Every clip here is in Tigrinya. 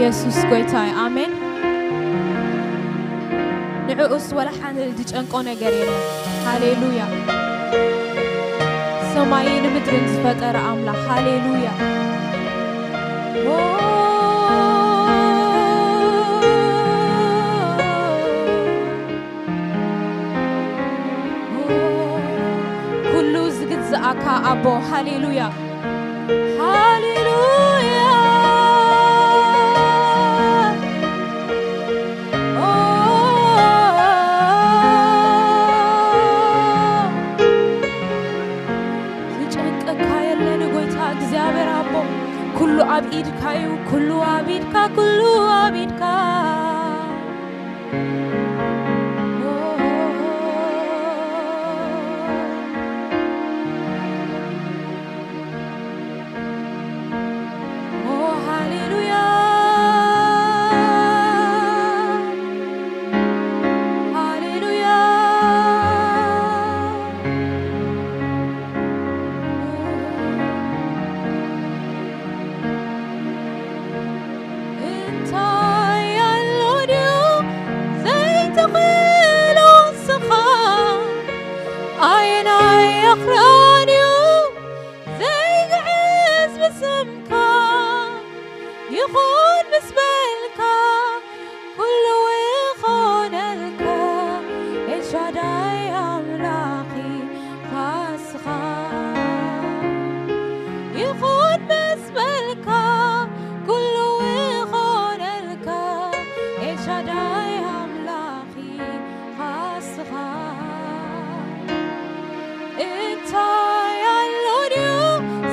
የሱስ ጎይታ እዩ። ኣሜን። ንዕኡስ ወላ ሓንቲ ዝጨንቆ ነገር የለን። ሃሌሉያ። ሰማይን ምድርን ዝፈጠረ ኣምላኽ። ሃሌሉያ። ኦ፣ ኩሉ ዝግዝኣካ ኣቦ። ሃሌሉያ። ሃሌሉያ። ኦ፣ ዝጨንቀካ የለን ጎይታ እግዚኣብሔር ኣቦ። ኩሉ ኣብ ኢድካ እዩ፣ ኩሉ ኣብ ኢድካ፣ ኩሉ ኣብ ኢድካ። ኦ፣ ሃሌሉያ፣ ሃሌሉያ። እንታይ ኣሎ ድዩ ዘይትኽእሎ ንስኻ? ኣየናይ ኣኽራን እዩ ዘይግዕዝ ብስምካ? ይኹን ምስ በልካ ኩሉ ይኾነልካ። ኤልሻዳይ ኣምላኺ ኻስኻ ይኹን ምስ በልካ ኩሉ ይኾነልካ። ኤልሻዳይ ኣምላኺ ኻስኻ እንታይ ኣሎ ድዩ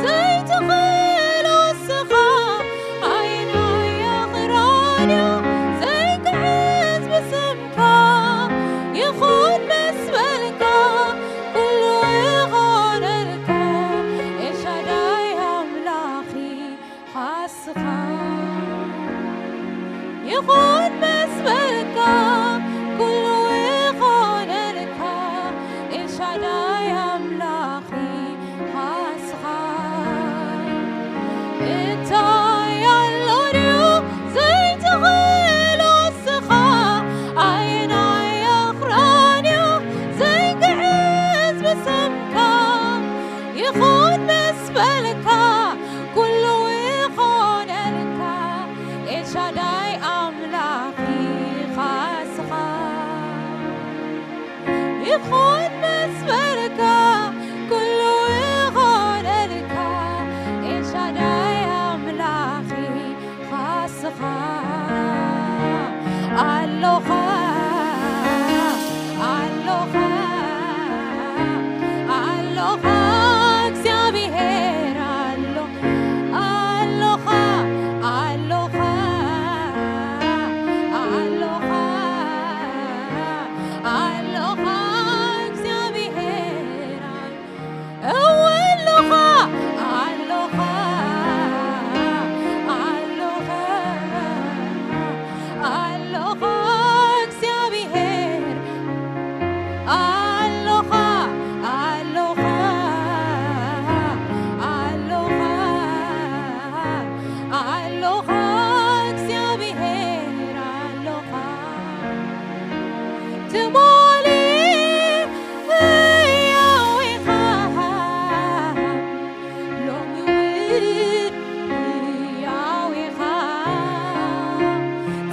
ዘይትኽእሎ ንስኻ? ኣየናይ ኣኽራን እዩ ዘይግዕዝ ብስምካ? ይኹን ምስ በልካ ኩሉ ይኾነልካ። ኤልሻዳይ ኣምላኺ ኻስኻ ይኹን ምስ በልካ ኩሉ ይኾነልካ። ኤልሻዳይ ኣምላኺ ኻስኻ እንታይ ኣሎ ድዩ ዘይትኽእሎ ንስኻ? ኣየናይ ኣኽራን እዩ ዘይግዕዝ ብስምካ? ይኹን ምስ በልካ ኩሉ ይኾነልካ። ኤልሻዳይ ኣምላኺ ኻስኻ ይኹን ምስ በልካ ኩሉ ይኾነልካ። ኤልሻዳይ ኣምላኺ ኻስኻ ኣሎኻ፣ ኣሎኻ፣ ኣሎኻ እግዚኣብሔር ኣሎ፣ ኣሎኻ፣ ኣሎኻ፣ ኣሎኻ፣ ኣሎኻ እግዚኣብሔር ኣሎ። እወ ኣሎኻ፣ ኣሎኻ፣ ኣሎኻ፣ ኣሎኻ እግዚኣብሔር። ኣሎኻ፣ ኣሎኻ፣ ኣሎኻ፣ ኣሎኻ እግዚኣብሔር ኣሎኻ። ትማሊ ሕያው ኢኻ፣ ሎሚ እውን ሕያው ኢኻ፣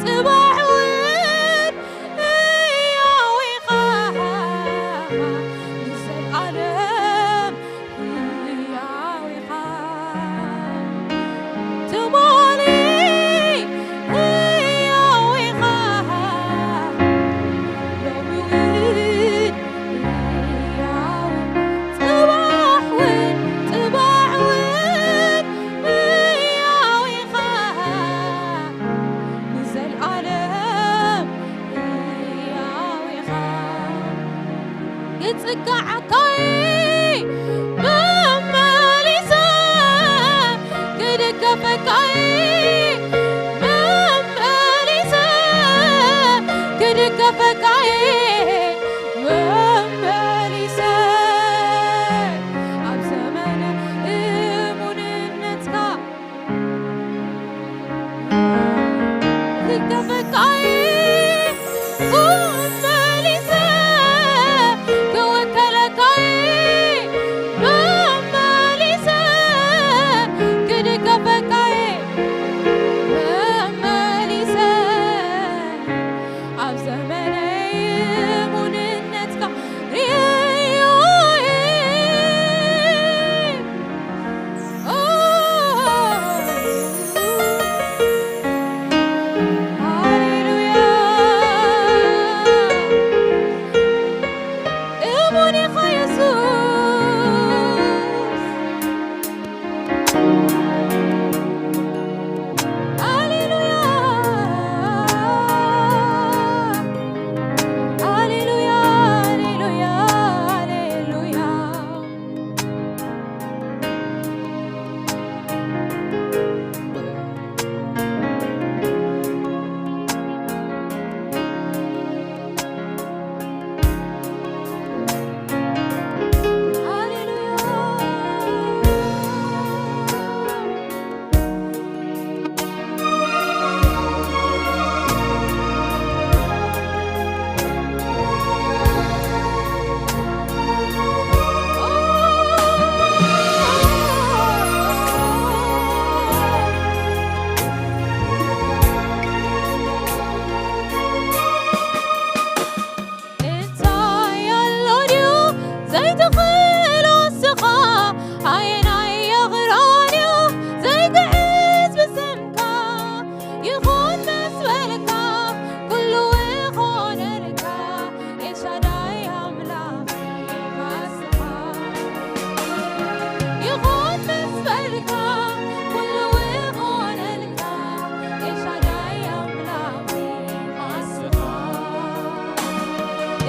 ጽባሕ እውን ሕያው ኢኻ፣ ንዘለኣለም ሕያው ኢኻ። ትማሊ ሕያው ኢኻ፣ ሎሚ እውን ሕያው፣ ጽባሕ እውን፣ ጽባሕ እውን ሕያው ኢኻ፣ ንዘለኣለም ሕያው ኢኻ። ክጽግዓካይ መመሊሰ ክድገፈካይ መመሊሰ ክድገፈካይ መመሊሰ ኣብ ዘመነ እሙንነትካ ከፈካይ መመሊሰ ክውከለካይ መመሊሰ ክድገፈካይ መመሊሰ ኣብ ዘመነይ ሙንነትካ ርእየዮ እየ። ኦ፣ ሃሌሉያ። እሙን ኢኻ የሱስ። ሃሌሉያ፣ ሃሌሉያ፣ ሃሌሉያ፣ ሃሌሉያ። እንታይ ኣሎ ድዩ ዘይትኽእሎ ንስኻ? ኣየናይ የኽርዖ ድዩ ዘይግዕዝ ብስምካ? ይኹን ምስ በልካ ኩሉ ይኾነልካ። ኤልሻዳይ ኣምላኽ ኢኻ ንስኻ። ይኹን ምስ በልካ ኩሉ ይኾነልካ። ኤልሻዳይ ኣምላኽ ኢኻ ንስኻ።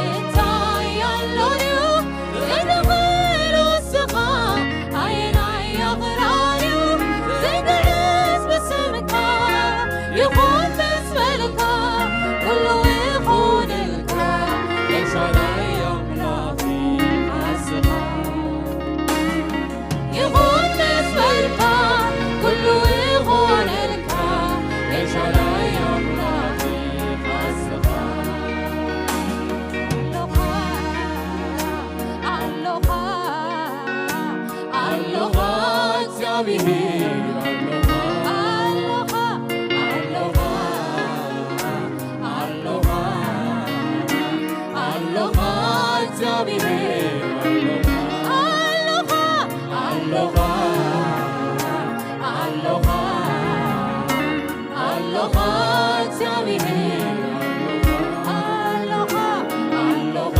እንታይ ኣሎ ድዩ ዘይትኽእሎ ንስኻ? ኣየናይ የኽርዖ ድዩ ዘይግዕዝ ብስምካ? ይኹን ምስ በልካ ኩሉ ይኹንልካ። ኤልሻዳይ ኣምላኽ ኢኻ ንስኻ። ይኹን ምስ በልካ ኩሉ ይኾነልካ። ኤልሻዳይ ኣምላኽ ኢኻ ንስኻ። ኣሎኻ፣ ኣሎኻ፣ ኣሎኻ እግዚኣብሔር ኣሎኻ። ኣሎኻ፣ ኣሎኻ፣ ኣሎኻ፣ ኣሎኻ እግዚኣብሔር ኣሎኻ። ኣሎኻ፣ ኣሎኻ፣ ኣሎኻ፣ ኣሎኻ እግዚኣብሔር ኣሎኻ። ኣሎኻ፣ ኣሎኻ፣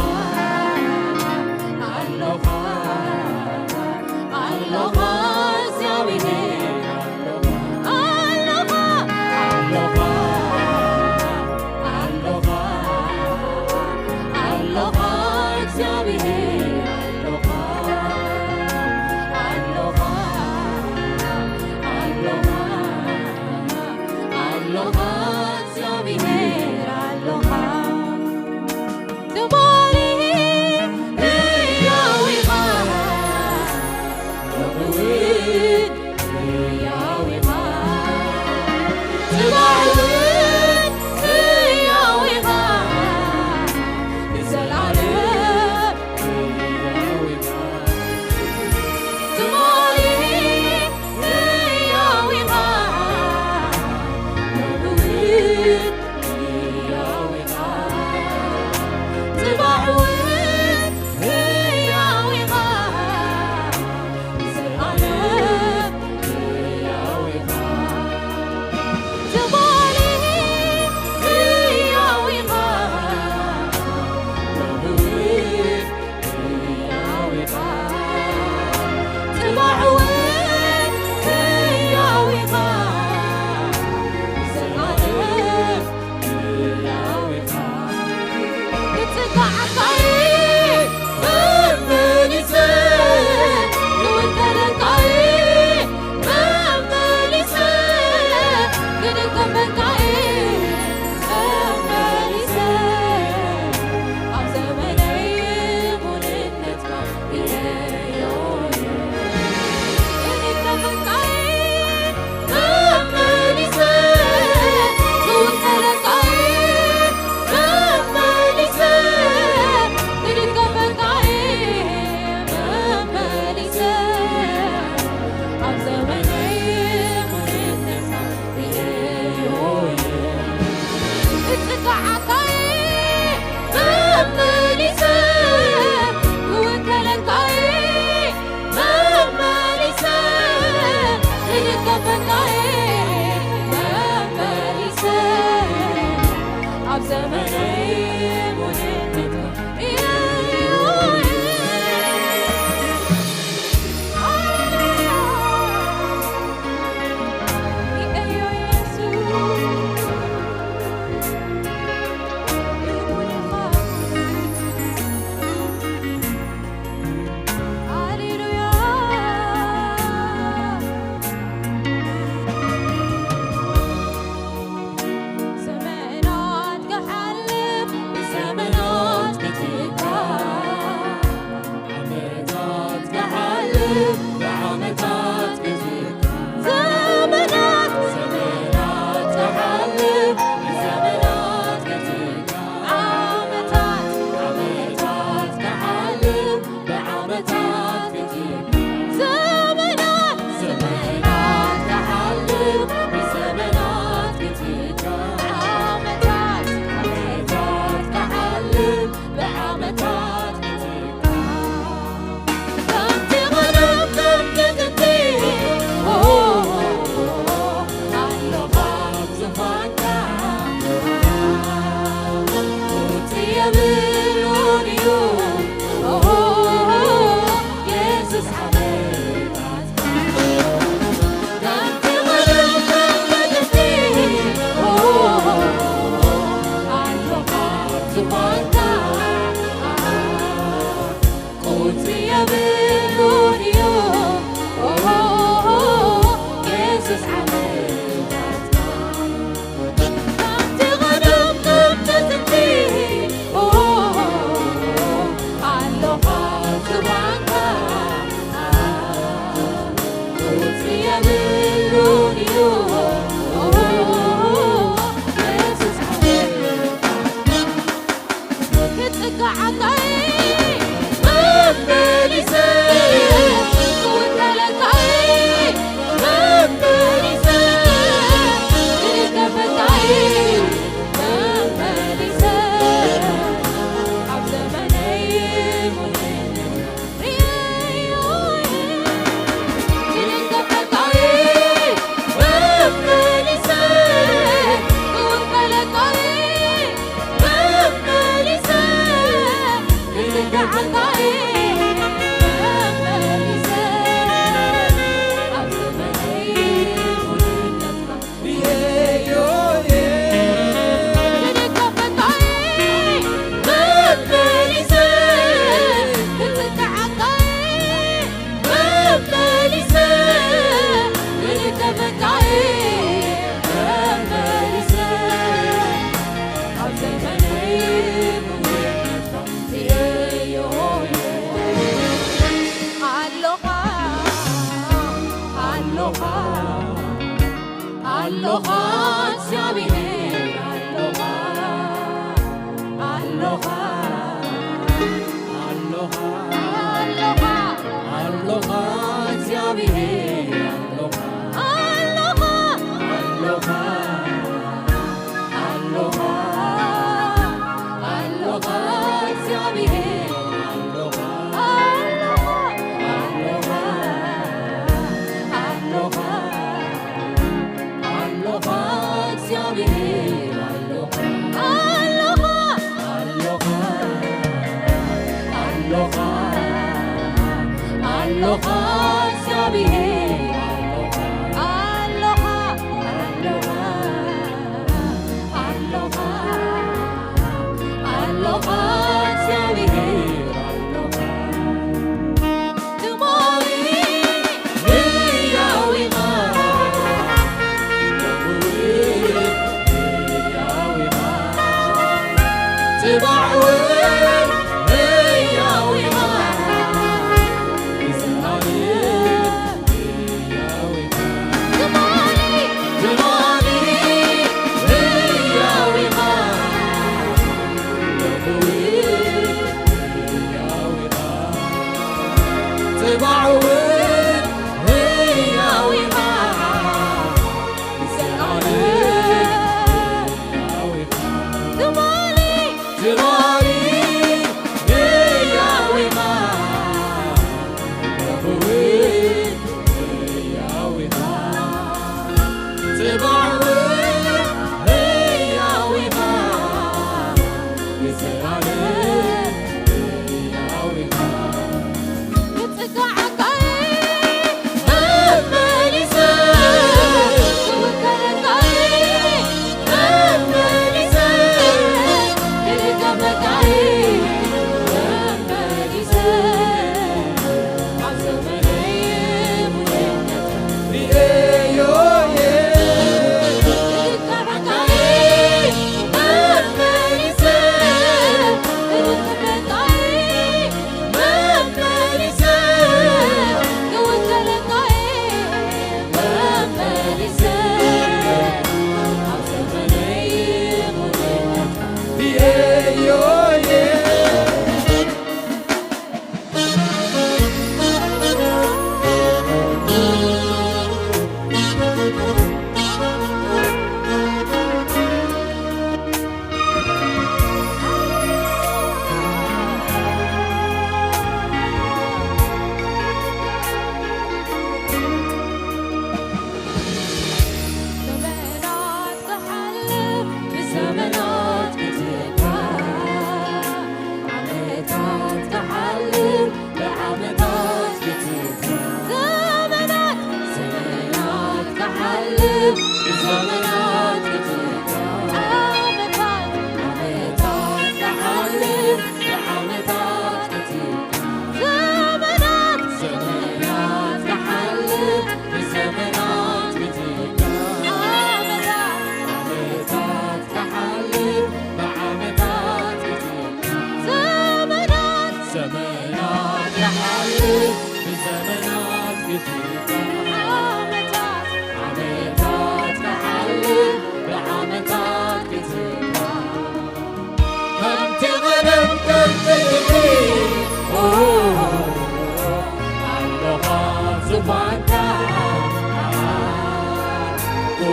ኣሎኻ፣ ኣሎኻ እግዚኣብሔር ኣሎኻ። ኣሎኻ፣ ኣሎኻ፣ ኣሎኻ፣ ኣሎኻ እግዚኣብሔር ኣሎኻ። ኣሎኻ፣ ኣሎኻ፣ ኣሎኻ እግዚኣብሔር ኣሎኻ እግዚኣብሔር ኣሎኻ ኣሎኻ ኣሎኻ ኣሎኻ ኣሎኻ እግዚኣብሔር ኣሎኻ ኣሎኻ ኣሎኻ ኣሎኻ ኣሎኻ እግዚኣብሔር ኣሎኻ ኣሎኻ ኣሎኻ ኣሎኻ ኣሎኻ እግዚኣብሔር ኣሎኻ ኣሎኻ ኣሎኻ ኣሎኻ ኣሎኻ እግዚኣብሔር ኣሎኻ ኣሎኻ ኣሎኻ ኣሎኻ ኣሎኻ እግዚኣብሔር ኣሎኻ። ትማሊ ህያው ኢኻ፣ ሎሚ እውን ህያው ኢኻ፣ ጽባሕ እውን ህያው ኢኻ፣ ንዘለኣለም ህያው ኢኻ። ትማሊ፣ ትማሊ ህያው ኢኻ፣ ሎሚ እውን ህያው ኢኻ፣ ጽባሕ እውን ህያው ኢኻ፣ ንዘለኣለም ህያው ኢኻ። ትማሊ፣ ትማሊ ህያው ኢኻ፣ ሎሚ እውን ህያው ኢኻ፣ ጽባሕ እውን ህያው ኢኻ፣ ንዘለኣለም ህያው ኢኻ።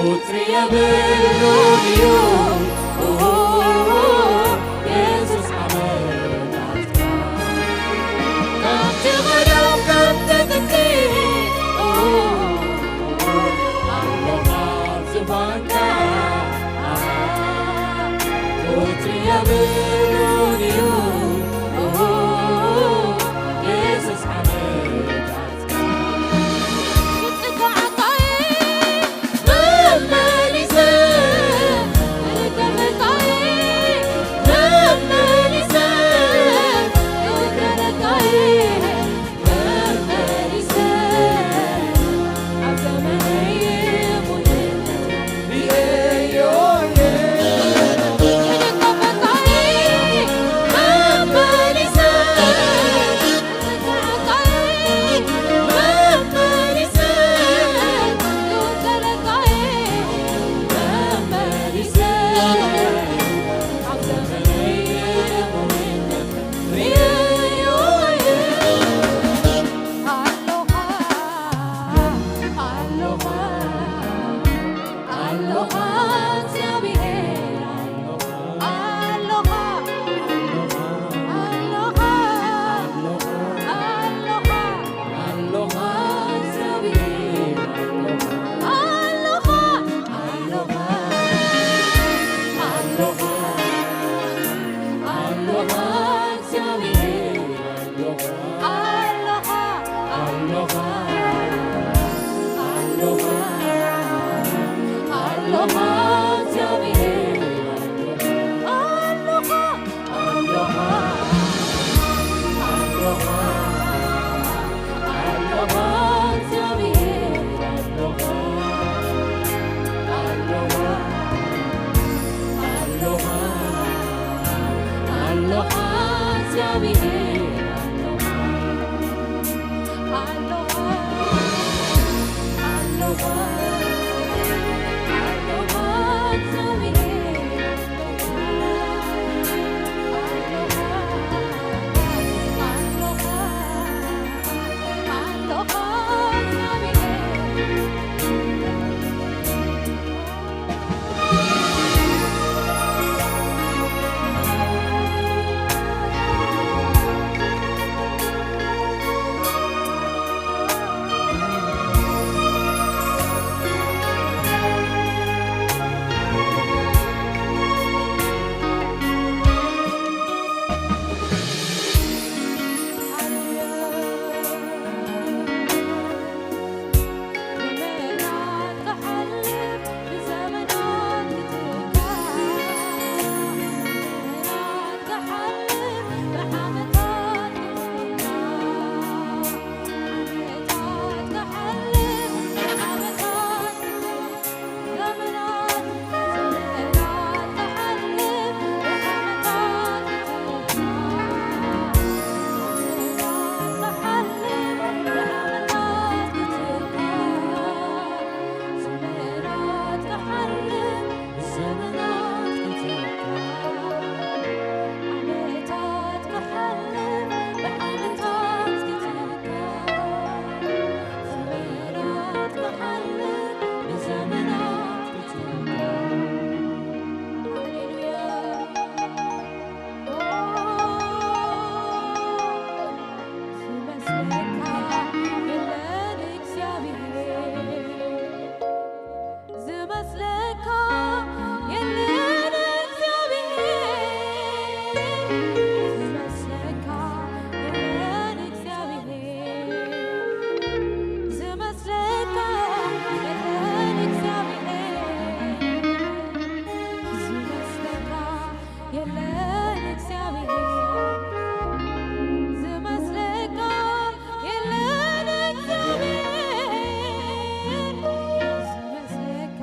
ቁጽሪ የብሉን እዩ። ኦ፣ የሱስ ዓመታትካ ካብቲ ቀደም ካብቲ ጥንቲ። ኦ፣ ኣሎኻ ዝባንካ ቁጽሪ የብሉን እዩ። ኦ፣ የሱስ ዓመታትካ ዝመስለካ የለን እግዚኣብሔር፣ ዝመስለካ የለን እግዚኣብሔር፣ ዝመስለካ የለን እግዚኣብሔር፣ ዝመስለካ የለን እግዚኣብሔር፣ ዝመስለካ የለን እግዚኣብሔር፣ ዝመስለካ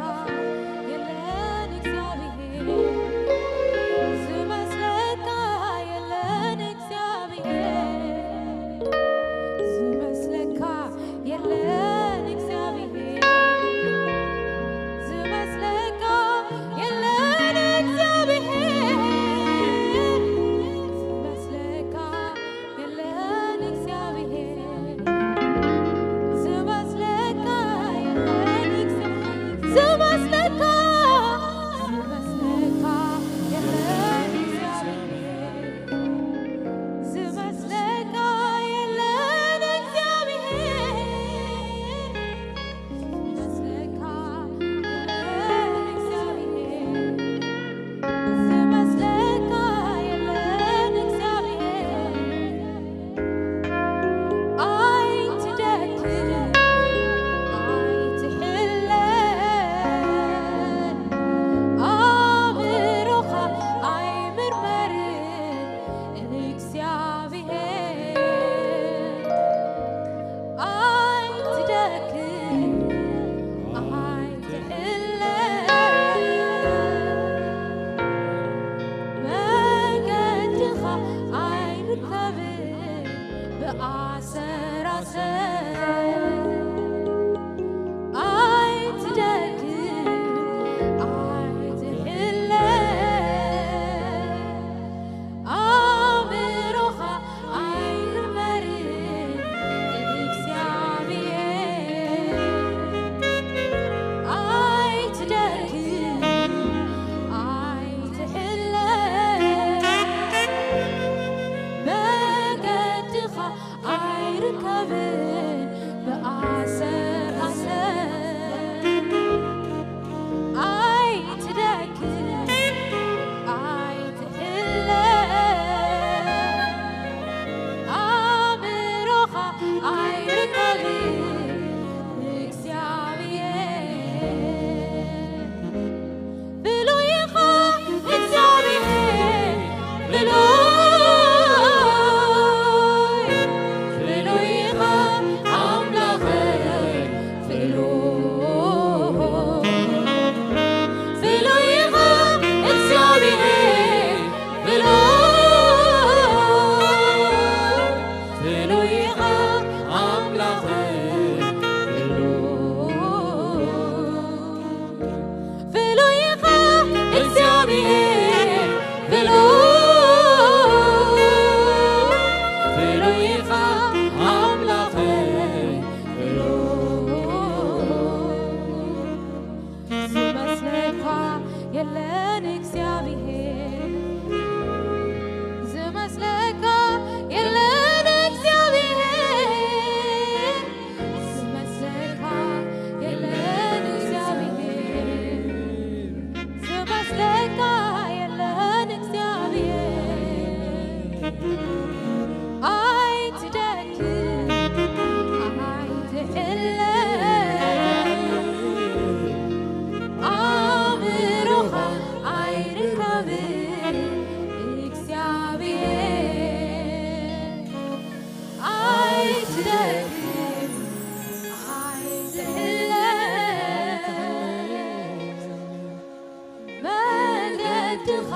ድኻ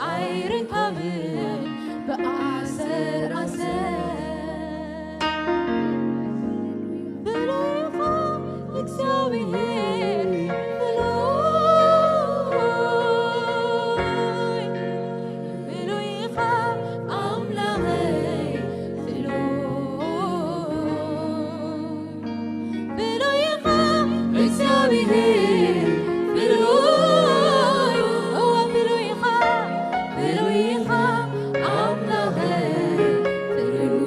ኣይርከብን ብኣሰር ኣሰር። ብሉይኻ እግዚኣብሔር ብሉይ፣ ብሉይኻ ኣምላኸይ ብሉይ። ብሉይኻ እግዚኣብሔር ብሉይ፣ እወ ብሉይኻ፣ ብሉይኻ ኣምላኸይ ብሉይ።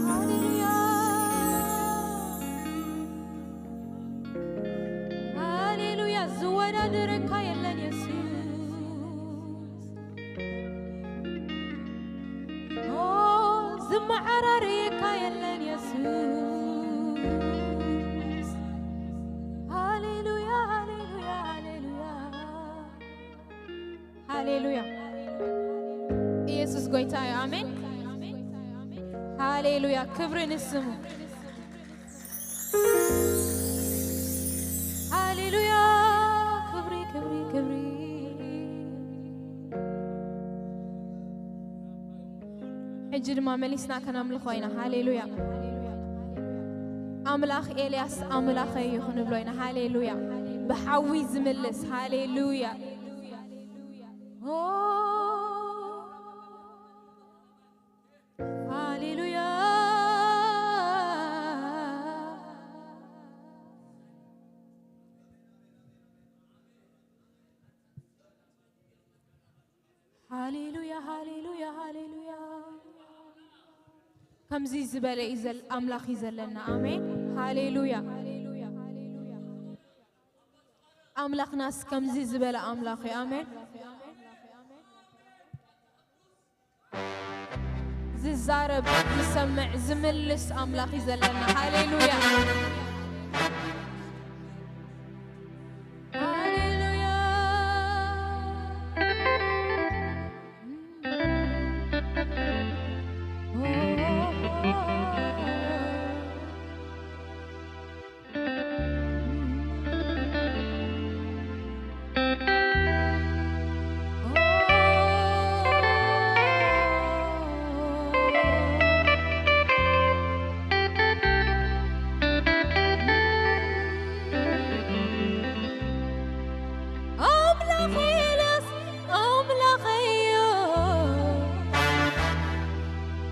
ሃሌሉያ፣ ሃሌሉያ፣ ዝወዳደረካ የለን የሱስ። ኦ፣ ዝመዓራረየካ የለን የሱስ። ሃሌሉያ፣ ሃሌሉያ፣ ሃሌሉያ። ሃሌሉያ። ኢየሱስ ጎይታ እዩ። ኣሜን። ሃሌሉያ። ክብሪ ንስሙ። ሃሌሉያ። ክብሪ፣ ክብሪ፣ ክብሪ። ሕጂ ድማ መሊስና ከነምልኾ ኢና። ሃሌሉያ። ኣምላኽ ኤልያስ ኣምላኸይ እዩ ክንብሎ ኢና። ሃሌሉያ። ብሓዊ ዝምልስ። ሃሌሉያ። ኦ፣ ሃሌሉያ። ሃሌሉያ፣ ሃሌሉያ፣ ሃሌሉያ። ከምዚ ዝበለ እዩ ዘል-፣ ኣምላኽ እዩ ዘለና። ኣሜን። ሃሌሉያ። ኣምላኽናስ ከምዚ ዝበለ ኣምላኽ እዩ። ኣሜን። ዝዛረብ፣ ዝሰምዕ፣ ዝምልስ ኣምላኽ እዩ ዘለና። ሃሌሉያ። ሃሌሉያ። ኣምላኽ ኤልያስ ኣምላኸዮ፣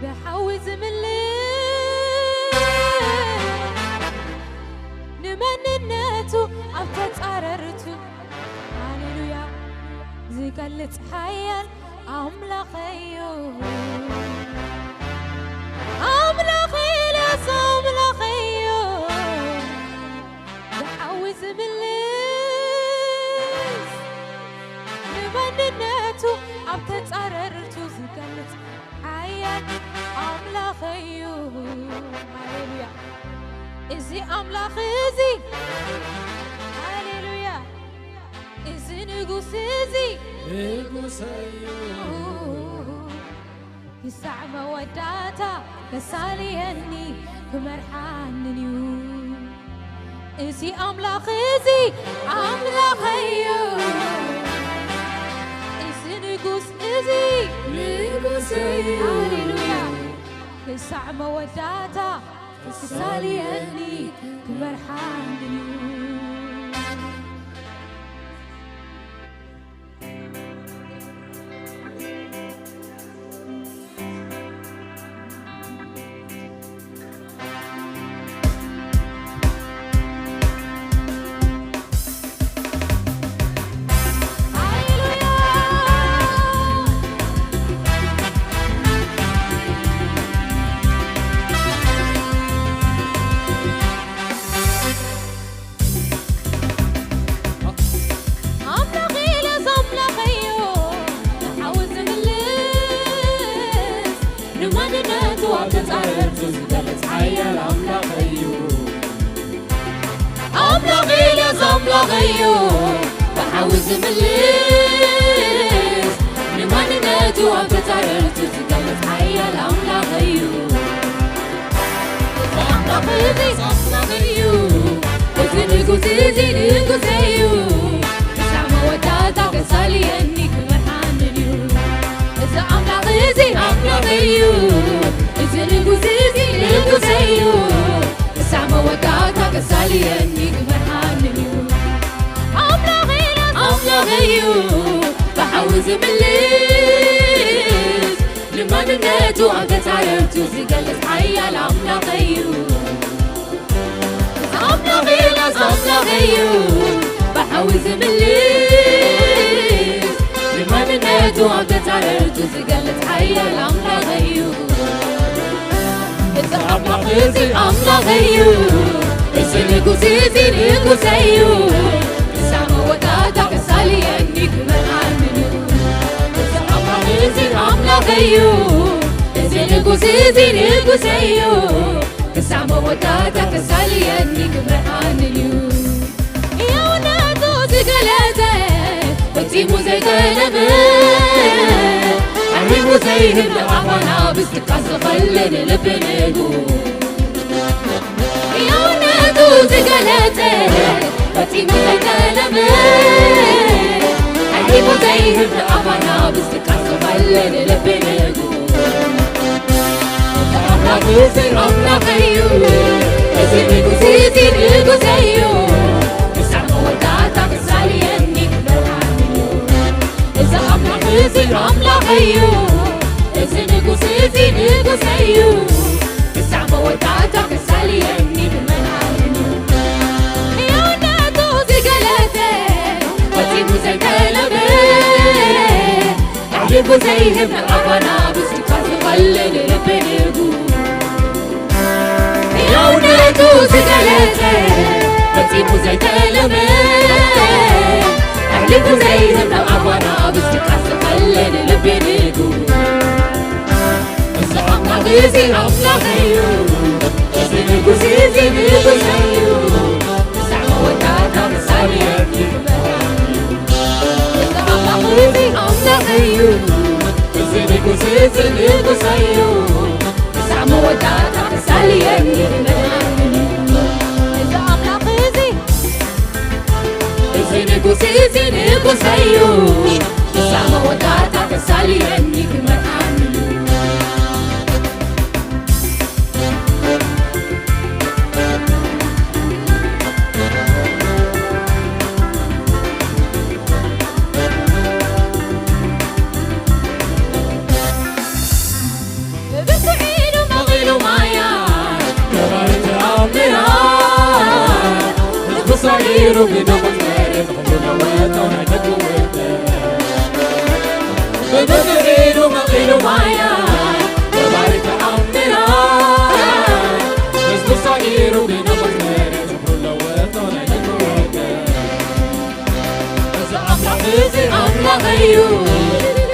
ብሓዊ ዝምልስ ንመንነቱ ኣብ ተጻረርቱ፣ ሃሌሉያ፣ ዝገልጽ ሓያል ኣምላኸዮ። ኣምላኽ ኤልያስ ኣምላኸዮ፣ ብሓዊ ዝምልስ ንመንነቱ ኣብ ተጻረርቱ ዝገልጽ ሓያል ኣምላኸዮ። ሃሌሉያ። እዚ ኣምላኽ እዚ፣ ሃሌሉያ፣ እዚ ንጉስ እዚ ንጉሰዮ። ክሳዕ መወዳእታ ከሳልየኒ ክመርሓንን እዩ። እዚ ኣምላኽ እዚ ኣምላኸዮ። እዚ ንጉስ እዚ ንጉሰዮ። ሃሌሉያ። ክሳዕ መወዳእታ ክሳልየኒ ክመርሓንን እዩ። ኣምላኽ ኢለ ዘምለኸዮ፣ ንሓዊ ዝምልስ፣ ንማንነቱ ኣብ ተጻረርቱ ዝገልጽ ሓያል ኣምላኸዩ። ኣምላኽ ኢለ ዘምለኸዮ፣ ብሓዊ ዝምልስ፣ ንማንነቱ ኣብ ተጻረርቱ ዝገልጽ ሓያል ኣምላኸዩ። ኣምላኽ ኢለ ዘምለኸዮ፣ እዚ ንጉሰይ እዩ፣ ክሳብ መወዳእታ ከሳልየኒ ክመርሓንን እዩ። እዚ ኣምላኽ እዚ ኣምላኸይ እዩ፣ እዚ ንጉስ እዚ ንጉሰይ እዩ፣ ክሳብ መወዳእታ ከሳልየኒ ክመርሓንን እዩ። ኣምላኸይ ኣምላኸይ እዩ፣ ብሓዊ ዝምልስ ንማንነቱ ኣብ ተጻረርቱ ዝገልጽ ሓያል ኣምላኸይ እዩ። ኣምላኸይ ኣምላኸይ እዩ፣ ብሓዊ ዝምልስ ንማንነቱ ኣብ ተጻረርቱ ዝገልጽ ሓያል ኣምላኸይ እዩ። እዚ ኣምላኽ እዚ ኣምላኸይ እዩ፣ እዚ ንጉስ እዚ ንጉሰይ እዩ፣ ክሳብ መወዳእታ ክሳልየኒ ክመርሓኒ እዩ። እዚ ኣምላኽ እዚ ኣምላኸይ እዩ፣ እዚ ንጉስ እዚ ንጉሰይ እዩ፣ ክሳብ መወዳእታ ክሳልየኒ ክመርሓኒ እዩ። ሕያውነቱ ዝገለጸ፣ ፈጺሙ ዘይጠለመ፣ ኣርሂቡ ዘይህብ ንኣባና ብዝትካስ ዝኸልል ልቢ ንጉስ። ሕያውነቱ ዝገለጸ፣ ፈጺሙ ዘይጠለመ፣ ኣርሂቡ ዘይህብ ንኣባና ብዝትካስ ዝኸልል ልቢ ንጉስ። ኣምላኽ እዚ ኣምላኸይ እዩ፣ እዚ ንጉስ እዚ ንጉሰይ እዩ፣ ክሳብ መወዳእታ ክሳልየኒ ክመርሓኒ እዩ። እዚ ኣምላኽ እዚ ኣምላኸይ እዩ፣ እዚ ንጉስ እዚ ንጉሰይ እዩ፣ ክሳብ መወዳእታ ክሳልየኒ ክመርሓኒ እዩ። ሕያውነቱ ዝገለጸ፣ ፈጺሙ ዘይጠለመ፣ ኣሕሊፉ ዘይህብ ንኣባና ብስንኳ ዝኸልል ልቢ ንጉስ። ሕያውነቱ ዝገለጸ፣ ፈጺሙ ዘይጠለመ፣ ኣሕሊፉ ዘይህብ ንኣባና ብስንኳ ዝኸልል ልቢ ንጉስ። እዚ ኣምላኽ እዚ ኣምላኽ እዩ፣ እዚ ንጉስ እዚ ንጉስ እዩ፣ ክሳዕ መወዳእታ ክሳብ የእቲ ክበራ። እዚ ኣምላኽ እዚ ኣምላኽ እዩ፣ እዚ ንጉስ እዚ ንጉስ እዩ፣ ክሳዕ መወዳእታ ክሳልየኒ መድሓኒ። እዚ ኣምላኽ እዚ፣ እዚ ንጉስ እዚ ንጉስ እዩ፣ ክሳዕ መወዳእታ ክሳልየኒ ክመርሓኒ። ብብርቱዕ ኢዱ መቒሉ ማያት፣ ነባሪ ተኣምራት፣ ህዝቡ ሰጊሩ ብደሙ መሬት፣ ክብሩ ለወጠው ናይ ደጉ ውርደት። ብብርቱዕ ኢዱ መቒሉ ማያት፣ ነባሪ ተኣምራት፣ ህዝቡ ሰጊሩ ብደሙ መሬት፣ ክብሩ ለወጠው ናይ ደጉ ውርደት። እዚ ኣምላኽ እዚ ኣምላኽ እዩ፣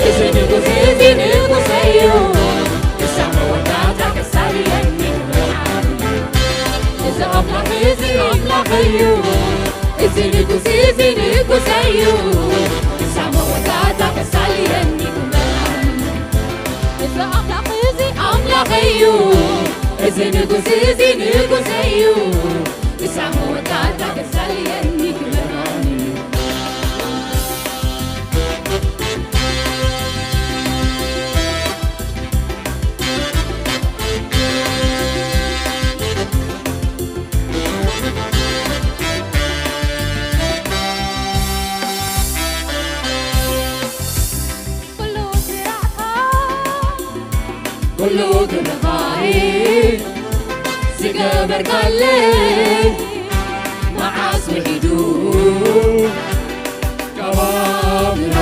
እዚ ንጉስ እዚ ንጉስ እዩ፣ ክሳብ መወዳእታ ክሳብ የሚ። እዚ ኣምላኽ እዚ ኣምላኽ እዩ፣ እዚ ንጉስ እዚ ንጉስ እዩ፣ ክሳብ መወዳእታ ክሳብ የሚ። እዚ ኣምላኽ እዚ ኣምላኽ እዩ፣ እዚ ንጉስ እዚ ንጉስ እዩ፣ ክሳብ መወዳእታ ክሳብ የሚ ክመርሓኒ። ኩሉ ስራሕካ፣ ኩሉ ግብርኻይ ዝገበርካለይ መዓስ ውሒዱ? ካብ ኣእምሮ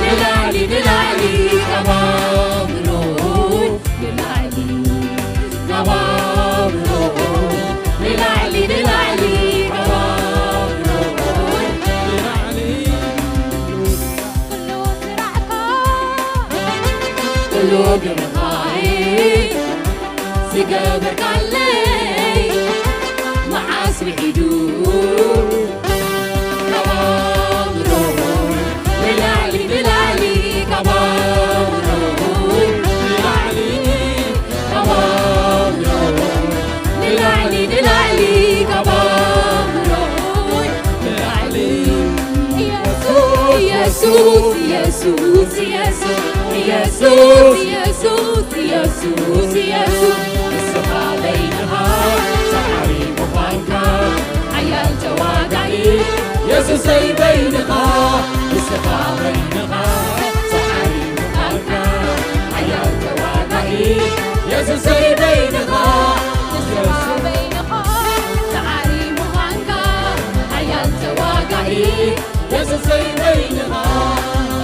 ንላዕሊ፣ ንላዕሊ፣ ካብ ኣእምሮ ንላዕሊ፣ ካብ ኣእምሮ ንላዕሊ፣ ንላዕሊ፣ ካብ ኣእምሮ ንላዕሊ። ኩሉ ስራሕካ፣ ኩሉ ግብርኻይ ዝገበርካለይ መዓስ ውሒዱ? ካብ ኣእምሮ ንላዕሊ፣ ንላዕሊ፣ ካብ ኣእምሮ ንላዕሊ፣ ካብ ኣእምሮ ንላዕሊ፣ ንላዕሊ፣ ካብ ኣእምሮ ኢየሱስ ኢየሱስ ኢየሱስ ኢየሱስ ኢየሱስ ኢየሱስ ንስኻ በይንኻ ሰዓሪ ምዃንካ ሓያል ተዋጋኢ ኢየሱሰይ በይንኻ ንስኻ በይንኻ ሰዓሪ ምዃንካ ሓያል ተዋጋኢ ኢየሱሰይ በይንኻ ንስኻ በይንኻ ሰዓሪ ምዃንካ ሓያል ተዋጋኢ ኢየሱሰይ በይንኻ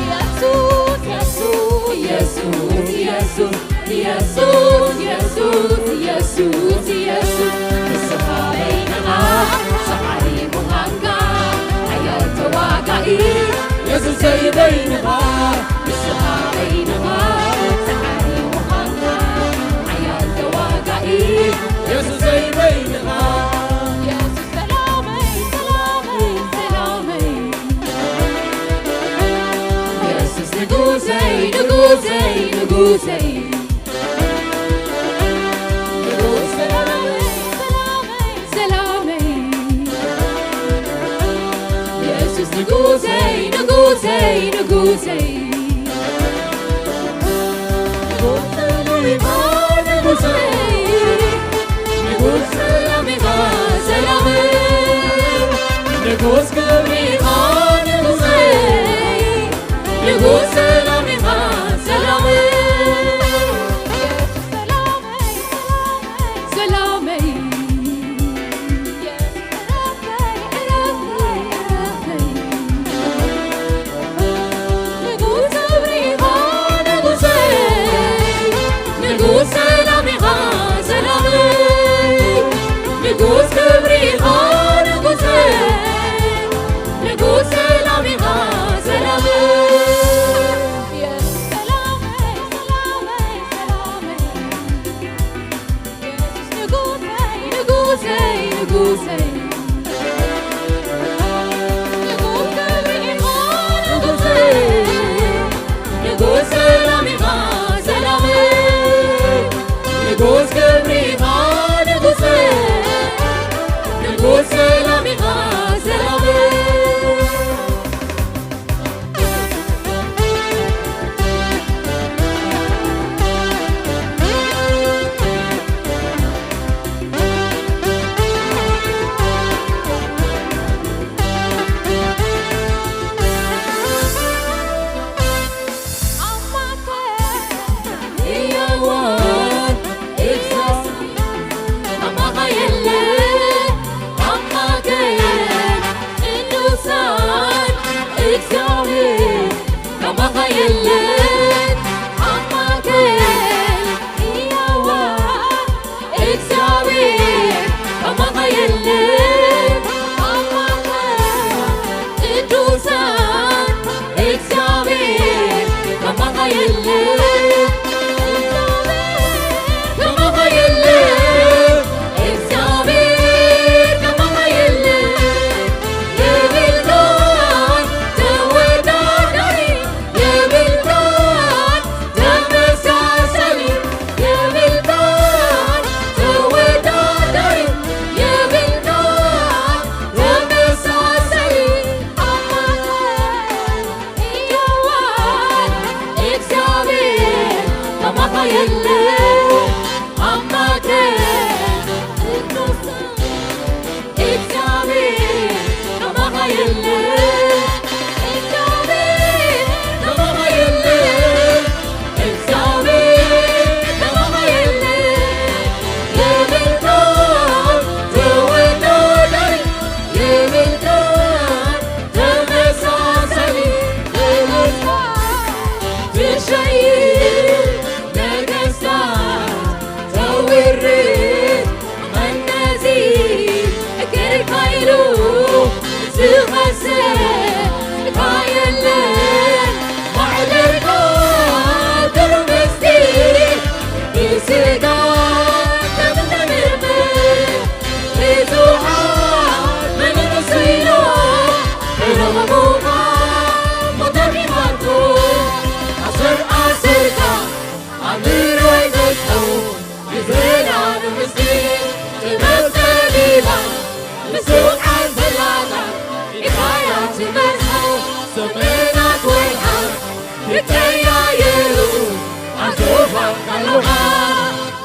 ኢየሱስ ኢየሱስ ኢየሱስ ኢየሱስ ኢየሱስ ኢየሱስ ኢየሱስ ንስኻ በይንኻ ሰዓሪ ምዃንካ ሓያል ተዋጋኢ ኢየሱሰይ በይንኻ ንስኻ በይንኻ ሰዓሪ ምዃንካ ሓያል ተዋጋኢ ኢየሱሰይ በይንኻ ኢየሱስ ሰላመይ ሰላመይ ሰላመይ ኢየሱስ ንጉሰይ ንጉሰይ ንጉሰይ ንጉስ ሰላመይ ሰላመይ ሰላመይ ኢየሱስ ንጉሰይ ንጉሰይ ንጉሰይ ንጉስ ሰላም ኢኻ ንጉሰይ ንጉስ ሰላም ኢኻ ሰላመይ ንጉስ ክብሪ ኢኻ ንጉሰይ ንጉስ ሰላም ኢኻ ሰላመይ ሰላመይ ንጉስ ክብሪ ኢኻ ንጉሰይ ንጉስ ሰላም ኢኻ ሰላመይ ንጉስ ክብሪ ኢኻ ንጉሰይ ንጉስ ሰላም ኢኻ ሰላመይ ኢየሱስ ሰላመይ ሰላመይ ሰላመይ ኢየሱስ ንጉሰይ ንጉሰይ ንጉሰይ ንጉስ ክብሪ ኢኻ ንጉሰይ ንጉስ ሰላም ኢኻ ሰላመይ ንጉስ ክብሪ ኢኻ ንጉሰይ ንጉስ ሰላም ኢኻ ሰላመይ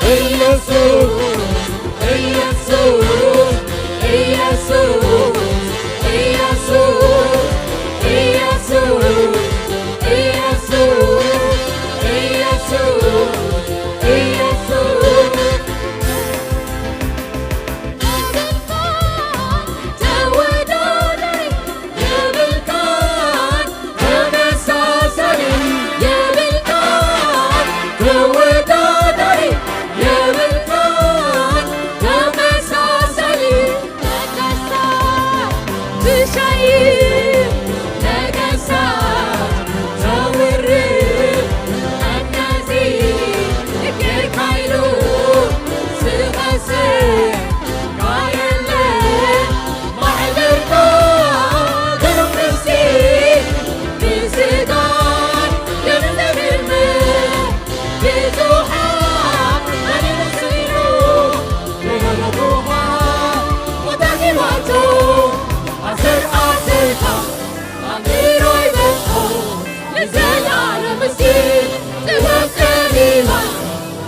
ኢየሱስ፣ ኢየሱስ፣ ኢየሱስ፣ ኢየሱስ፣ ኢየሱስ፣ ኢየሱስ፣ ኢየሱስ። ተወዳዳሪ የብልካን ተመሳሳሊ የብልካን ተወዳዳሪ የብልካን ተመሳሳሊ ነገስታት ትሸይም ነገስታት ተውርድ እነዚ ጌርካ ኢሉ ዝኸስር ካየለ ማሕበርካ ግሩም ምስቲ ብስጋን ደምን ዘግርም ብዙሓት መሊኡ ስኢኑ ዝገለቡኻ ወዳጊባቶ ኣስር ኣስርካ ኣምሮይ በዝሖ ንዘለኣለም ምስቲ ጥበብ ጠቢባን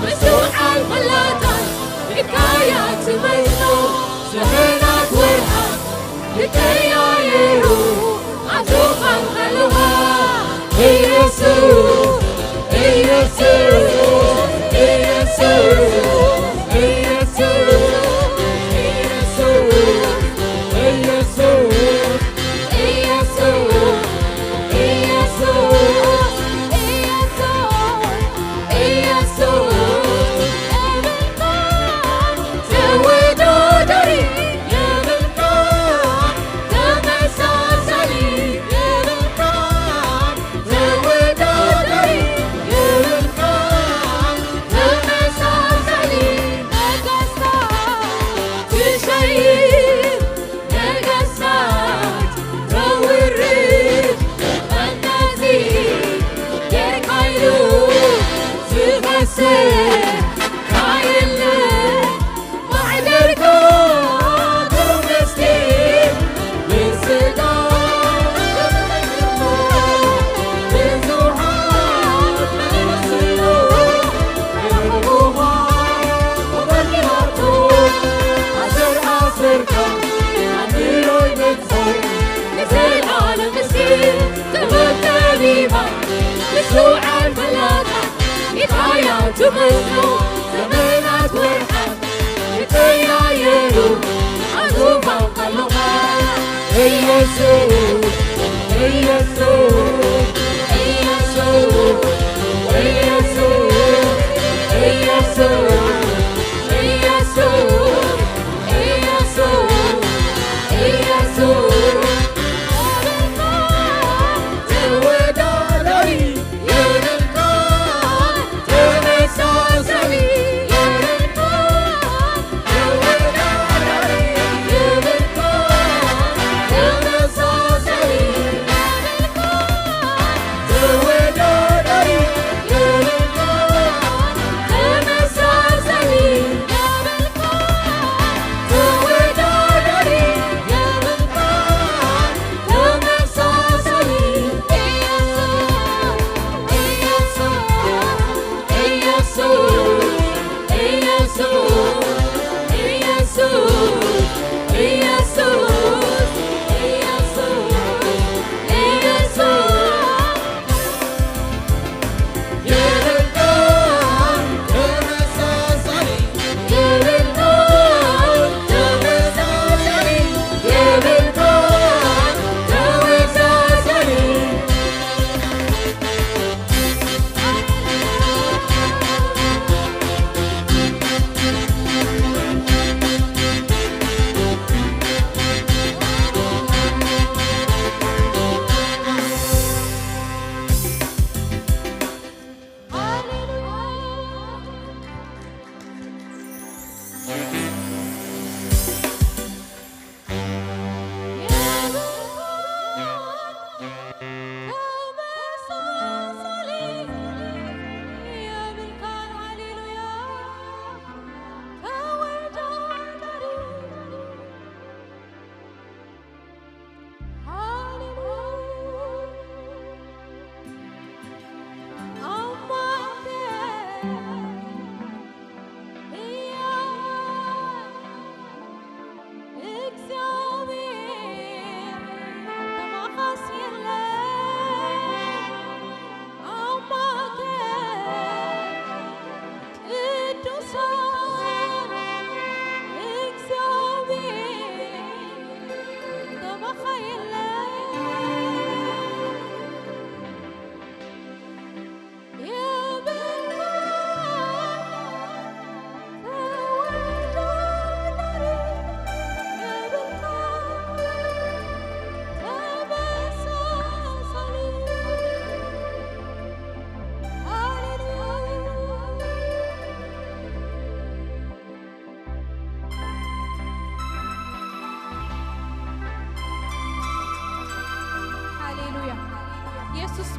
ምስትውዓል ፈላጣን ኢድካያ ትመዝኖ ዘመናት ወርሓት ይቀያየሩ ኣብ ዙፋን ዘለኻ ኢየሱስ ኢየሱስ ኢየሱስ ኢየሱስ ኢየሱስ ኢየሱስ ኢየሱስ ኢየሱስ ኢየሱስ ተወዳዳሪ የብልካን ተመሳሳሊ የብልካን ተወዳዳሪ የብልካን ተመሳሳሊ ነገስታት ትሸይም ነገስታት ተውርድ እነዚ ጌርካ ኢሉ ዝኸስር ካየለ ማሕደርካ ብሩህ ምስቲ ንስጋ ብዙሓት መሊኡ የቕርቡኻ ወበኪናቱ ኣስር ኣስርካ ኣሚሮይ ንዘለዓለም ምስቲ ጥበብ ጠቢባ ምስትውዓል ፈላጣ ኢታያ ትመስሎ ዘመናት ወርሓት ይቀያየሩ ኣዙፋን ከሎኻ ኢየሱስ ኢየሱስ ኢየሱስ ኢየሱስ ኢየሱስ ኢየሱስ ኢየሱስ ኢየሱስ ተወዳዳሪ የብልካን ተመሳሳሊ የብልካን ተወዳዳሪ የብልካን ተመሳሳሊ የብልካን ተወዳዳሪ የብልካን ተመሳሳሊ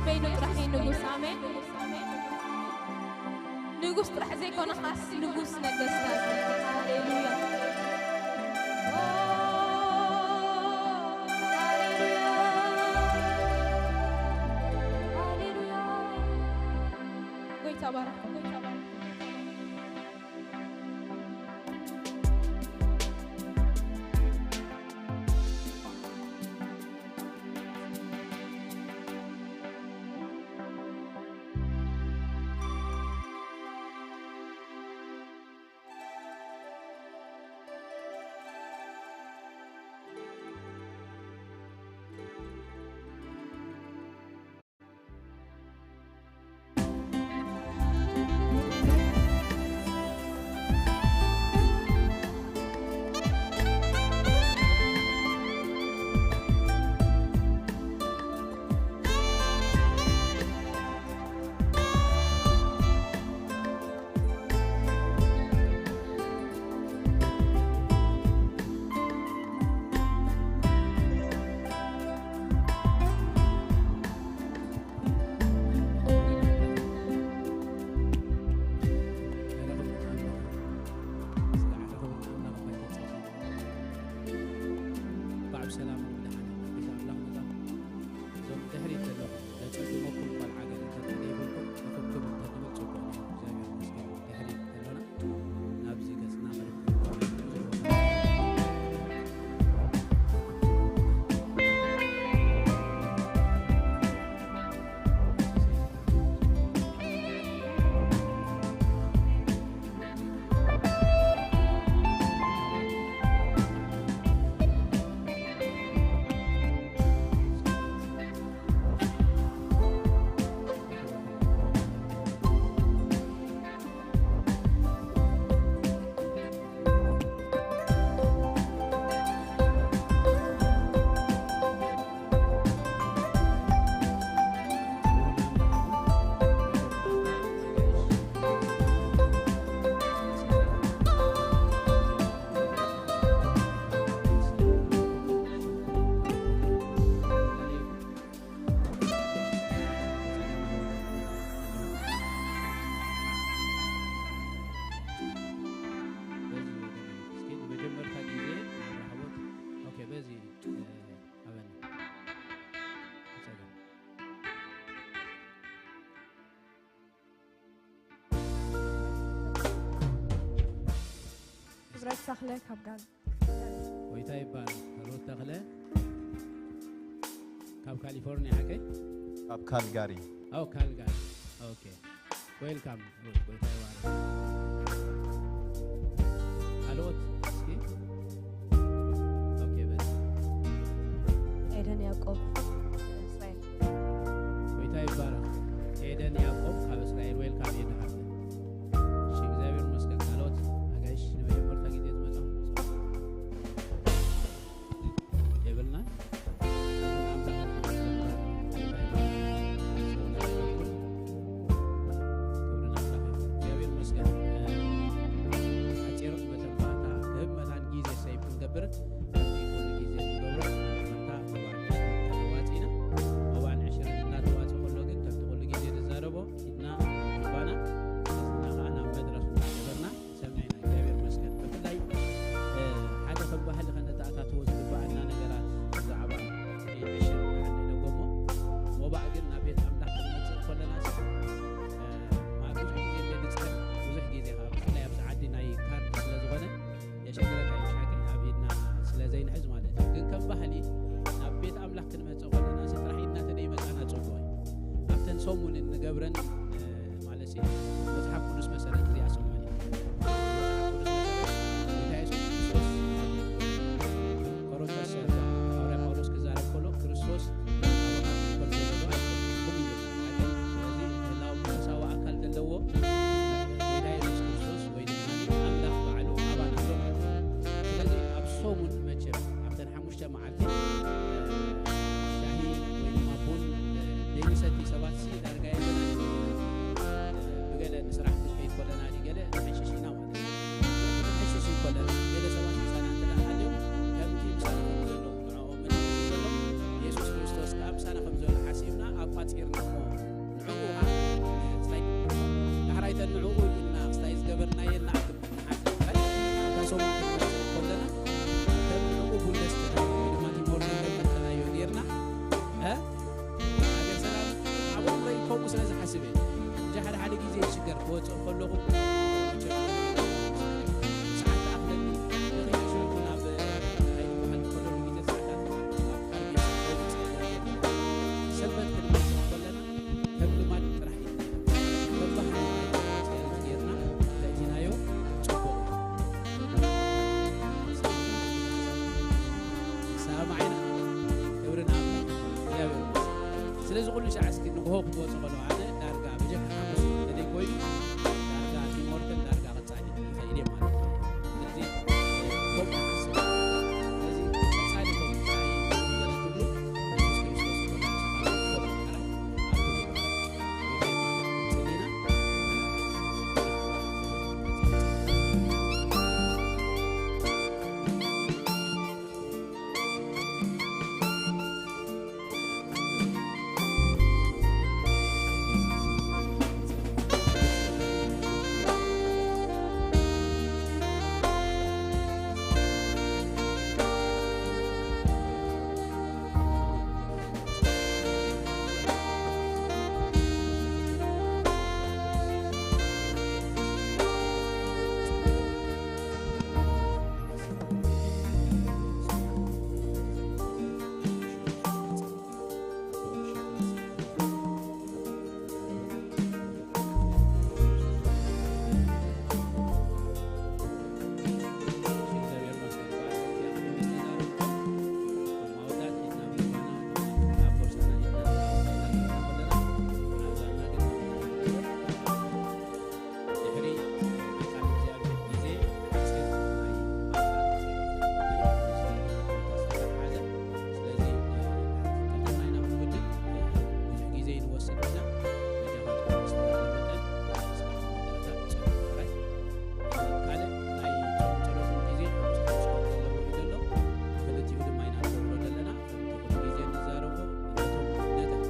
በይኑ ጥራሕ እዩ ንጉስ። ኣሜን። ንጉስ ጥራሕ ዘይኮነ፣ ኻስ ንጉስ ነገስታት። ሃሌሉያ። ኦ፣ ሃሌሉያ። ሃሌሉያ። ጎይታ ባረክ፣ ጎይታ ባረክ። እንኳዕ ብሰላም ወደሓን ቤት ኣምላኽ መጻ። እዞም ድሕሪት ዘለኹም ዘጸግመኩም ቆልዓ ገለ እንተደይብልኩም፣ እኹም ክብል እንተንብል ጽቡቕ እዩ። እግዚኣብሔር ይመስገን። ድሕሪት ዘለና ናብዚ ገጽና ክርከብ በዚ ወገን እስኪ ንመጀመርታ ግዜ ናብ ራህቦት፣ ኦኬ፣ በዚ፣ እ፣ ኣበኒ። ብጸጋም። ክብረት ተኽለ ካብ ጋል-፣ ጎይታ ይባረክ። ሩት ተኽለ ካብ ካሊፎርኒያ፣ ሓቀይ? ካብ ካልጋሪ። ኦ፣ ካልጋሪ። ኦኬ። ዌልካም ሩት፣ ጎይታ ይባረክ። ካልኦት እስኪ። ኦኬ፣ በል። ኤደን ያዕቆብ፣ እስራኤል። ጎይታ ይባረክ። ኤደን ያዕቆብ ካብ እስራኤል፣ ዌልካም ኤደን። እሺ፣ እግዚኣብሔር ይመስገን። ካልኦት ኣጋይሽ ንመጀመርታ ግዜ ዝመጻኹም የብልና። ክብሪ ናትካ ይኹን። እግዚኣብሔር ይመስገን። ሓጺር መተንባእታ ክህብ መታን ግዜ ሰይፍ ክንገብር ከምዚ ኩሉ ግዜ ንገብሮ መጀመርታ መባን ዕሽርን እናተዋጽእና፣ መባን ዕሽርን እናተዋጽእ ከሎ ግን ከምቲ ኩሉ ግዜ ንዛረቦ ኢድና ኣንባና፣ እዝንና ከኣ ናብ መድረኽ እናገበርና ሰሚዕና። እግዚኣብሔር ይመስገን። ብፍላይ፣ እ፣ ሓደ ከም ባህሊ ከነተኣታትዎ ዝግበኣና ነገራት ብዛዕባ ዕሽር ሓደ ኢለጎሞ፣ ሞባእ ግን ናብ ቤት ኣምላኽ ክንመጽእ ከለና ሲ፣ እ፣ ኣብ ብዙሕ ግዜ እንደ ንጽሕፍ፣ ብዙሕ ግዜ ከኣ ብፍላይ ኣብዚ ዓዲ ናይ ካርድ ስለ ዝኾነ የሸግረካ እዩ፣ ሻቂ ኣብ ኢድና ስለ ዘይንሕዝ ማለት እዩ። ግን ከም ባህሊ ናብ ቤት ኣምላኽ ክንመጽእ ከለና ሲ ጥራሕ ኢድና ተደይመጻና ጽቡቕ እዩ። ኣብተን ሰሙን እንገብረን፣ እ፣ ማለት ሲ መጽሓፍ ቅዱስ መሰረት እዚኣ ሰሙን እዩ። መጽሓፍ ቅዱስ መሰረት ጎይታ የሱስ ክርስቶስ ቆሮንቶስ ሃዋርያ ጳውሎስ ክዛረብ ከሎ ክርስቶስ ኣብ ኣኻትኩም ከም ዘሎ ኣይፈልጥኩም ኢሉ። ስለዚ እቲ ህላወ መንፈሳዊ ኣካል ዘለዎ ጎይታ የሱስ ክርስቶስ ወይ ድማ ኣምላኽ ባዕሉ ኣባና ኣሎ ማለት እዩ። ስለዚ ኣብ ሰሙን መቸም ኣብተን ሓሙሽተ መዓልቲ፣ እ፣ ሻሂ ወይ ድማ ቡን፣ እ፣ ዘይንሰቲ ሰባት ሲ ዳርጋ የለናን። እዚ ኩሉ ሻዕ እስኪ ንግሆ ክትወፁ ከለዉ ኣነ ዳርጋ ብጀካ ሓጎስ እንተዘይኮይኑ ዳርጋ ኢሞርተል ዳርጋ ክፃኒ ይኽእል እየ ማለት እዩ። ስለዚ ከምኡ ሓስብ። ስለዚ ቀፃሊ ከምኡ ሻዕ ገለ ትብሉ ኢየሱስ ክርስቶስ ዝኾነ ምሳኻ ዝኮነ ጥራይ ኣብ ድሕሪ ናይ ቃል እግዚኣብሔር ግዜ ሓጺር ናይ ማእከል ናይ ተስፋ ሓዘ። ስለዚ፣ ቀዳማይ ናብ ውድድር ብዙሕ ግዜ ይንወስድ ኢና። በጃኻ ትኩን ዝተባህለ መጠን እስካብ መወዳእታ ጸሎት ጥራይ። ካልእ ናይ ጾም ጸሎትን ግዜ ሓሙስ ሓሙስ ከም ዘለዎ እዩ ዘሎ። ክልቲኡ ድማ ኢና ንገብሮ ዘለና። ከምቲ ኩሉ ግዜ እንዛረቦ ነቶም ነተን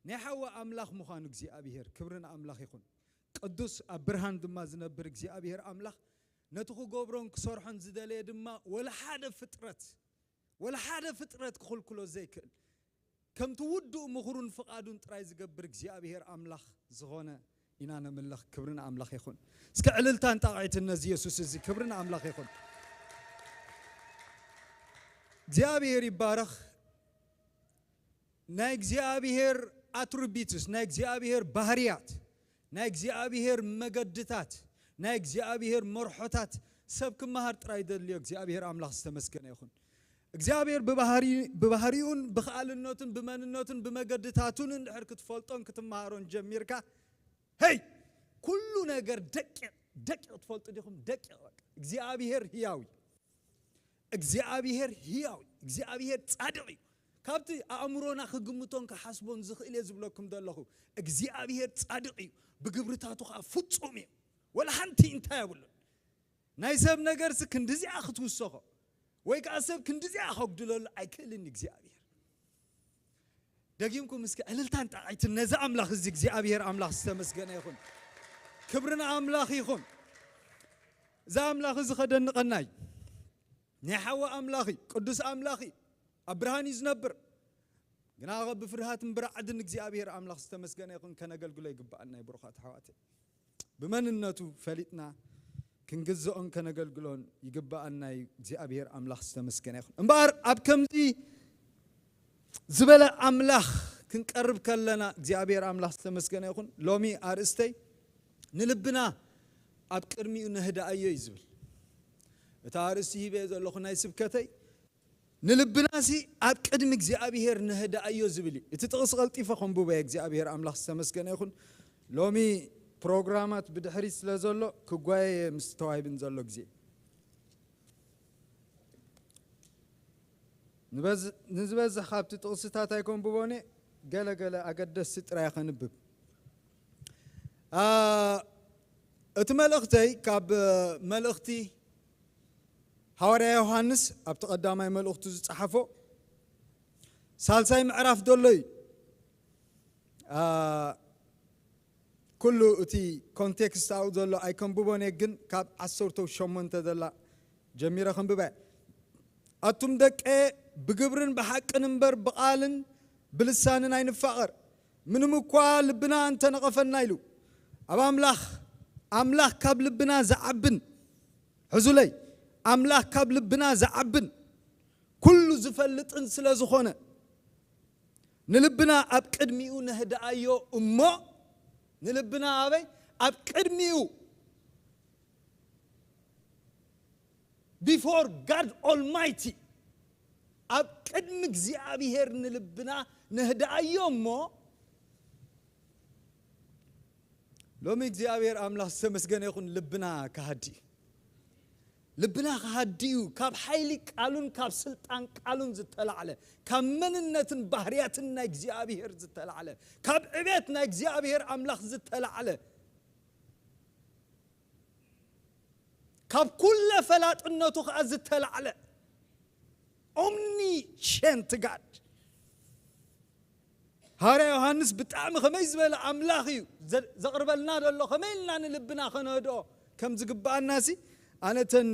ናይ ሓዊ ኣምላኽ ምዃኑ እግዚኣብሔር፣ ክብሪ ንኣምላኽ ይኹን። ቅዱስ ኣብ ብርሃን ድማ ዝነብር እግዚኣብሔር ኣምላኽ ነቲ ክገብሮን ክሰርሖን ዝደለየ ድማ ወላ ሓደ ፍጥረት፣ ወላ ሓደ ፍጥረት ክኽልክሎ ዘይክእል፣ ከምቲ ውዱእ ምኽሩን ፍቓዱን ጥራይ ዝገብር እግዚኣብሔር ኣምላኽ ዝኾነ ኢና ነምልኽ። ክብሪ ንኣምላኽ ይኹን። እስከ ዕልልታን ጣቕዒትን ነዚ የሱስ እዚ። ክብሪ ንኣምላኽ ይኹን። እግዚኣብሔር ይባረኽ። ናይ እግዚኣብሔር ኣትሪቢትስ፣ ናይ እግዚኣብሔር ባህርያት፣ ናይ እግዚኣብሔር መገድታት፣ ናይ እግዚኣብሔር መርሖታት ሰብ ክመሃር ጥራይ ደልዮ እግዚኣብሔር ኣምላኽ ዝተመስገነ ይኹን። እግዚኣብሔር ብባህሪ-፣ ብባህሪኡን ብኸኣልነቱን ብመንነቱን ብመገድታቱን እንድሕር ክትፈልጦን ክትመሃሮን ጀሚርካ፣ ሄይ፣ ኩሉ ነገር ደቂቕ፣ ደቂቕ ትፈልጡ ዲኹም? ደቂቕ በቃ። እግዚኣብሔር ህያው እዩ። እግዚኣብሔር ህያው እዩ። እግዚኣብሔር ጻድቕ እዩ። ካብቲ ኣእምሮና ክግምቶን ክሓስቦን ዝኽእል እየ ዝብለኩም ዘለኹ። እግዚኣብሔር ጻድቕ እዩ። ብግብርታቱ ኸዓ ፍጹም እዩ። ወላ ሓንቲ እንታይ የብሉን። ናይ ሰብ ነገርሲ ክንድዚኣ ክትውሰኾ ወይ ከዓ ሰብ ክንድዚኣ ከጉድለሉ ኣይክእልን እግዚኣብሔር። ደጊምኩም እስኪ ዕልልታን ጣቕዒትን ነዚ ኣምላኽ እዚ እግዚኣብሔር ኣምላኽ ዝተመስገነ ይኹን። ክብሪ ንኣምላኽ ይኹን። እዚ ኣምላኽ እዚ ከደንቐና እዩ። ናይ ሓዊ ኣምላኽ እዩ፣ ቅዱስ ኣምላኽ እዩ። ኣብ ብርሃን እዩ ዝነብር። ግና ብፍርሃትን ብራዕድን እግዚኣብሔር ኣምላኽ ዝተመስገነ ይኹን ከነገልግሎ ይግብኣና እዩ ብሩኻት ኣሕዋተይ። ብመንነቱ ፈሊጥና ክንግዝኦን ከነገልግሎን ይግብኣና እዩ። እግዚኣብሔር ኣምላኽ ዝተመስገነ ይኹን። እምበኣር ኣብ ከምዚ ዝበለ ኣምላኽ ክንቀርብ ከለና እግዚኣብሔር ኣምላኽ ዝተመስገነ ይኹን። ሎሚ ኣርእስተይ ንልብና ኣብ ቅድሚኡ ነህድኣዮ እዩ ዝብል። እታ ኣርእስቲ ሂበ ዘለኹ ናይ ስብከተይ ንልብናሲ ኣብ ቅድሚ እግዚኣብሔር ነህድኣዮ ዝብል እዩ። እቲ ጥቕሲ ቀልጢፈ ከንብቦ እየ። እግዚኣብሔር ኣምላኽ ዝተመስገነ ይኹን። ሎሚ ፕሮግራማት ብድሕሪት ስለ ዘሎ ክጓየ ምስ ተዋሂብን ዘሎ ግዜ። ንበዝ-፣ ንዝበዝሕ ካብቲ ጥቕስታት ኣይከንብቦን እየ። ገለ ገለ ኣገደስቲ ጥራይ ከንብብ። ኣ፣ እቲ መልእኽተይ ካብ መልእኽቲ ሃዋርያ ዮሃንስ ኣብቲ ቀዳማይ መልእኽቱ ዝጸሓፎ ሳልሳይ ምዕራፍ ዘሎ እዩ። ኣ፣ ኩሉ እቲ ኮንቴክስት ኣብኡ ዘሎ ኣይከንብቦን እየ፣ ግን ካብ ዓሰርተ ሸሞንተ ዘላ ጀሚረ ከንብባ እየ። ኣቱም ደቀ፣ ብግብርን ብሓቅን እምበር ብቓልን ብልሳንን ኣይንፋቐር። ምንም እኳ ልብና እንተነቐፈና ኢሉ፣ ኣብ ኣምላኽ፣ ኣምላኽ ካብ ልብና ዝዓብን፣ ሕዙለይ፣ ኣምላኽ ካብ ልብና ዝዓብን ኩሉ ዝፈልጥን ስለ ዝኾነ፣ ንልብና ኣብ ቅድሚኡ ነህድኣዮ እሞ፣ ንልብና ኣበይ? ኣብ ቅድሚኡ፣ before God Almighty፣ ኣብ ቅድሚ እግዚኣብሔር ንልብና ነህድኣዮ እሞ፣ ሎሚ እግዚኣብሔር ኣምላኽ ዝተመስገነ ይኹን፣ ልብና ክሃዲ እዩ። ልብና ክሃዲ እዩ። ካብ ሓይሊ ቃሉን ካብ ስልጣን ቃሉን ዝተላዕለ፣ ካብ መንነትን ባህርያትን ናይ እግዚኣብሔር ዝተላዕለ፣ ካብ ዕቤት ናይ እግዚኣብሔር ኣምላኽ ዝተላዕለ፣ ካብ ኩለ ፈላጥነቱ ኸዓ ዝተላዕለ፣ ኦምኒሸንት ጋድ። ሃዋርያ ዮሃንስ ብጣዕሚ ከመይ ዝበለ ኣምላኽ እዩ ዘ-፣ ዘቕርበልና ዘሎ፣ ከመይ ኢልና ንልብና ከነህድኦ ከም ዝግብኣና ሲ፣ ኣነ ተን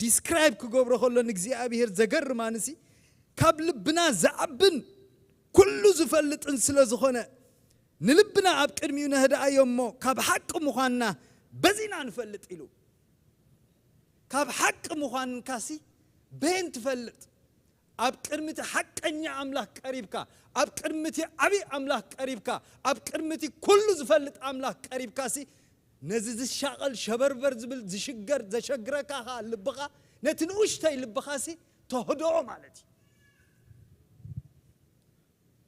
ዲስክራይብ ክገብሮ ከሎ ንእግዚኣብሔር ዘገርማኒ ሲ፣ ካብ ልብና ዝዓብን ኩሉ ዝፈልጥን ስለ ዝኾነ፣ ንልብና ኣብ ቅድሚኡ ነህድኣዮ እሞ፣ ካብ ሓቂ ምዃንና በዚና ንፈልጥ ኢሉ። ካብ ሓቂ ምዃንካሲ በየን ትፈልጥ? ኣብ ቅድሚ እቲ ሓቀኛ ኣምላኽ ቀሪብካ፣ ኣብ ቅድሚ እቲ ዓብዪ ኣምላኽ ቀሪብካ፣ ኣብ ቅድሚ እቲ ኩሉ ዝፈልጥ ኣምላኽ ቀሪብካሲ፣ ነዚ ዝሻቐል ሸበርበር ዝብል ዝሽገር ዘሸግረካ ኸኣ ልብኻ፣ ነቲ ንኡሽተይ ልብኻሲ ተህድኦ ማለት እዩ።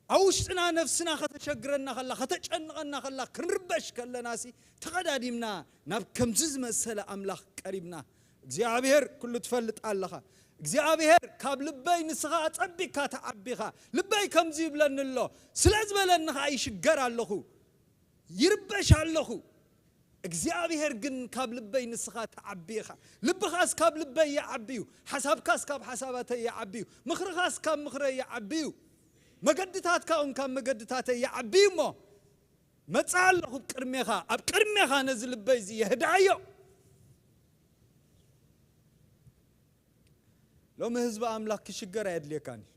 ኣብ ውሽጥና ነፍስና ከተሸግረና ከላ፣ ከተጨንቐና ከላ፣ ክንርበሽ ከለናሲ ተቐዳዲምና ናብ ከምዚ ዝመሰለ ኣምላኽ ቀሪብና፣ እግዚኣብሔር ኩሉ ትፈልጥ ኣለኻ። እግዚኣብሔር ካብ ልበይ ንስኻ ኣጸቢቕካ ትዓቢ ኢኻ። ልበይ ከምዚ ይብለኒ ኣሎ፣ ስለ ዝበለኒ ኸኣ ይሽገር ኣለኹ፣ ይርበሽ ኣለኹ። እግዚኣብሔር ግን ካብ ልበይ ንስኻ ትዓቢ ኢኻ። ልብኻስ ካብ ልበይ ይዓቢ እዩ፣ ሓሳብካስ ካብ ሓሳባተይ ይዓቢ እዩ፣ ምኽርኻስ ካብ ምኽረይ ይዓቢ እዩ፣ መገድታትካ እውን ካብ መገድታተይ ይዓቢ እዩ። እሞ መጻ ኣለኹ ኣብ ቅድሜኻ፣ ኣብ ቅድሜኻ ነዚ ልበይ እዚ የህድኣዮ። ሎሚ ህዝቢ ኣምላኽ ክሽገር ኣየድልየካን እዩ።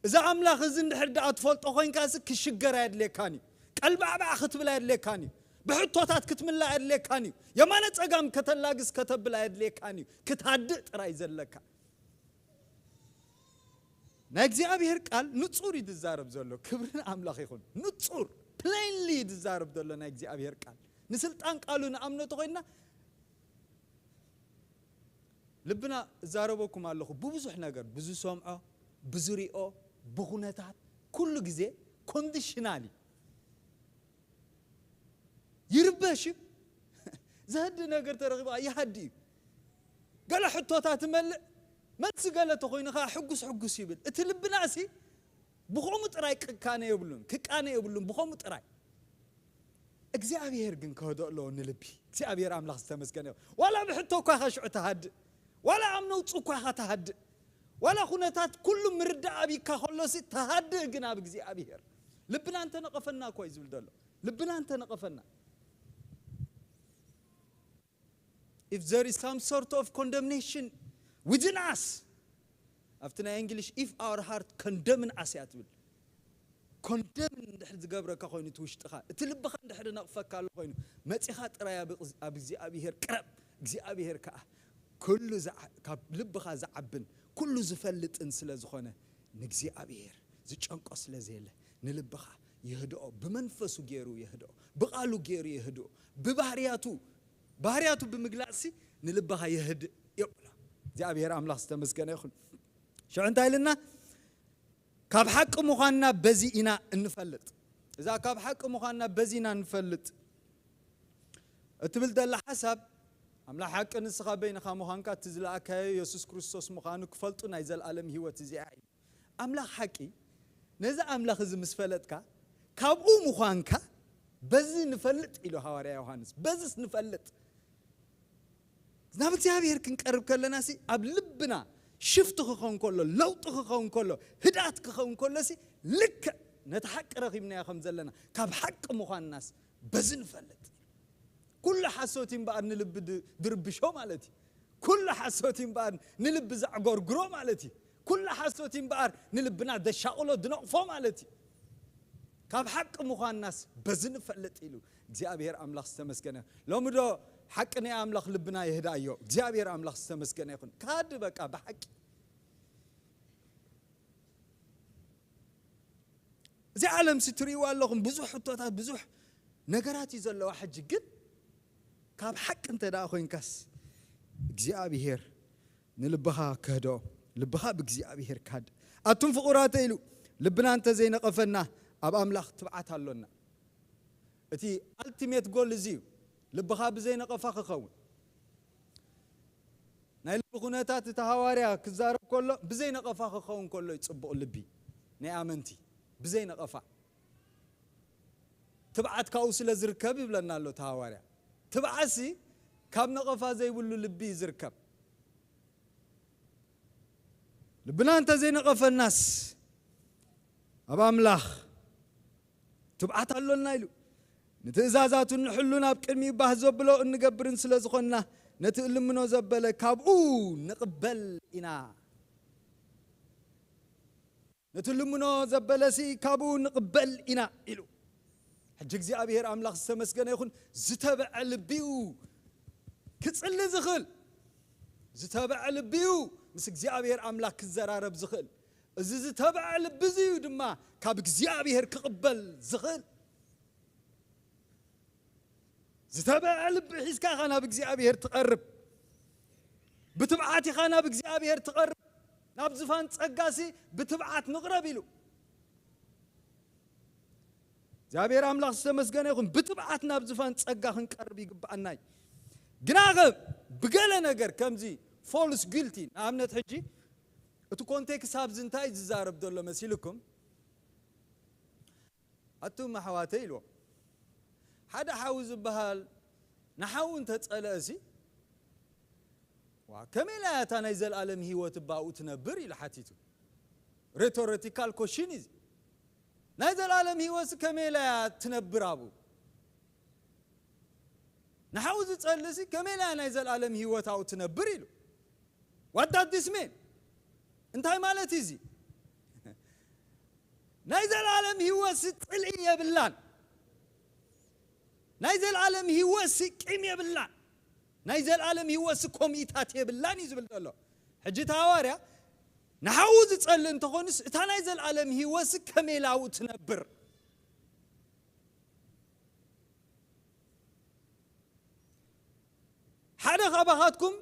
እዚ ኣምላኽ እዚ እንድሕር ደኣ ትፈልጦ ኮይንካሲ ክሽገር ኣየድልየካን እዩ። ቀልባዕባዕ ክትብል ኣየድልየካን እዩ። ብሕቶታት ክትምላእ ኣየድልየካን እዩ። የማነ ጸጋም ከተላግስ ከተብል ኣየድልየካን እዩ። ክትሃድእ ጥራይ ዘለካ። ናይ እግዚኣብሔር ቃል ንጹር እዩ ዝዛረብ ዘሎ። ክብሪ ንኣምላኽ ይኹን። ንጹር፣ ፕሌንሊ እዩ ዝዛረብ ዘሎ ናይ እግዚኣብሔር ቃል። ንስልጣን ቃሉ ንኣምኖ ተኾይንና፣ ልብና እዛረበኩም ኣለኹ ብብዙሕ ነገር፣ ብዝሰምዖ፣ ብዝሪኦ፣ ብኹነታት፣ ኩሉ ግዜ ኮንዲሽናል እዩ። ይርበሽ እዩ። ዘህዲ ነገር ተረኺቡ ይሃዲ እዩ። ገለ ሕቶታት ትመልእ፣ መልሲ ገለ ተኾይኑ ኸዓ ሕጉስ ሕጉስ ይብል። እቲ ልብና ሲ ብኸምኡ ጥራይ ቅካነ የብሉን፣ ክቃነ የብሉን ብኸምኡ ጥራይ። እግዚኣብሔር ግን ከህዶ ኣለዎ ንልቢ። እግዚኣብሔር ኣምላኽ ዝተመስገነ ይኹን። ዋላ ብሕቶ እኳ ኢኻ ሽዑ ትሃድእ፣ ዋላ ኣብ ነውፂ እኳ ኢኻ ትሃድእ፣ ዋላ ኩነታት ኩሉ ምርዳእ ኣቢካ ከሎሲ ትሃድእ ግን ኣብ እግዚኣብሔር። ልብና እንተነቐፈና እኮ እዩ ዝብል ዘሎ። ልብና እንተነቐፈና። If there is some sort of condemnation within us, ኣብቲ ናይ እንግሊሽ if our heart condemn us እያ ትብል። ኮንደምን እንድሕር ዝገብረካ ኮይኑ እቲ ውሽጥኻ፣ እቲ ልብኻ እንድሕር ነቕፈካ ኣሎ ኮይኑ፣ መጺኻ ጥራይ ኣብ ኣብ እግዚኣብሔር ቅረብ። እግዚኣብሔር ከኣ ኩሉ ዝዓ- ካብ ልብኻ ዝዓብን ኩሉ ዝፈልጥን ስለ ዝኾነ፣ ንእግዚኣብሔር ዝጨንቆ ስለ ዘየለ፣ ንልብኻ የህድኦ። ብመንፈሱ ገይሩ የህድኦ፣ ብቓሉ ገይሩ የህድኦ። ብባህርያቱ፣ ባህርያቱ ብምግላጽሲ ንልብኻ የህድእ የብሎ። እግዚኣብሔር ኣምላኽ ዝተመስገነ ይኹን። ሽዑ እንታይ ኢልና? ካብ ሓቂ ምዃንና በዚ ኢና እንፈልጥ። እዛ ካብ ሓቂ ምዃንና በዚ ኢና እንፈልጥ እትብል ዘላ ሓሳብ፣ ኣምላኽ ሓቂ ንስኻ በይንኻ ምዃንካ፣ እቲ ዝለኣካዮ የሱስ ክርስቶስ ምዃኑ ክፈልጡ ናይ ዘለኣለም ህይወት እዚኣ እዩ። ኣምላኽ ሓቂ፣ ነዚ ኣምላኽ እዚ ምስ ፈለጥካ፣ ካብኡ ምዃንካ በዚ ንፈልጥ ኢሉ ሃዋርያ ዮሃንስ። በዝስ ንፈልጥ። ናብ እግዚኣብሔር ክንቀርብ ከለና ሲ ኣብ ልብና ሽፍቲ ክኸውን ከሎ፣ ለውጢ ክኸውን ከሎ፣ ህድኣት ክኸውን ከሎ ሲ ልክዕ ነቲ ሓቂ ረኺብናዮ ከም ዘለና፣ ካብ ሓቂ ምዃንናስ በዚ ንፈልጥ። ኩሉ ሓሶት እዩ እምበኣር ንልቢ ድ- ድርብሾ ማለት እዩ። ኩሉ ሓሶት እዩ እምበኣር ንልቢ ዘዕጎርግሮ ማለት እዩ። ኩሉ ሓሶት እዩ እምበኣር ንልብና ደሻቕሎ ድነቕፎ ማለት እዩ። ካብ ሓቂ ምዃንናስ በዚ ንፈልጥ ኢሉ እግዚኣብሔር ኣምላኽ ዝተመስገነ። ሎሚ ዶ ሓቂ ናይ ኣምላኽ ልብና የህዳዮ? እግዚኣብሔር ኣምላኽ ዝተመስገነ ይኹን። ካድ በቃ ብሓቂ እዚ ዓለም ሲ ትርእይዋ ኣለኹም፣ ብዙሕ ሕቶታት፣ ብዙሕ ነገራት እዩ ዘለዋ። ሕጂ ግን ካብ ሓቂ እንተ ደኣ ኮይንካስ እግዚኣብሔር ንልብኻ ክህዶ፣ ልብኻ ብእግዚኣብሔር ካድ። ኣቱም ፍቑራተ ኢሉ ልብና እንተ ዘይነቐፈና ኣብ ኣምላኽ ትብዓት ኣሎና። እቲ ኣልቲሜት ጎል እዚ እዩ። ልብኻ ብዘይነቐፋ ክኸውን። ናይ ልቢ ኩነታት እቲ ሃዋርያ ክዛረብ ከሎ ብዘይነቐፋ ክኸውን ከሎ እዩ ጽቡቕ ልቢ ናይ ኣመንቲ። ብዘይነቐፋ ትብዓት ካብኡ ስለ ዝርከብ ይብለና ኣሎ እቲ ሃዋርያ። ትብዓትሲ ካብ ነቐፋ ዘይብሉ ልቢ እዩ ዝርከብ። ልብና እንተ ዘይነቐፈናስ ኣብ ኣምላኽ ትብዓት ኣሎና ኢሉ። ንትእዛዛቱ እንሕሉን ኣብ ቅድሚኡ ባህ ዘብሎ እንገብርን ስለ ዝኾንና ነቲ እልምኖ ዘበለ ካብኡ ንቕበል ኢና። ነቲ ልምኖ ዘበለሲ ካብኡ ንቕበል ኢና ኢሉ። ሕጂ እግዚኣብሔር ኣምላኽ ዝተመስገነ ይኹን። ዝተበዐ ልቢኡ ክጽሊ ዝኽእል፣ ዝተበዐ ልቢኡ ምስ እግዚኣብሔር ኣምላኽ ክዘራረብ ዝኽእል፣ እዚ ዝተበዐ ልቢ እዚ እዩ ድማ ካብ እግዚኣብሔር ክቕበል ዝኽእል። ዝተበዐ ልቢ ሒዝካ ኢኻ ናብ እግዚኣብሔር ትቐርብ። ብትብዓት ኢኻ ናብ እግዚኣብሔር ትቐርብ። ናብ ዝፋን ጸጋሲ ብትብዓት ንቕረብ ኢሉ። እግዚኣብሔር ኣምላኽ ዝተመስገነ ይኹን። ብትብዓት ናብ ዝፋን ጸጋ ክንቀርብ ይግብኣና እዩ። ግናኸ ብገለ ነገር ከምዚ ፎልስ ጊልቲ፣ ንኣብነት ሕጂ እቲ ኮንቴክስት ኣብዚ እንታይ ዝዛረብ ዘሎ መሲልኩም? ኣቱም ኣሕዋተይ ኢልዎም። ሓደ ሓው ዝበሃል ንሓው እንተጸለእሲ፣ ዋ፣ ከመይ ኢላ እያ እታ ናይ ዘለኣለም ህይወት ባኡ ትነብር ኢሉ ሓቲቱ። ሬቶሪካል ኮሽን እዚ። ናይ ዘለኣለም ህይወትሲ ከመይ ኢላ እያ ትነብር ኣብኡ? ንሓው ዝጸልእሲ ከመይ ኢላ እያ ናይ ዘለኣለም ህይወት ኣብኡ ትነብር ኢሉ። What does this mean? እንታይ ማለት እዩ እዚ? ናይ ዘለኣለም ህይወትሲ ጽልኢ የብላን። ናይ ዘለኣለም ህይወትሲ ቂም የብላን። ናይ ዘለኣለም ህይወትሲ ኮሚታት የብላን እዩ ዝብል ዘሎ። ሕጂ እቲ ሃዋርያ ንሓዉ ዝጸልእ እንተኾይኑስ እታ ናይ ዘለኣለም ህይወትሲ ከመይ ኢላ ኣብኡ ትነብር? ሓደ ካባኻትኩም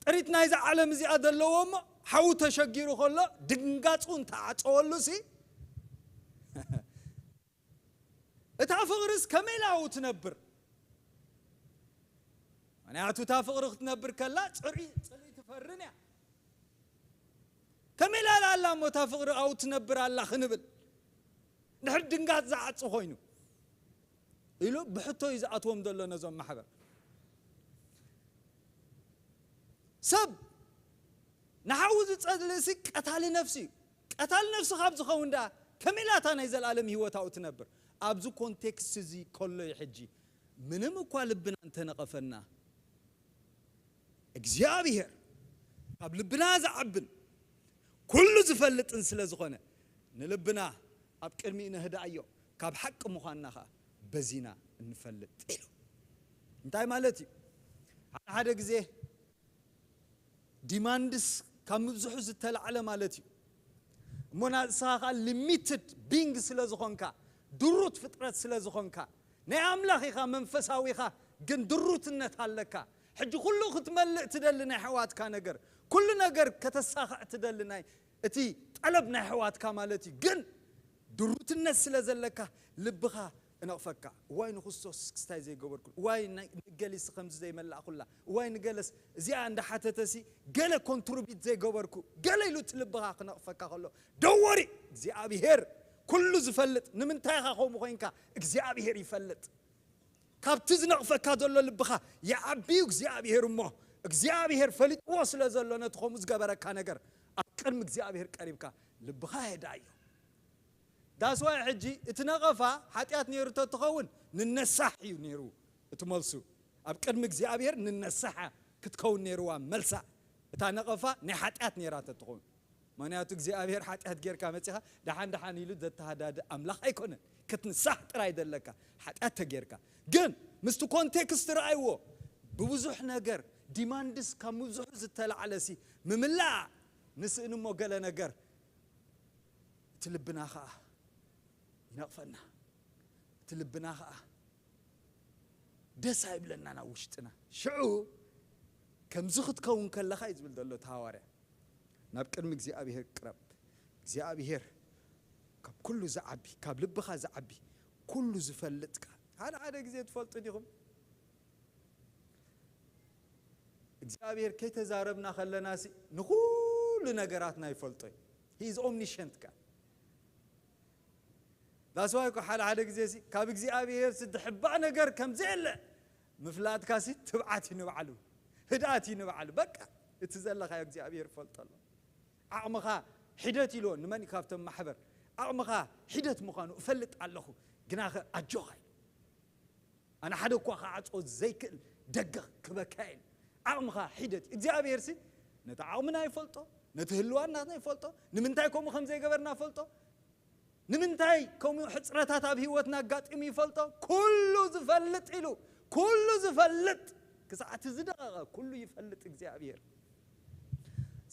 ጥሪት ናይዛ ዓለም እዚኣ ዘለዎ እሞ ሓዉ ተሸጊሩ ከሎ ድንጋጹ እንተዓጸወሉ ሲ እታ ፍቕርስ ከመይ ኢላ ኣብኡ ትነብር? ምኽንያቱ እታ ፍቕሪ ክትነብር ከላ ጽሪ ጽልኢ ትፈርን እያ። ከመይ ኢላ ኣላ እሞ እታ ፍቕሪ ኣብኡ ትነብር ኣላ ክንብል? ድሕሪ ድንጋጽ ዝዓጹ ኮይኑ ኢሉ ብሕቶ እዩ ዝኣትዎም ዘሎ ነዞም ማሕበር። ሰብ ንሓዉ ዝጸልእሲ ቀታሊ ነፍሲ እዩ። ቀታሊ ነፍሲ ካብ ዝኸውን ደኣ ከመይ ኢላ እታ ናይ ዘለኣለም ህይወት ኣብኡ ትነብር? ኣብዚ ኮንቴክስት እዚ ከሎ እዩ ሕጂ ምንም እኳ ልብና እንተነቐፈና እግዚኣብሔር ካብ ልብና ዝዓብን ኩሉ ዝፈልጥን ስለ ዝኾነ ንልብና ኣብ ቅድሚኡ ነህድኣዮ ካብ ሓቂ ምዃንና ኸዓ በዚና እንፈልጥ ኢሉ። እንታይ ማለት እዩ? ሓደ ሓደ ግዜ ዲማንድስ ካብ ምብዝሑ ዝተላዕለ ማለት እዩ። እሞ ንስኻ ከዓ ሊሚትድ ቢንግ ስለ ዝኾንካ፣ ድሩት ፍጥረት ስለ ዝኾንካ፣ ናይ ኣምላኽ ኢኻ፣ መንፈሳዊ ኢኻ፣ ግን ድሩትነት ኣለካ። ሕጂ ኩሉ ክትመልእ ትደሊ ናይ ኣሕዋትካ ነገር፣ ኩሉ ነገር ከተሳኽዕ ትደሊ ናይ እቲ ጠለብ ናይ ኣሕዋትካ ማለት እዩ። ግን ድሩትነት ስለ ዘለካ ልብኻ እነቕፈካ። እዋይ ንክርስቶስ ክስታይ ዘይገበርኩ፣ እዋይ ናይ- ንገሊስ ከምዚ ዘይመላእኩላ፣ እዋይ ንገለስ እዚኣ እንዳሓተተሲ ገለ ኮንትሪቢት ዘይገበርኩ፣ ገለ ኢሉ እቲ ልብኻ ክነቕፈካ ከሎ ደወሪ እግዚኣብሔር ኩሉ ዝፈልጥ። ንምንታይ ኢኻ ከምኡ ኮይንካ? እግዚኣብሔር ይፈልጥ። ካብቲ ዝነቕፈካ ዘሎ ልብኻ ይዓቢ እዩ እግዚኣብሔር። እሞ እግዚኣብሔር ፈሊጥዎ ስለ ዘሎ ነቲ ከምኡ ዝገበረካ ነገር ኣብ ቅድሚ እግዚኣብሔር ቀሪብካ ልብኻ የዳዮ። ዳስዋይ ሕጂ እቲ ነቐፋ ሓጢኣት ነይሩ ተትኸውን ንነሳሕ እዩ ነይሩ እቲ መልሱ። ኣብ ቅድሚ እግዚኣብሔር ንነሳሕ ክትከውን ነይርዋ መልሳ። እታ ነቐፋ ናይ ሓጢኣት ነይራ ተትኸውን። ምኽንያቱ እግዚኣብሔር ሓጢኣት ጌርካ መጺኻ ደሓን ደሓን ኢሉ ዘተሃዳድእ ኣምላኽ ኣይኮነን። ክትንሳሕ ጥራይ ዘለካ ሓጢኣት ተጌርካ። ግን ምስቲ ኮንቴክስት ረኣይዎ። ብብዙሕ ነገር ዲማንድስ ካብ ምብዝሑ ዝተላዕለሲ ምምላእ ንስእን እሞ ገለ ነገር እቲ ልብና ኸዓ ይነቕፈና። እቲ ልብና ኸዓ ደስ ኣይብለና ናብ ውሽጥና። ሽዑ ከምዚ ክትከውን ከለኻ እዩ ዝብል ዘሎ እቲ ሃዋርያ። ናብ ቅድሚ እግዚኣብሔር ቅረብ። እግዚኣብሔር ካብ ኩሉ ዝዓቢ፣ ካብ ልብኻ ዝዓቢ፣ ኩሉ ዝፈልጥ ቃል። ሓደ ሓደ ግዜ ትፈልጡ ዲኹም? እግዚኣብሔር ከይተዛረብና ከለና ሲ ንኹሉ ነገራትና ይፈልጦ እዩ። He is omniscient God። That's why እኮ ሓደ ሓደ ግዜ ሲ ካብ እግዚኣብሔር ሲ ድሕባእ ነገር ከም ዘየለ ምፍላጥካ ሲ ትብዓት እዩ ንባዕሉ፣ ህድኣት እዩ ንባዕሉ። በቃ እቲ ዘለኻዮ እግዚኣብሔር ይፈልጦ ኣሎ። ዓቕምኻ ሒደት ኢልዎ ንመን እዩ ካብቶም ማሕበር ዓቕምኻ ሒደት ምዃኑ እፈልጥ ኣለኹ፣ ግናኸ ኣጆኻ ኢሉ። ኣነ ሓደ እኳ ክዓጾ ዘይክእል ደገ ክበካ ኢሉ። ዓቕምኻ ሒደት እዩ። እግዚኣብሔር ሲ ነቲ ዓቕምና ይፈልጦ፣ ነቲ ህልዋናትና ይፈልጦ፣ ንምንታይ ከምኡ ከም ዘይገበርና ይፈልጦ፣ ንምንታይ ከምኡ ሕጽረታት ኣብ ህይወትና ኣጋጢሙ ይፈልጦ። ኩሉ ዝፈልጥ ኢሉ፣ ኩሉ ዝፈልጥ፣ ክሳዕ እቲ ዝደቐቐ ኩሉ ይፈልጥ እግዚኣብሔር።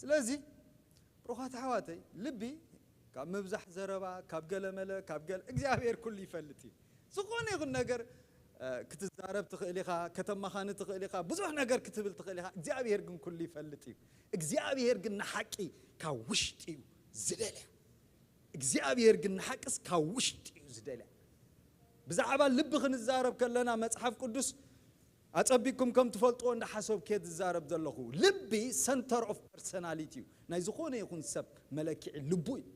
ስለዚ ብሩኻት ኣሕዋተይ፣ ልቢ ካብ ምብዛሕ ዘረባ፣ ካብ ገለመለ፣ ካብ ገለ እግዚኣብሔር ኩሉ ይፈልጥ እዩ። ዝኾነ ይኹን ነገር እ፣ ክትዛረብ ትኽእል ኢኻ፣ ከተማኻኒ ትኽእል ኢኻ፣ ብዙሕ ነገር ክትብል ትኽእል ኢኻ። እግዚኣብሔር ግን ኩሉ ይፈልጥ እዩ። እግዚኣብሔር ግን ንሓቂ ካብ ውሽጢ እዩ ዝደልያ። እግዚኣብሔር ግን ንሓቅስ ካብ ውሽጢ እዩ ዝደልያ። ብዛዕባ ልቢ ክንዛረብ ከለና መጽሓፍ ቅዱስ ኣጸቢቅኩም ከም ትፈልጥዎ እንዳሓሰብኩ እየ ዝዛረብ ዘለኹ። ልቢ ሰንተር ኦፍ ፐርሰናሊቲ እዩ። ናይ ዝኾነ ይኹን ሰብ መለክዒ ልቡ እዩ።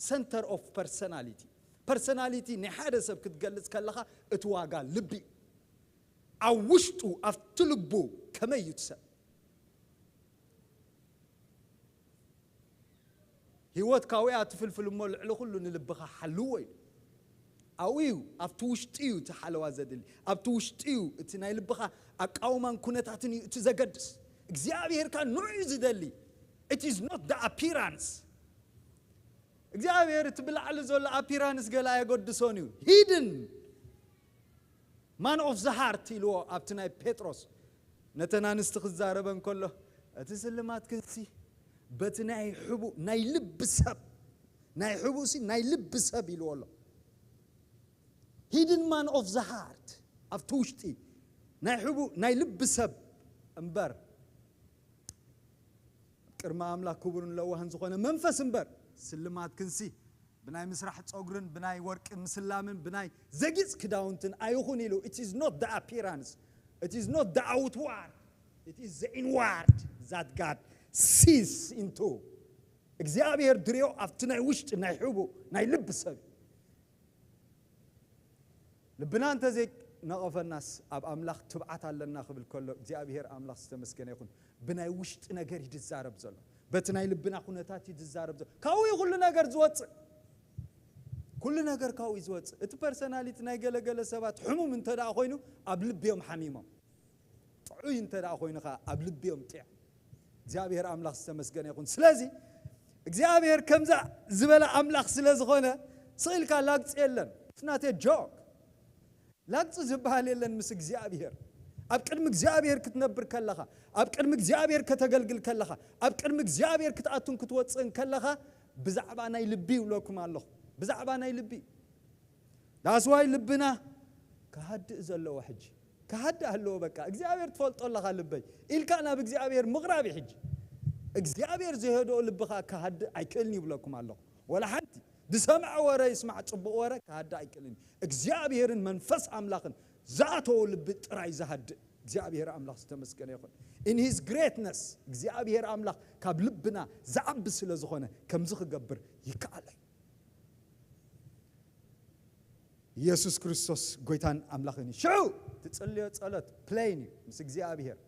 ሰንተር ኦፍ ፐርሰናሊቲ። ፐርሰናሊቲ ናይ ሓደ ሰብ ክትገልጽ ከለኻ እቲ ዋጋ ልቢ እዩ። ኣብ ውሽጡ ኣብቲ ልቡ ከመይ እዩ እቲ ሰብ? ህይወት ካውያ ትፍልፍል እሞ ልዕሊ ኩሉ ንልብኻ ሓልዎ እዩ። ኣብኡ እዩ፣ ኣብቲ ውሽጢ እዩ እቲ ሓለዋ ዘድሊ። ኣብቲ ውሽጢ እዩ እቲ ናይ ልብኻ ኣቃውማን ኩነታትን እዩ እቲ ዘገድስ። እግዚኣብሔር ከኣ ንዑ እዩ ዝደሊ። It is not the appearance። እግዚኣብሔር እቲ ብላዕሊ ዘሎ ኣፒራንስ ገለ ኣየገድሶን እዩ። ሂድን ማን ኦፍ ዘ ሃርት ኢልዎ ኣብቲ ናይ ጴጥሮስ ነተን ኣንስቲ ክዛረበን ከሎ፣ እቲ ስልማት ክንሲ በቲ ናይ ሕቡእ ናይ ልቢ ሰብ፣ ናይ ሕቡእሲ ናይ ልቢ ሰብ ኢልዎ ኣሎ። ሂድን ማን ኦፍ ዘ ሃርት ኣብቲ ውሽጢ ናይ ሕቡእ ናይ ልቢ ሰብ እምበር ቅድሚ ኣምላኽ ክቡርን ለዋህን ዝኾነ መንፈስ እምበር፣ ስልማት ክንሲ ብናይ ምስራሕ ጸጉርን ብናይ ወርቂ ምስላምን ብናይ ዘጊጽ ክዳውንትን ኣይኹን ኢሉ። It is not the appearance, it is not the outward, it is the inward that God sees into. እግዚኣብሔር ድርዮ ኣብቲ ናይ ውሽጢ ናይ ሕቡ ናይ ልቢ ሰብ እዩ። ልብና እንተዘይነቐፈናስ ኣብ ኣምላኽ ትብዓት ኣለና ክብል ከሎ እግዚኣብሔር ኣምላኽ ዝተመስገነ ይኹን። ብናይ ውሽጢ ነገር እዩ ዝዛረብ ዘሎ፣ በቲ ናይ ልብና ኩነታት እዩ ዝዛረብ ዘሎ። ካብኡ እዩ ኩሉ ነገር ዝወፅእ፣ ኩሉ ነገር ካብኡ እዩ ዝወፅእ። እቲ ፐርሰናሊቲ ናይ ገለገለ ሰባት ሕሙም እንተ ደኣ ኮይኑ ኣብ ልቢ እዮም ሓሚሞም። ጥዑይ እንተ ደኣ ኮይኑ ኸዓ ኣብ ልቢ እዮም ጥዕ እግዚኣብሔር ኣምላኽ ዝተመስገነ ይኹን። ስለዚ እግዚኣብሔር ከምዛ ዝበለ ኣምላኽ ስለ ዝኾነ ስቕ ኢልካ ላግፂ የለን። It's not a joke። ላግፂ ዝበሃል የለን ምስ እግዚኣብሔር። ኣብ ቅድሚ እግዚኣብሔር ክትነብር ከለኻ፣ ኣብ ቅድሚ እግዚኣብሔር ከተገልግል ከለኻ፣ ኣብ ቅድሚ እግዚኣብሔር ክትኣቱን ክትወፅእን ከለኻ ብዛዕባ ናይ ልቢ ይብለኩም ኣለኹ። ብዛዕባ ናይ ልቢ ዳስዋይ ልብና ክሃድእ ዘለዎ ሕጂ ክሃድእ ኣለዎ። በቃ እግዚኣብሔር ትፈልጦ ኣለኻ ልበይ ኢልካ ናብ እግዚኣብሔር ምቕራብ እዩ። ሕጂ እግዚኣብሔር ዝህድኦ ልብኻ ክሃድእ ኣይክእልን ይብለኩም ኣለኹ። ወላ ሓንቲ ዝሰምዐ ወረ ይስማዕ፣ ጽቡቕ ወረ ክሃድእ ኣይክእልን። እግዚኣብሔርን መንፈስ ኣምላኽን ዝኣተዎ ልቢ ጥራይ ዝሃድእ እግዚኣብሔር ኣምላኽ ዝተመስገነ ይኹን። In his greatness እግዚኣብሔር ኣምላኽ ካብ ልብና ዝዓቢ ስለ ዝኾነ ከምዚ ክገብር ይከኣል እዩ። ኢየሱስ ክርስቶስ ጎይታን ኣምላኽን እዩ። ሽዑ ትጽልዮ ጸሎት ፕሌን እዩ ምስ እግዚኣብሔር።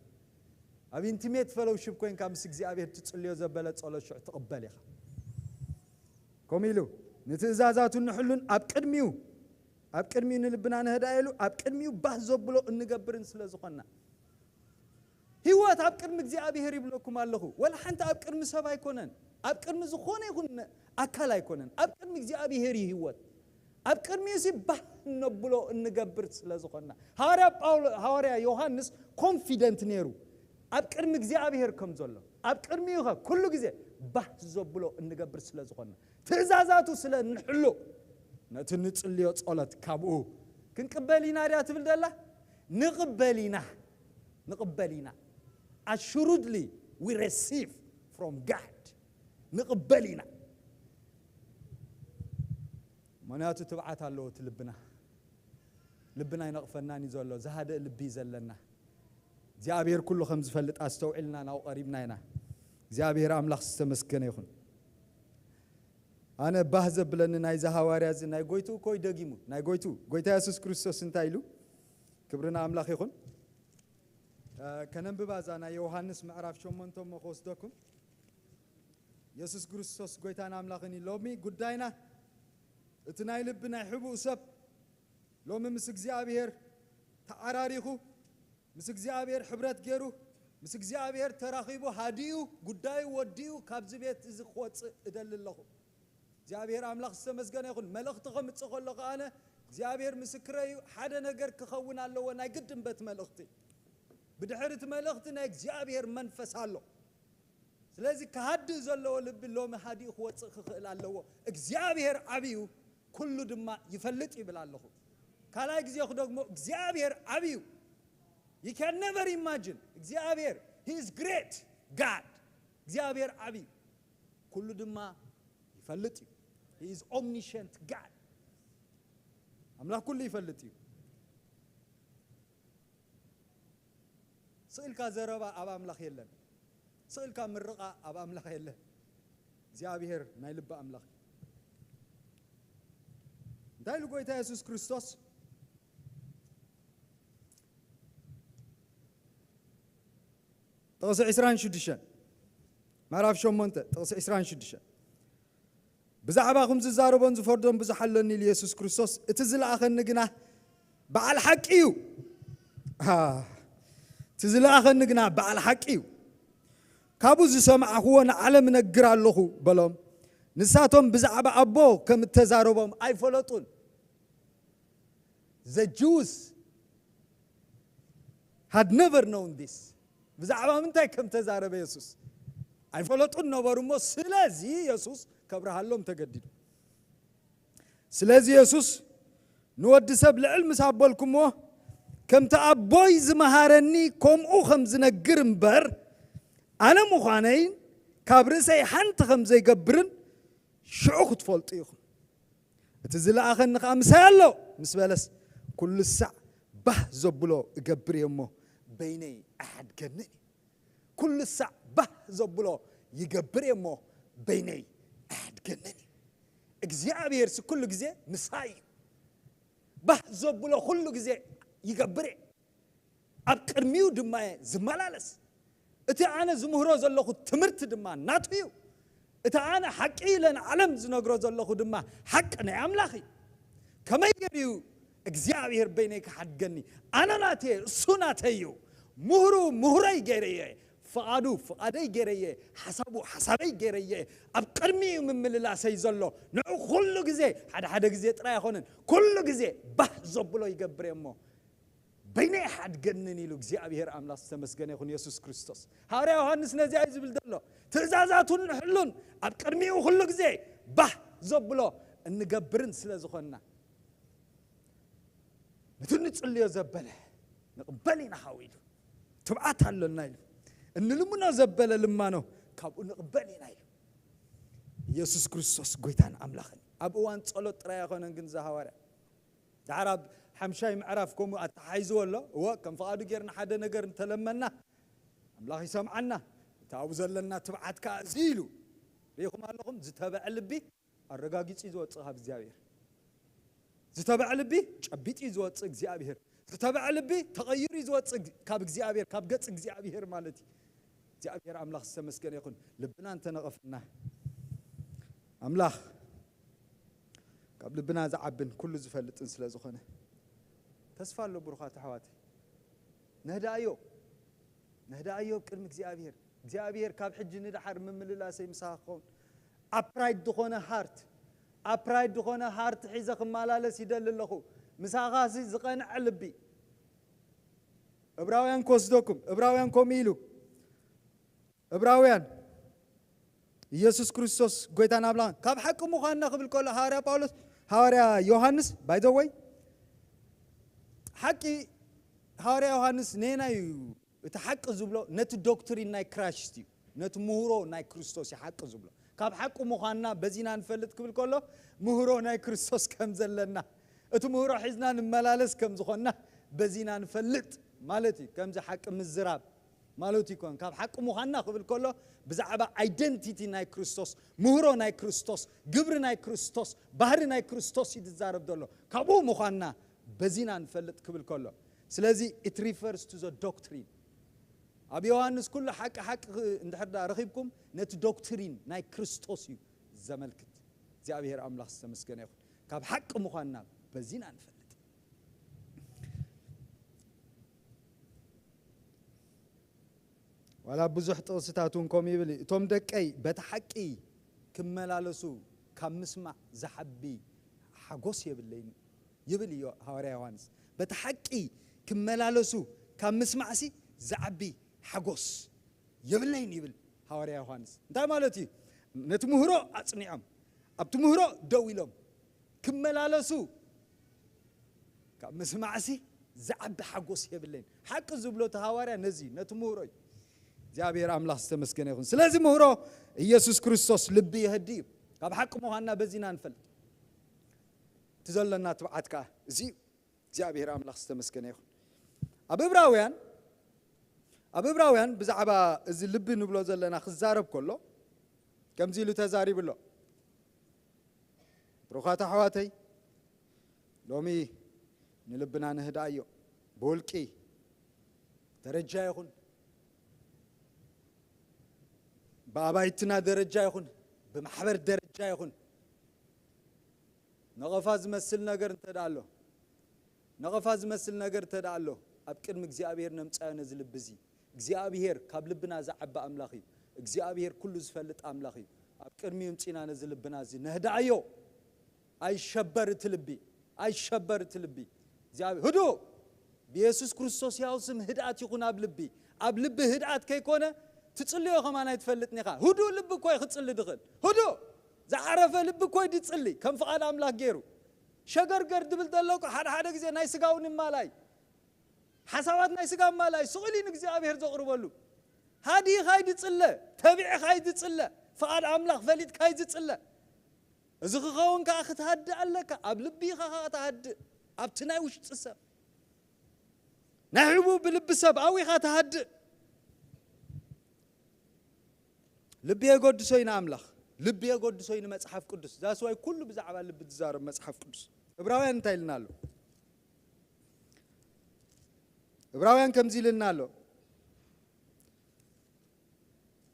ኣብ ኢንቲሜት ፈሎውሺፕ ኮይንካ ምስ እግዚኣብሔር ትጽልዮ ዘበለ ጸሎት ሽዑ ትቕበል ኢኻ። ከምኡ ኢሉ ንትእዛዛቱ ንሕሉን ኣብ ቅድሚኡ ኣብ ቅድሚኡ ንልብና ነህዳየሉ ኣብ ቅድሚኡ ባህ ዘብሎ እንገብርን ስለ ዝኾንና ህይወት ኣብ ቅድሚ እግዚኣብሔር ይብለኩም ኣለኹ። ወላ ሓንቲ ኣብ ቅድሚ ሰብ ኣይኮነን፣ ኣብ ቅድሚ ዝኾነ ይኹን ኣካል ኣይኮነን። ኣብ ቅድሚ እግዚኣብሔር እዩ ህይወት። ኣብ ቅድሚኡ ሲ ባህ እነብሎ እንገብር ስለ ዝኾንና። ሃዋርያ ጳውሎ-፣ ሃዋርያ ዮሃንስ ኮንፊደንት ነይሩ ኣብ ቅድሚ እግዚኣብሔር ከም ዘሎ። ኣብ ቅድሚኡ ኸ ኩሉ ግዜ ባህ ዘብሎ እንገብር ስለ ዝኾንና። ትእዛዛቱ ስለ እንሕሉ ነቲ ንጽልዮ ጸሎት ካብኡ ክንቅበል ኢና ድያ ትብል ደላ? ንቕበል ኢና። ንቕበል ኢና። Assuredly we receive from God። ንቕበል ኢና። ምኽንያቱ ትብዓት ኣለዎ እቲ ልብና። ልብና ይነቕፈናን እዩ ዘሎ። ዝሃደእ ልቢ እዩ ዘለና። እግዚኣብሔር ኩሉ ከም ዝፈልጥ ኣስተውዒልና ናብኡ ቀሪብና ኢና። እግዚኣብሔር ኣምላኽ ዝተመስገነ ይኹን። ኣነ ባህ ዘብለኒ ናይዚ ሃዋርያ እዚ ናይ ጎይትኡ እኮ እዩ ደጊሙ። ናይ ጎይትኡ፣ ጎይታ የሱስ ክርስቶስ እንታይ ኢሉ? ክብሪ ንኣምላኽ ይኹን። እ፣ ከነንብባ እዛ ናይ ዮሃንስ ምዕራፍ ሸሞንተ እሞ ክወስደኩም። የሱስ ክርስቶስ ጎይታን ኣምላኽን እዩ። ሎሚ ጉዳይና እቲ ናይ ልቢ ናይ ሕቡእ ሰብ ሎሚ ምስ እግዚኣብሔር ተዓራሪኹ፣ ምስ እግዚኣብሔር ሕብረት ገይሩ፣ ምስ እግዚኣብሔር ተራኺቡ፣ ሃዲኡ፣ ጉዳዩ ወዲኡ ካብዚ ቤት እዚ ክወፅእ እደሊ ኣለኹ። እግዚኣብሔር ኣምላኽ ዝተመስገነ ይኹን። መልእኽቲ ከምፅእ ከለኹ ኣነ እግዚኣብሔር ምስክረይ እዩ። ሓደ ነገር ክኸውን ኣለዎ፣ ናይ ግድን በቲ መልእኽቲ። ብድሕሪ እቲ መልእኽቲ ናይ እግዚኣብሔር መንፈስ ኣሎ። ስለዚ ክሃድእ ዘለዎ ልቢ ሎሚ ሃዲኡ ክወፅእ ክኽእል ኣለዎ። እግዚኣብሔር ዓብዩ፣ ኩሉ ድማ ይፈልጥ ይብል ኣለኹ። ካልኣይ ግዜኹ ደግሞ እግዚኣብሔር ዓብዩ። You can never imagine። እግዚኣብሔር, he is great God። እግዚኣብሔር ዓብዩ፣ ኩሉ ድማ ይፈልጥ እዩ። He is omniscient God። ኣምላኽ ኩሉ ይፈልጥ እዩ። ስቕ ኢልካ ዘረባ ኣብ ኣምላኽ የለን። ስቕ ኢልካ ምርቓ ኣብ ኣምላኽ የለን። እግዚኣብሔር ናይ ልቢ ኣምላኽ እዩ። እንታይ ኢሉ ጎይታ የሱስ ክርስቶስ? ጥቕሲ ዕስራን ሽዱሽተን፣ ምዕራፍ ሸሞንተ፣ ጥቕሲ ዕስራን ሽዱሽተን። ብዛዕባኹም ዝዛረቦን ዝፈርዶን ብዙሕ ኣሎኒ ኢሉ የሱስ ክርስቶስ፣ እቲ ዝለኣኸኒ ግና በዓል ሓቂ እዩ። ኣሃ፣ እቲ ዝለኣኸኒ ግና በዓል ሓቂ እዩ። ካብኡ ዝሰማዕኽዎ ንዓለም እነግር ኣለኹ በሎም። ንሳቶም ብዛዕባ ኣቦ ከም እተዛረቦም ኣይፈለጡን። The Jews had never known this። ብዛዕባ ምንታይ ከም ተዛረበ የሱስ ኣይፈለጡን ነበሩ እሞ፣ ስለዚ የሱስ ከብርሃሎም ተገዲዱ። ስለዚ የሱስ ንወዲ ሰብ ልዕል ምስ ኣበልኩሞ፣ ከምቲ ኣቦይ ዝመሃረኒ ከምኡ ከም ዝነግር እምበር፣ ኣነ ምዃነይን ካብ ርእሰይ ሓንቲ ከም ዘይገብርን ሽዑ ክትፈልጡ ኢኹም። እቲ ዝለኣኸኒ ኸዓ ምሳይ ኣሎ ምስ በለስ፣ ኩሉ ሳዕ ባህ ዘብሎ እገብር እየ እሞ በይነይ ኣይሓድገንን እዩ። ኩሉ ሳዕ ባህ ዘብሎ ይገብር እየ እሞ በይነይ ኣይሓድገንን እዩ። እግዚኣብሔር ሲ ኩሉ ግዜ ምሳይ እዩ። ባህ ዘብሎ ኩሉ ግዜ ይገብር እየ። ኣብ ቅድሚኡ ድማ እየ ዝመላለስ። እቲ ኣነ ዝምህሮ ዘለኹ ትምህርቲ ድማ ናቱ እዩ። እቲ ኣነ ሓቂ ኢለ ንዓለም ዝነግሮ ዘለኹ ድማ ሓቂ ናይ ኣምላኽ እዩ። ከመይ ገይሩ እዩ እግዚኣብሔር በይነይ ክሓድገኒ? ኣነ ናተይ እየ፣ እሱ ናተይ እዩ። ምህሩ ምህረይ ገይረዮ እየ። ፍቓዱ ፍቓደይ ገይረዮ እየ። ሓሳቡ ሓሳበይ ገይረዮ እየ። ኣብ ቅድሚኡ ምምልላሰይ ዘሎ። ንዑ ኩሉ ግዜ፣ ሓደ ሓደ ግዜ ጥራይ ኣይኮነን፣ ኩሉ ግዜ ባህ ዘብሎ ይገብር እየ እሞ በይነይ ሓድገንን ኢሉ እግዚኣብሔር ኣምላኽ ዝተመስገነ ይኹን። የሱስ ክርስቶስ፣ ሃዋርያ ዮሃንስ ነዚኣ እዩ ዝብል ዘሎ። ትእዛዛቱን ንሕሉን ኣብ ቅድሚኡ ኩሉ ግዜ ባህ ዘብሎ እንገብርን ስለ ዝኾንና፣ ነቲ እንጽልዮ ዘበለ ንቕበል ኢና ሓው ኢሉ። ትብዓት ኣሎና ኢሉ። እንልምኖ ዘበለ ልማኖ ካብኡ ንቕበል ኢና ኢሉ። ኢየሱስ ክርስቶስ ጎይታን ኣምላኽን ኣብ እዋን ጸሎት ጥራይ ኣይኮነን ግን፣ እዚ ሃዋርያ ድሓር ኣብ ሓምሻይ ምዕራፍ ከምኡ ኣተሓሒዝዎ ኣሎ። እወ፣ ከም ፍቓዱ ጌርና ሓደ ነገር እንተለመና፣ ኣምላኽ ይሰምዓና። እቲ ኣብኡ ዘለና ትብዓት ከኣ እዚ ኢሉ። ርኢኹም ኣለኹም፣ ዝተብዐ ልቢ ኣረጋጊጹ እዩ ዝወጽእ ካብ እግዚኣብሔር። ዝተብዐ ልቢ ጨቢጡ እዩ ዝወጽእ እግዚኣብሔር። ዝተብዐ ልቢ ተቐይሩ እዩ ዝወጽእ ካብ እግዚኣብሔር፣ ካብ ገጽ እግዚኣብሔር ማለት እዩ። እግዚኣብሔር ኣምላኽ ዝተመስገነ ይኹን። ልብና እንተነቐፈና፣ ኣምላኽ ካብ ልብና ዝዓብን ኩሉ ዝፈልጥን ስለ ዝኾነ፣ ተስፋ ኣሎ ብሩኻት ኣሕዋተይ። ነህድኣዮ፣ ነህድኣዮ ኣብ ቅድሚ እግዚኣብሔር። እግዚኣብሔር ካብ ሕጂ ንድሓር ምምልላሰይ ምሳኻ ክኸውን። ኣፕራይድ ዝኾነ ሃርት፣ ኣፕራይድ ዝኾነ ሃርት ሒዘ ክመላለስ ይደሊ ኣለኹ። ምሳኻሲ ዝቐንዐ ልቢ። እብራውያን ክወስደኩም። እብራውያን ከምኡ ኢሉ፣ እብራውያን፣ ኢየሱስ ክርስቶስ ጎይታን ኣምላኽን ካብ ሓቂ ምዃንና ክብል ከሎ፣ ሃዋርያ ጳውሎስ፣ ሃዋርያ ዮሃንስ፣ ባይ ዘ ወይ፣ ሓቂ፣ ሃዋርያ ዮሃንስ ነየናይ እዩ እቲ ሓቂ ዝብሎ? ነቲ ዶክትሪን ናይ ክራይስት እዩ፣ ነቲ ምህሮ ናይ ክርስቶስ እዩ ሓቂ ዝብሎ። ካብ ሓቂ ምዃንና በዚና ንፈልጥ ክብል ከሎ፣ ምህሮ ናይ ክርስቶስ ከም ዘለና፣ እቲ ምህሮ ሒዝና ንመላለስ ከም ዝኾንና በዚና ንፈልጥ ማለት እዩ። ከምዚ ሓቂ ምዝራብ ማለት ይኮን። ካብ ሓቂ ምዃንና ክብል ከሎ፣ ብዛዕባ ኣይደንቲቲ ናይ ክርስቶስ፣ ምህሮ ናይ ክርስቶስ፣ ግብሪ ናይ ክርስቶስ፣ ባህሪ ናይ ክርስቶስ እዩ ዝዛረብ ዘሎ። ካብኡ ምዃንና በዚና ንፈልጥ ክብል ከሎ፣ ስለዚ it refers to the doctrine። ኣብ ዮሃንስ ኩሉ ሓቂ ሓቂ እንድሕር ዳ ረኺብኩም፣ ነቲ ዶክትሪን ናይ ክርስቶስ እዩ ዘመልክት። እግዚኣብሔር ኣምላኽ ዝተመስገነ ይኹን። ካብ ሓቂ ምዃንና በዚና ንፈልጥ። ዋላ ብዙሕ ጥቕስታት እውን ከምኡ ይብል እዩ። "እቶም ደቀይ በቲ ሓቂ ክመላለሱ ካብ ምስማዕ ዝሓቢ ሓጎስ የብለይን" ይብል እዩ ሃዋርያ ዮሃንስ። "በቲ ሓቂ ክመላለሱ ካብ ምስማዕሲ ዝዓቢ ሓጎስ የብለይን" ይብል ሃዋርያ ዮሃንስ። እንታይ ማለት እዩ? ነቲ ምህሮ ኣጽኒዖም፣ ኣብቲ ምህሮ ደው ኢሎም ክመላለሱ ካብ ምስማዕሲ ዝዓቢ ሓጎስ የብለይን። ሓቂ ዝብሎ እቲ ሃዋርያ ነዚ እዩ፣ ነቲ ምህሮ እዩ። እግዚኣብሔር ኣምላኽ ዝተመስገነ ይኹን። ስለዚ ምህሮ ኢየሱስ ክርስቶስ ልቢ የህዲ እዩ። ካብ ሓቂ ምዃንና በዚና ንፈልጥ። እቲ ዘለና ትብዓት ከኣ እዚ እዩ። እግዚኣብሔር ኣምላኽ ዝተመስገነ ይኹን። ኣብ ዕብራውያን፣ ኣብ ዕብራውያን ብዛዕባ እዚ ልቢ ንብሎ ዘለና ክዛረብ ከሎ ከምዚ ኢሉ ተዛሪቡ ኣሎ። ብሩኻት ኣሕዋተይ፣ ሎሚ ንልብና ንህድኣዮ። ብውልቂ ደረጃ ይኹን፣ ብኣባይትና ደረጃ ይኹን፣ ብማሕበር ደረጃ ይኹን፣ ነቐፋ ዝመስል ነገር እንተ ደኣ ኣሎ፣ ነቐፋ ዝመስል ነገር እንተ ደኣ ኣሎ፣ ኣብ ቅድሚ እግዚኣብሔር ነምጻዮ ነዚ ልቢ እዚ። እግዚኣብሔር ካብ ልብና ዝዓቢ ኣምላኽ እዩ። እግዚኣብሔር ኩሉ ዝፈልጥ ኣምላኽ እዩ። ኣብ ቅድሚኡ ምጺና ነዚ ልብና እዚ ነህድኣዮ። ኣይሸበር እቲ ልቢ፣ ኣይሸበር እቲ ልቢ። እግዚኣብሔር፣ ህዱእ፣ ብየሱስ ክርስቶስ ሕያው ስም ህድኣት ይኹን ኣብ ልቢ። ኣብ ልቢ ህድኣት ከይኮነ፣ ትጽልዮ ከማን ኣይትፈልጥን ኢኻ። ህዱእ ልቢ እኮ እዩ ክጽሊ ድኽእል። ህዱእ፣ ዝዓረፈ ልቢ እኮ እዩ ድጽሊ፣ ከም ፍቓድ ኣምላኽ ገይሩ። ሸገርገር ድብል ዘሎ እኮ ሓደ ሓደ ግዜ ናይ ስጋ እውን እማላይ፣ ሓሳባት ናይ ስጋ እማላይ፣ ስቕ ኢሉ ንእግዚኣብሔር ዘቕርበሉ። ሃዲኻ ይዝጽለ፣ ተቢዕኻ ይዝጽለ፣ ፍቓድ ኣምላኽ ፈሊጥካ ይዝጽለ። እዚ ክኸውን ከኣ ክትሃድእ ኣለካ። ኣብ ልቢ ኢኻ ከኣ ክትሃድእ፣ ኣብቲ ናይ ውሽጢ ሰብ። ናይ ሕቡብ ብልቢ ሰብ ኣዊኻ ትሃድእ። ልቢ የጎድሶ እዩ ንኣምላኽ፣ ልቢ የጎድሶ እዩ ንመጽሓፍ ቅዱስ። ዛስዋይ ኩሉ ብዛዕባ ልቢ ዝዛረብ መጽሓፍ ቅዱስ። ዕብራውያን እንታይ ኢልና ኣሎ? ዕብራውያን ከምዚ ኢልና ኣሎ።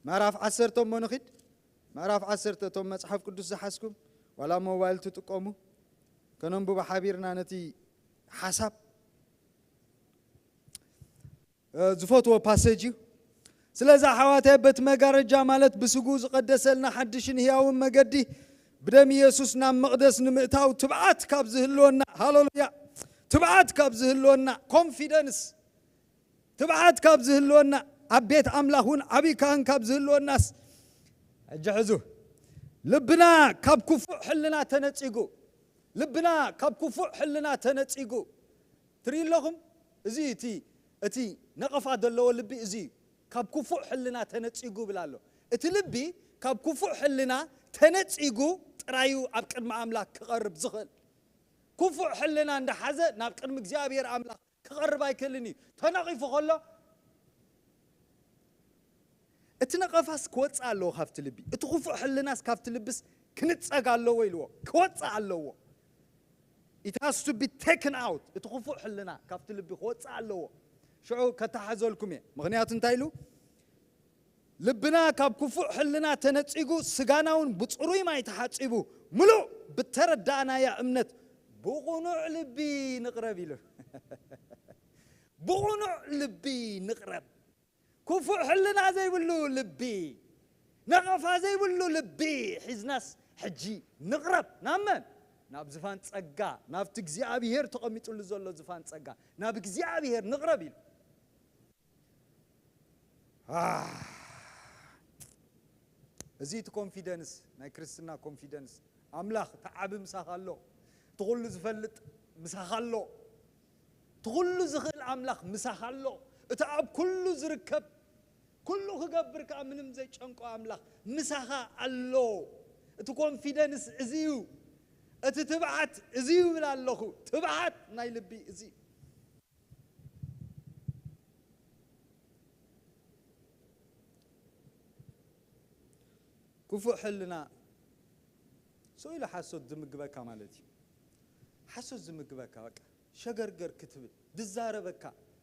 ምዕራፍ ዓሰርተ እሞ ንኺድ። ምዕራፍ ዓሰርተ፣ እቶም መጽሓፍ ቅዱስ ዝሓዝኩም፣ ዋላ ሞባይል ትጥቀሙ፣ ከነንብቦ ሓቢርና ነቲ ሓሳብ። እ፣ ዝፈትዎ ፓሴጅ እዩ። ስለዚ ኣሕዋተይ፣ በቲ መጋረጃ ማለት ብስጉ ዝቐደሰልና ሓድሽን ህያውን መገዲ ብደም ኢየሱስ ናብ መቕደስ ንምእታው ትብዓት ካብ ዝህልወና፣ ሃሌሉያ፣ ትብዓት ካብ ዝህልወና፣ ኮንፊደንስ፣ ትብዓት ካብ ዝህልወና፣ ኣብ ቤት ኣምላኽ እውን ዓብዪ ካህን ካብ ዝህልወናስ፣ ሕጂ ሕዙ፣ ልብና ካብ ክፉእ ሕልና ተነጺጉ፣ ልብና ካብ ክፉእ ሕልና ተነጺጉ። ትርኢ ኣለኹም? እዚ እቲ፣ እቲ ነቐፋ ዘለዎ ልቢ እዚ እዩ። ካብ ክፉእ ሕልና ተነጺጉ ይብል ኣሎ። እቲ ልቢ ካብ ክፉእ ሕልና ተነጺጉ ጥራዩ ኣብ ቅድሚ ኣምላኽ ክቐርብ ዝኽእል። ክፉእ ሕልና እንዳሓዘ ናብ ቅድሚ እግዚኣብሔር ኣምላኽ ክቐርብ ኣይክእልን እዩ። ተነቒፉ ከሎ እቲ ነቐፋስ ክወጽእ ኣለዎ ካብቲ ልቢ። እቲ ክፉእ ሕልናስ ካብቲ ልብስ ክንጸግ ኣለዎ ኢልዎ። ክወጽእ ኣለዎ። It has to be taken out። እቲ ክፉእ ሕልና ካብቲ ልቢ ክወጽእ ኣለዎ። ሽዑ ከተሓዘልኩም እየ። ምኽንያቱ እንታይ ኢሉ? ልብና ካብ ክፉእ ሕልና ተነጺጉ፣ ስጋና እውን ብጽሩይ ማይ ተሓጺቡ፣ ምሉእ ብተረዳእናያ እምነት ብቕኑዕ ልቢ ንቕረብ ኢሉ። ብቕኑዕ ልቢ ንቕረብ። ክፉእ ሕልና ዘይብሉ ልቢ፣ ነቐፋ ዘይብሉ ልቢ ሒዝናስ ሕጂ ንቕረብ። ናብ መን? ናብ ዝፋን ጸጋ፣ ናብቲ እግዚኣብሔር ተቐሚጥሉ ዘሎ ዝፋን ጸጋ፣ ናብ እግዚኣብሔር ንቕረብ ኢሉ። ኣህ፣ እዚ እቲ ኮንፊደንስ፣ ናይ ክርስትና ኮንፊደንስ። ኣምላኽ፣ እቲ ዓቢ ምሳኻ ኣሎ። እቲ ኩሉ ዝፈልጥ ምሳኻ ኣሎ። እቲ ኩሉ ዝኽእል ኣምላኽ ምሳኻ ኣሎ። እቲ ኣብ ኩሉ ዝርከብ፣ ኩሉ ክገብር ከኣ ምንም ዘይጨንቆ ኣምላኽ ምሳኻ ኣሎ። እቲ ኮንፊደንስ እዚ እዩ። እቲ ትብዓት እዚ እዩ ይብል ኣለኹ። ትብዓት ናይ ልቢ እዚ እዩ። ክፉእ ሕልና ስቕ ኢሉ ሓሶት ዝምግበካ ማለት እዩ። ሓሶት ዝምግበካ፣ በቃ፣ ሸገርገር ክትብል፣ ዝዛረበካ፣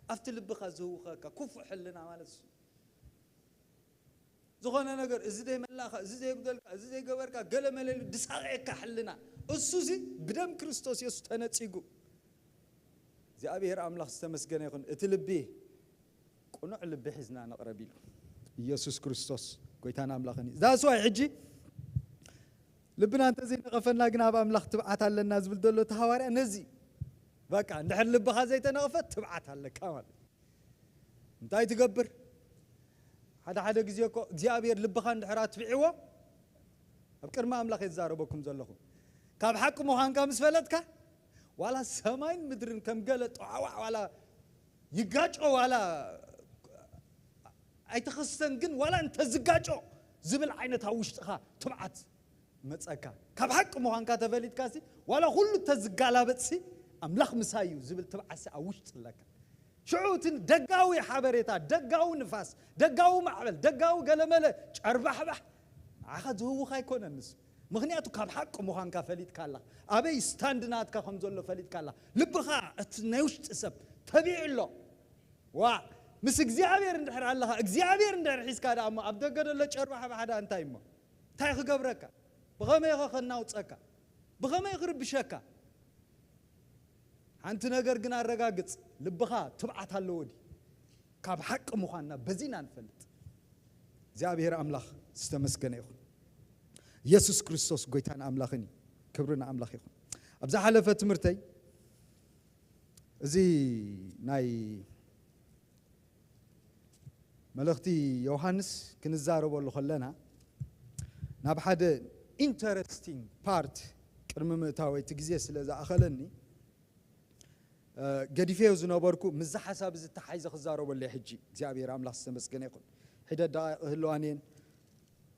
ኣብቲ ልብኻ ዝህውኸካ ክፉእ ሕልና ማለት እሱ። ዝኾነ ነገር፣ እዚ ዘይመላእኻ፣ እዚ ዘይጉደልካ፣ እዚ ዘይገበርካ፣ ገለ መለ ኢሉ ዝሳቕየካ ሕልና፣ እሱዚ ብደም ክርስቶስ የሱስ ተነጺጉ። እግዚኣብሔር ኣምላኽ ዝተመስገነ ይኹን። እቲ ልቢ ቅኑዕ ልቢ ሒዝና ንቕረብ ኢሉ። ኢየሱስ ክርስቶስ ጎይታን ኣምላኽን እዩ። That's why ሕጂ ልብና እንተዘይነቐፈና ግን ኣብ ኣምላኽ ትብዓት ኣለና ዝብል ዘሎ እቲ ሃዋርያ ነዚ። በቃ፣ እንድሕር ልብኻ ዘይተነቐፈ ትብዓት ኣለካ ማለት እዩ። እንታይ ትገብር? ሓደ ሓደ ግዜ እኮ እግዚኣብሔር ልብኻ እንድሕር ኣትቢዕዎ፣ ኣብ ቅድሚ ኣምላኽ እየ ዝዛረበኩም ዘለኹ። ካብ ሓቂ ምዃንካ ምስ ፈለጥካ፣ ዋላ ሰማይን ምድርን ከም ገለ ጠዋዕዋዕ ዋላ ይጋጮ ዋላ ኣይተኸስተን፣ ግን ዋላ እንተዝጋጮ ዝብል ዓይነት ኣብ ውሽጥኻ ትብዓት መጸካ። ካብ ሓቂ ምዃንካ ተፈሊጥካሲ፣ ዋላ ኩሉ ተዝጋላበጥሲ፣ ኣምላኽ ምሳይ እዩ ዝብል ትብዓትሲ ኣብ ውሽጢ ኣለካ። ሽዑ እቲ ደጋዊ ሓበሬታ፣ ደጋዊ ንፋስ፣ ደጋዊ ማዕበል፣ ደጋዊ ገለመለ፣ ጨርባሕባሕ፣ ንዓኻ ዝህውኽ ኣይኮነን ንሱ። ምኽንያቱ ካብ ሓቂ ምዃንካ ፈሊጥካ ኣለኻ። ኣበይ ስታንድ ናትካ ከም ዘሎ ፈሊጥካ ኣለኻ። ልብኻ፣ እቲ ናይ ውሽጢ ሰብ ተቢዑ ኣሎ። ዋ፣ ምስ እግዚኣብሔር እንድሕር ኣለኻ፣ እግዚኣብሔር እንድሕር ሒዝካ ደኣ እሞ፣ ኣብ ደገ ዘሎ ጨርባሕባሕ ደኣ እንታይ እሞ? እንታይ ክገብረካ? ብኸመይ ኸ ከናውጸካ? ብኸመይ ክርብሸካ? ሓንቲ ነገር ግን ኣረጋግጽ፣ ልብኻ ትብዓት ኣለዎ ድዩ? ካብ ሓቂ ምዃንና በዚና ንፈልጥ። እግዚኣብሔር ኣምላኽ ዝተመስገነ ይኹን። ኢየሱስ ክርስቶስ ጎይታን ኣምላኽን እዩ። ክብሪ ንኣምላኽ ይኹን። ኣብ ዝሓለፈ ትምህርተይ እዚ ናይ መልእኽቲ ዮሃንስ ክንዛረበሉ ከለና ናብ ሓደ ኢንተረስቲንግ ፓርት ቅድሚ ምእታወይ እቲ ግዜ ስለ ዝኣኸለኒ፣ እ፣ ገዲፈዮ ዝነበርኩ ምስዚ ሓሳብ እዚ ተሓይዘ ክዛረበሉ እየ ሕጂ። እግዚኣብሔር ኣምላኽ ዝተመስገነ ይኹን። ሕደ ደቃይቕ ህልዋን እየን።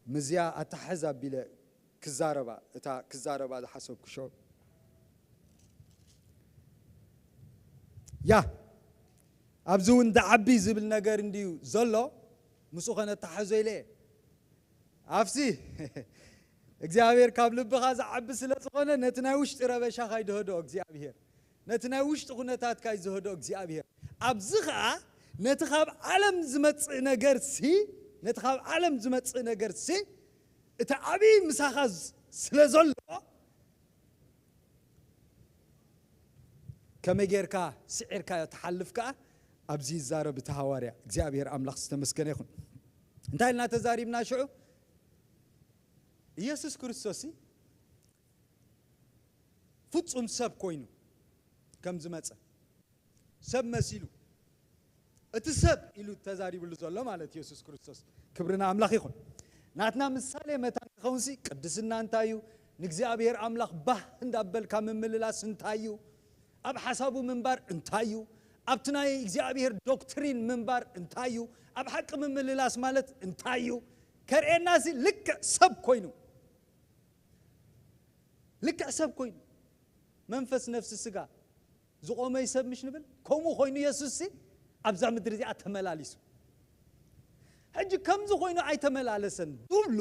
ምዝያ ኣተሓሕዝ ኣቢለ ክዛረባ፣ እታ ክዛረባ ዝሓሰብኩ ሽዑ። ያ፣ ኣብዚ እውን ዝዓቢ ዝብል ነገር እንድዩ ዘሎ፣ ምስኡ ኸነተሓሕዞ ኢለ እየ። ኣብሲ እግዚኣብሔር ካብ ልብኻ ዝዓቢ ስለ ዝኾነ፣ ነቲ ናይ ውሽጢ ረበሻኻ ይድህዶ እግዚኣብሔር። ነቲ ናይ ውሽጢ ኩነታትካ ይዝህዶ እግዚኣብሔር። ኣብዚ ኸኣ ነቲ ካብ ዓለም ዝመጽእ ነገርሲ፣ ነቲ ካብ ዓለም ዝመጽእ ነገርሲ፣ እቲ ዓብዪ ምሳኻ ዝ-፣ ስለ ዘሎ፣ ከመይ ጌርካ ስዒርካዮ ትሓልፍ ከኣ ኣብዚ ይዛረብ እቲ ሃዋርያ። እግዚኣብሔር ኣምላኽ ዝተመስገነ ይኹን። እንታይ ኢልና ተዛሪብና ሽዑ? ኢየሱስ ክርስቶስሲ ፍጹም ሰብ ኮይኑ ከም ዝመጸ፣ ሰብ መሲሉ፣ እቲ ሰብ ኢሉ ተዛሪብሉ ዘሎ ማለት ኢየሱስ ክርስቶስ። ክብሪ ንኣምላኽ ይኹን። ናትና ምሳሌ መታን ክኸውንሲ ቅድስና እንታይ እዩ? ንእግዚኣብሔር ኣምላኽ ባህ እንዳበልካ ምምልላስ እንታይ እዩ? ኣብ ሓሳቡ ምንባር እንታይ እዩ? ኣብቲ ናይ እግዚኣብሔር ዶክትሪን ምንባር እንታይ እዩ? ኣብ ሓቂ ምምልላስ ማለት እንታይ እዩ? ከርእየናሲ ልክዕ ሰብ ኮይኑ፣ ልክዕ ሰብ ኮይኑ፣ መንፈስ፣ ነፍሲ፣ ስጋ ዝቖመ እዩ ሰብ ምሽ ንብል። ከምኡ ኮይኑ የሱስሲ ኣብዛ ምድሪ እዚኣ ተመላሊሱ። ሕጂ ከምዚ ኮይኑ ኣይተመላለሰን ዝብሉ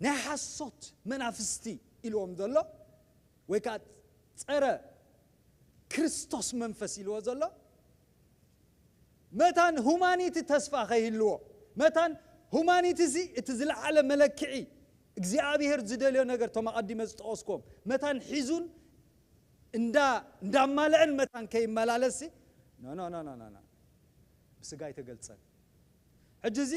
ናይ ሓሶት መናፍስቲ ኢልዎም ዘሎ፣ ወይ ከዓ ጸረ ክርስቶስ መንፈስ ኢልዎ ዘሎ፣ መታን ሁማኒቲ ተስፋ ከይህልዎ፣ መታን ሁማኒቲ እዚ እቲ ዝለዓለ መለክዒ እግዚኣብሔር ዝደልዮ ነገር፣ እቶም ኣቐዲመ ዝጠቐስክዎም መታን ሒዙን እንዳ-፣ እንዳማልአን መታን ከይመላለስሲ፣ ኖ፣ ኖ፣ ኖ፣ ኖ፣ ኖ፣ ኖ። ብስጋ ኣይተገልጸን። ሕጂ እዚ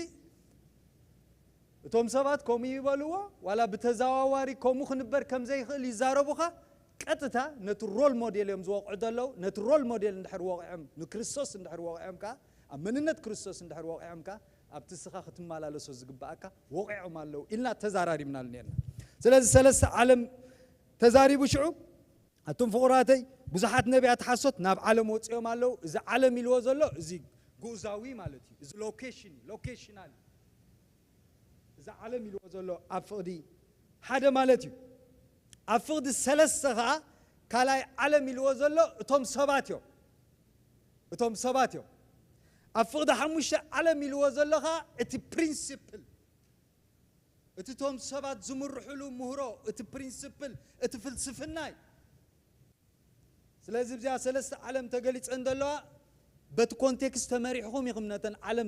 እቶም ሰባት ከምኡ ይበልዎ፣ ዋላ ብተዘዋዋሪ ከምኡ ክንበር ከም ዘይኽእል ይዛረቡኻ። ቀጥታ ነቲ ሮል ሞዴል እዮም ዝወቕዑ ዘለዉ። ነቲ ሮል ሞዴል እንድሕር ወቒዖም፣ ንክርስቶስ እንድሕር ወቒዖም ከኣ፣ ኣብ መንነት ክርስቶስ እንድሕር ወቒዖም ከኣ፣ ኣብቲ እስኻ ክትመላለሶ ዝግብኣካ ወቒዖም ኣለዉ ኢልና ተዛራሪብናሉ ነርና። ስለዚ ሰለስተ ዓለም ተዛሪቡ ሽዑ፣ ኣቱም ፍቑራተይ፣ ብዙሓት ነቢያት ሓሶት ናብ ዓለም ወጺኦም ኣለዉ። እዚ ዓለም ኢልዎ ዘሎ፣ እዚ ግኡዛዊ ማለት እዩ። እዚ ሎኬሽን እዩ፣ ሎኬሽናል እዩ። እዚ ዓለም ኢልዎ ዘሎ ኣብ ፍቕዲ ሓደ ማለት እዩ። ኣብ ፍቕዲ ሰለስተ ኸኣ ካልኣይ ዓለም ኢልዎ ዘሎ እቶም ሰባት እዮም። እቶም ሰባት እዮም። ኣብ ፍቕዲ ሓሙሽተ ዓለም ኢልዎ ዘሎ ኸኣ እቲ ፕሪንሲፕል፣ እቲ እቶም ሰባት ዝምርሕሉ ምህሮ፣ እቲ ፕሪንሲፕል፣ እቲ ፍልስፍና እዩ። ስለዚ እዚኣ ሰለስተ ዓለም ተገሊጸን ዘለዋ በቲ ኮንቴክስት ተመሪሕኹም ኢኹም ነተን ዓለም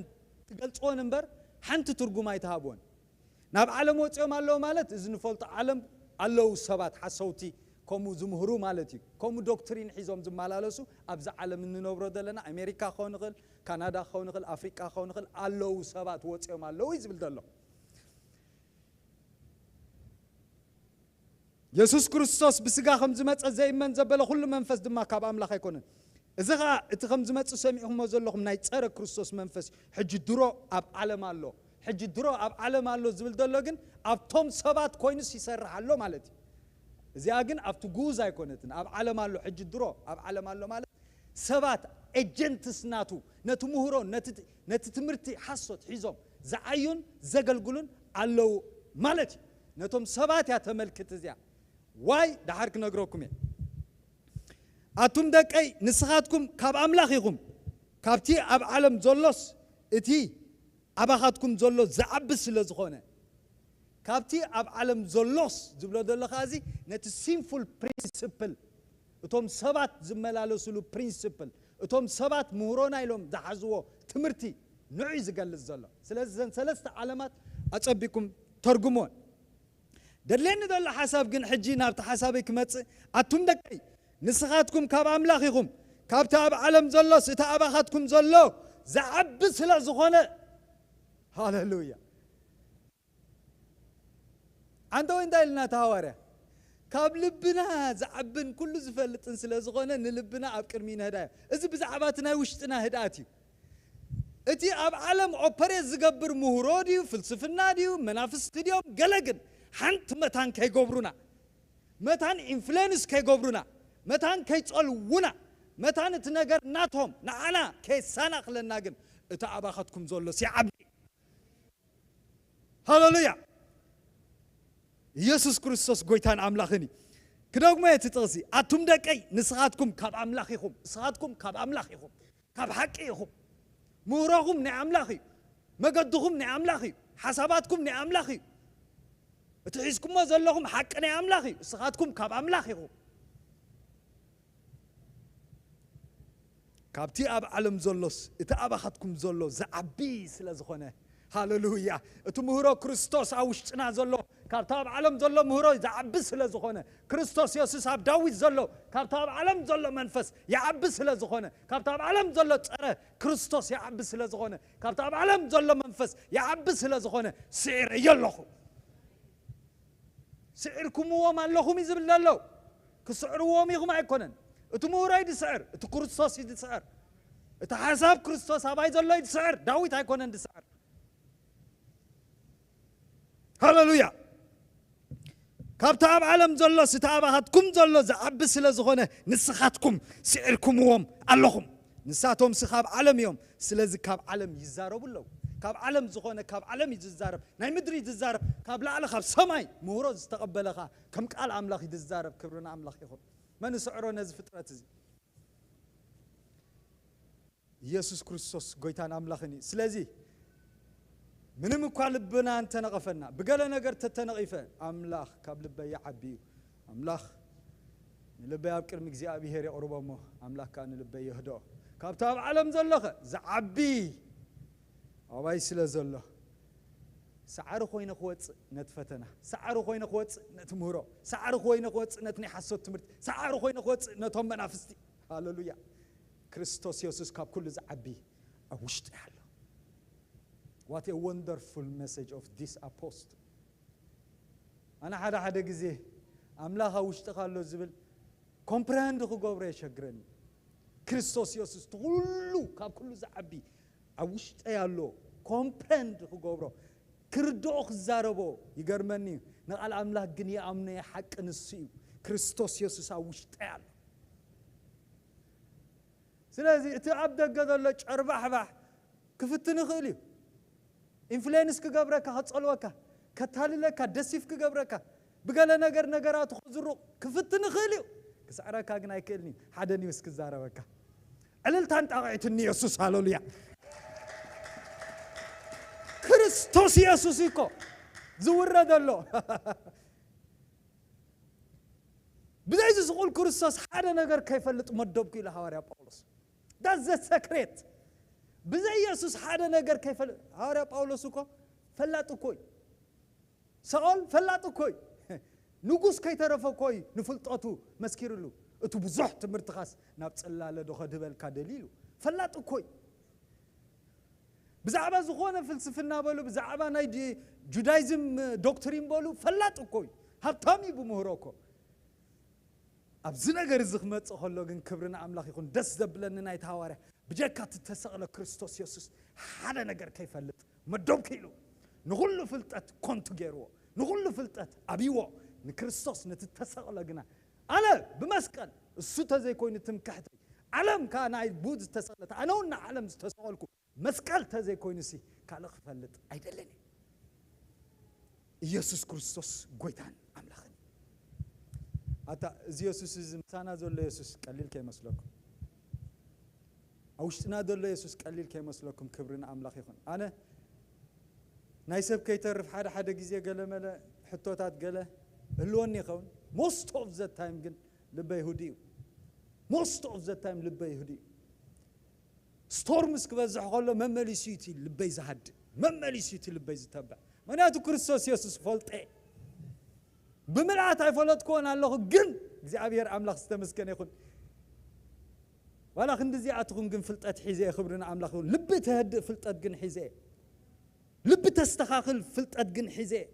ትገልጽወን እምበር ሓንቲ ትርጉም ኣይትሃብወን። ናብ ዓለም ወጺኦም ኣለዉ ማለት እዚ ንፈልጦ ዓለም ኣለዉ ሰባት ሓሰውቲ ከምኡ ዝምህሩ ማለት እዩ። ከምኡ ዶክትሪን ሒዞም ዝመላለሱ ኣብዚ ዓለም እንነብሮ ዘለና ኣሜሪካ ክኸውን ይኽእል፣ ካናዳ ክኸውን ይኽእል፣ ኣፍሪቃ ክኸውን ይኽእል፣ ኣለዉ ሰባት ወጺኦም ኣለዉ እዩ ዝብል ዘሎ። የሱስ ክርስቶስ ብስጋ ከም ዝመጸ ዘይእመን ዘበለ ኩሉ መንፈስ ድማ ካብ ኣምላኽ ኣይኮነን። እዚ ኸኣ እቲ ከም ዝመጽእ ሰሚዕኹሞ ዘለኹም ናይ ጸረ ክርስቶስ መንፈስ እዩ። ሕጂ ድሮ ኣብ ዓለም ኣሎ። ሕጂ ድሮ ኣብ ዓለም ኣሎ ዝብል ዘሎ ግን ኣብቶም ሰባት ኮይኑስ ይሰርሕ ኣሎ ማለት እዩ። እዚኣ ግን ኣብቲ ግኡዝ ኣይኮነትን። ኣብ ዓለም ኣሎ፣ ሕጂ ድሮ ኣብ ዓለም ኣሎ ማለት ሰባት ኤጀንትስ ናቱ ነቲ ምህሮ፣ ነቲ፣ ነቲ ትምህርቲ ሓሶት ሒዞም ዝዓዩን ዘገልግሉን ኣለዉ ማለት እዩ። ነቶም ሰባት እያ ተመልክት እዚኣ። ዋይ፣ ደሓር ክነግረኩም እየ። ኣቱም ደቀይ፣ ንስኻትኩም ካብ ኣምላኽ ኢኹም፣ ካብቲ ኣብ ዓለም ዘሎስ እቲ ኣባኻትኩም ዘሎ ዝዓቢ ስለ ዝኾነ። ካብቲ ኣብ ዓለም ዘሎስ ዝብሎ ዘሎ ኸኣ እዚ ነቲ ሲንፉል ፕሪንስፕል፣ እቶም ሰባት ዝመላለስሉ ፕሪንስፕል፣ እቶም ሰባት ምህሮና ኢሎም ዝሓዝዎ ትምህርቲ ንዑ እዩ ዝገልጽ ዘሎ። ስለዚ እዘን ሰለስተ ዓለማት ኣጸቢኩም ተርጉምዎን። ደድልየኒ ዘሎ ሓሳብ ግን ሕጂ ናብቲ ሓሳበይ ክመጽእ፣ ኣቱም ደቀይ፣ ንስኻትኩም ካብ ኣምላኽ ኢኹም፣ ካብቲ ኣብ ዓለም ዘሎስ እቲ ኣባኻትኩም ዘሎ ዝዓቢ ስለ ዝኾነ። ሃሌሉያ። ኣንተ ወይ እንታይ ኢልና እቲ ሃዋርያ? ካብ ልብና ዝዓብን ኩሉ ዝፈልጥን ስለ ዝኾነ ንልብና ኣብ ቅድሚ ነህዳዮ። እዚ ብዛዕባ እቲ ናይ ውሽጥና ህድኣት እዩ። እቲ ኣብ ዓለም ኦፐሬት ዝገብር ምህሮ ድዩ፣ ፍልስፍና ድዩ፣ መናፍስቲ ድዮም፣ ገለ ግን ሓንቲ መታን ከይገብሩና፣ መታን ኢንፍሉዌንስ ከይገብሩና፣ መታን ከይጸልዉና፣ መታን እቲ ነገር ናቶም ንዓና ከየሰናኽለና ግን እቲ ኣባኻትኩም ዘሎስ ይዓቢ። ሃለሉያ። ኢየሱስ ክርስቶስ ጎይታን ኣምላኽን እዩ። ክደግሞ እቲ ጥቕሲ፣ ኣቱም ደቀይ፣ ንስኻትኩም ካብ ኣምላኽ ኢኹም። ንስኻትኩም ካብ ኣምላኽ ኢኹም። ካብ ሓቂ ኢኹም። ምህሮኹም ናይ ኣምላኽ እዩ። መገድኹም ናይ ኣምላኽ እዩ። ሓሳባትኩም ናይ ኣምላኽ እዩ። እቲ ሒዝኩሞ ዘለኹም ሓቂ ናይ ኣምላኽ እዩ። ንስኻትኩም ካብ ኣምላኽ ኢኹም። ካብቲ ኣብ ዓለም ዘሎስ እቲ ኣባኻትኩም ዘሎ ዝዓቢ ስለ ዝኾነ፣ ሃለሉያ። እቲ ምህሮ ክርስቶስ ኣብ ውሽጥና ዘሎ ካብቲ ኣብ ዓለም ዘሎ ምህሮ ዝዓቢ ስለ ዝኾነ፣ ክርስቶስ የሱስ ኣብ ዳዊት ዘሎ ካብቲ ኣብ ዓለም ዘሎ መንፈስ ይዓቢ ስለ ዝኾነ፣ ካብቲ ኣብ ዓለም ዘሎ ጸረ ክርስቶስ ይዓቢ ስለ ዝኾነ፣ ካብቲ ኣብ ዓለም ዘሎ መንፈስ ይዓቢ ስለ ዝኾነ፣ ስዒረዮ ኣለኹ። ስዒርኩምዎም ኣለኹም እዩ ዝብል ዘሎ። ክስዕርዎም ኢኹም ኣይኮነን። እቲ ምህሮይ ድስዕር፣ እቲ ክርስቶስ እዩ ድስዕር። እቲ ሓሳብ ክርስቶስ ኣባይ ዘሎ እዩ ድስዕር፣ ዳዊት ኣይኮነን ድስዕር። ሃለሉያ። ካብቲ ኣብ ዓለም ዘሎስ እቲ ኣባኻትኩም ዘሎ ዝዓቢ ስለ ዝኾነ፣ ንስኻትኩም ስዒርኩምዎም ኣለኹም። ንሳቶምሲ ካብ ዓለም እዮም፣ ስለዚ ካብ ዓለም ይዛረቡ ኣለዉ። ካብ ዓለም ዝኾነ ካብ ዓለም እዩ ዝዛረብ፣ ናይ ምድሪ እዩ ዝዛረብ። ካብ ላዕሊ ካብ ሰማይ ምህሮ ዝተቐበለ ኸኣ ከም ቃል ኣምላኽ እዩ ዝዛረብ። ክብሪ ንኣምላኽ ይኹን። መን ይስዕሮ ነዚ ፍጥረት እዚ? ኢየሱስ ክርስቶስ ጎይታን ኣምላኽን እዩ። ስለዚ ምንም እኳ ልብና እንተነቐፈና፣ ብገለ ነገር ተተነቒፈ፣ ኣምላኽ ካብ ልበይ ይዓቢ እዩ። ኣምላኽ ንልበይ ኣብ ቅድሚ እግዚኣብሔር የቕርቦ እሞ፣ ኣምላኽ ከኣ ንልበይ የህድኦ። ካብቲ ኣብ ዓለም ዘሎኸ ዝዓቢ ኣባይ ስለ ዘሎ፣ ሳዕሪ ኮይነ ክወጽእ ነቲ ፈተና፣ ሳዕሪ ኮይነ ክወጽእ ነቲ ምህሮ፣ ሳዕሪ ኮይነ ክወጽእ ነቲ ናይ ሓሶት ትምህርቲ፣ ሳዕሪ ኮይነ ክወጽእ ነቶም መናፍስቲ። ሃለሉያ። ክርስቶስ የሱስ ካብ ኩሉ ዝዓቢ ኣብ ውሽጢ ኣሎ። What a wonderful message of this apostle. ኣነ ሓደ ሓደ ግዜ ኣምላኽ ኣብ ውሽጥኻ ኣሎ ዝብል ኮምፕረንድ ክገብሮ የሸግረኒ። ክርስቶስ የሱስ እቲ ኩሉ ካብ ኩሉ ዝዓቢ ኣብ ውሽጠይ ኣሎ። ኮምፕረንድ ክገብሮ፣ ክርድኦ፣ ክዛረቦ ይገርመኒ እዩ። ንቓል ኣምላኽ ግን ይኣምኖ እየ፣ ሓቂ ንሱ እዩ። ክርስቶስ የሱስ ኣብ ውሽጠይ ኣሎ። ስለዚ እቲ ኣብ ደገ ዘሎ ጨርባሕባሕ ክፍትን ይኽእል እዩ። ኢንፍሉዌንስ ክገብረካ፣ ከጸልወካ፣ ከታልለካ፣ ደሲፍ ክገብረካ፣ ብገለ ነገር ነገራቱ ከዝሩቕ ክፍትን ይኽእል እዩ። ክስዕረካ ግን ኣይክእልን እዩ። ሓደ ኒውስ ክዛረበካ። ዕልልታን ጣቕዒትን ንየሱስ፣ ሃለሉያ። ክርስቶስ የሱስ እዩ እኮ ዝውረደሎ። ብዘይ እዚ ስቑል ክርስቶስ ሓደ ነገር ከይፈልጥ መደብኩ ኢሉ ሃዋርያ ጳውሎስ። That's the secret። ብዘይ የሱስ ሓደ ነገር ከይፈልጥ፣ ሃዋርያ ጳውሎስ እኮ ፈላጥ እኮ እዩ። ሳኦል ፈላጥ እኮ እዩ። ንጉስ ከይተረፈ እኮ እዩ ንፍልጠቱ መስኪርሉ። እቲ ብዙሕ ትምህርትኻስ ናብ ጽላለ ዶ ከድህበልካ ደልዩ ኢሉ። ፈላጥ እኮ እዩ። ብዛዕባ ዝኾነ ፍልስፍና በሉ፣ ብዛዕባ ናይ ዲ-፣ ጁዳይዝም ዶክትሪን በሉ፣ ፈላጥ እኮ እዩ። ሃብታም እዩ ብምህሮ እኮ። ኣብዚ ነገር እዚ ክመጽእ ከሎ ግን ክብሪ ንኣምላኽ ይኹን። ደስ ዘብለኒ ናይቲ ሃዋርያ ብጀካ እቲ ተሰቕለ ክርስቶስ የሱስ ሓደ ነገር ከይፈልጥ መደብኩ ኢሉ ንኹሉ ፍልጠት ኮንቱ ገይርዎ፣ ንኹሉ ፍልጠት ኣብይዎ፣ ንክርስቶስ ነቲ ተሰቕለ ግና ኣነ ብመስቀል እሱ ተዘይኮይኑ ትምክሕተይ፣ ዓለም ከኣ ናይ ብኡ ዝተሰቕለት፣ ኣነ እውን ንዓለም ዝተሰቐልኩ መስቀል ተዘይኮይኑሲ ካልእ ክፈልጥ ኣይደልን እየ። ኢየሱስ ክርስቶስ ጎይታን ኣምላኽን እዩ። ኣታ እዚ የሱስ እዚ ምሳና ዘሎ የሱስ ቀሊል ከይመስለኩም፣ ኣብ ውሽጥና ዘሎ የሱስ ቀሊል ከይመስለኩም። ክብሪ ንኣምላኽ ይኹን። ኣነ ናይ ሰብ ከይተርፍ ሓደ ሓደ ግዜ ገለ መለ ሕቶታት ገለ እህልወኒ ይኸውን። Most of the time ግን ልበይ ህዱእ እዩ። Most of the time ልበይ ህዱእ እዩ። ስቶርምስ ክበዝሕ ከሎ መመሊሱ እዩ እቲ ልበይ ዝሃድእ፣ መመሊሱ እዩ እቲ ልበይ ዝተብዕ። ምክንያቱ ክርስቶስ የሱስ ፈልጠ። ብምልኣት ኣይፈለጥክዎን ኣለኹ፣ ግን እግዚኣብሔር ኣምላኽ ዝተመስገነ ይኹን። ዋላ ክንዲ እዚኣትኹም ግን ፍልጠት ሒዘ እየ፣ ክብሪ ንኣምላኽ ይኹን። ልቢ ተህድእ ፍልጠት ግን ሒዘ እየ። ልቢ ተስተኻኽል ፍልጠት ግን ሒዘ እየ።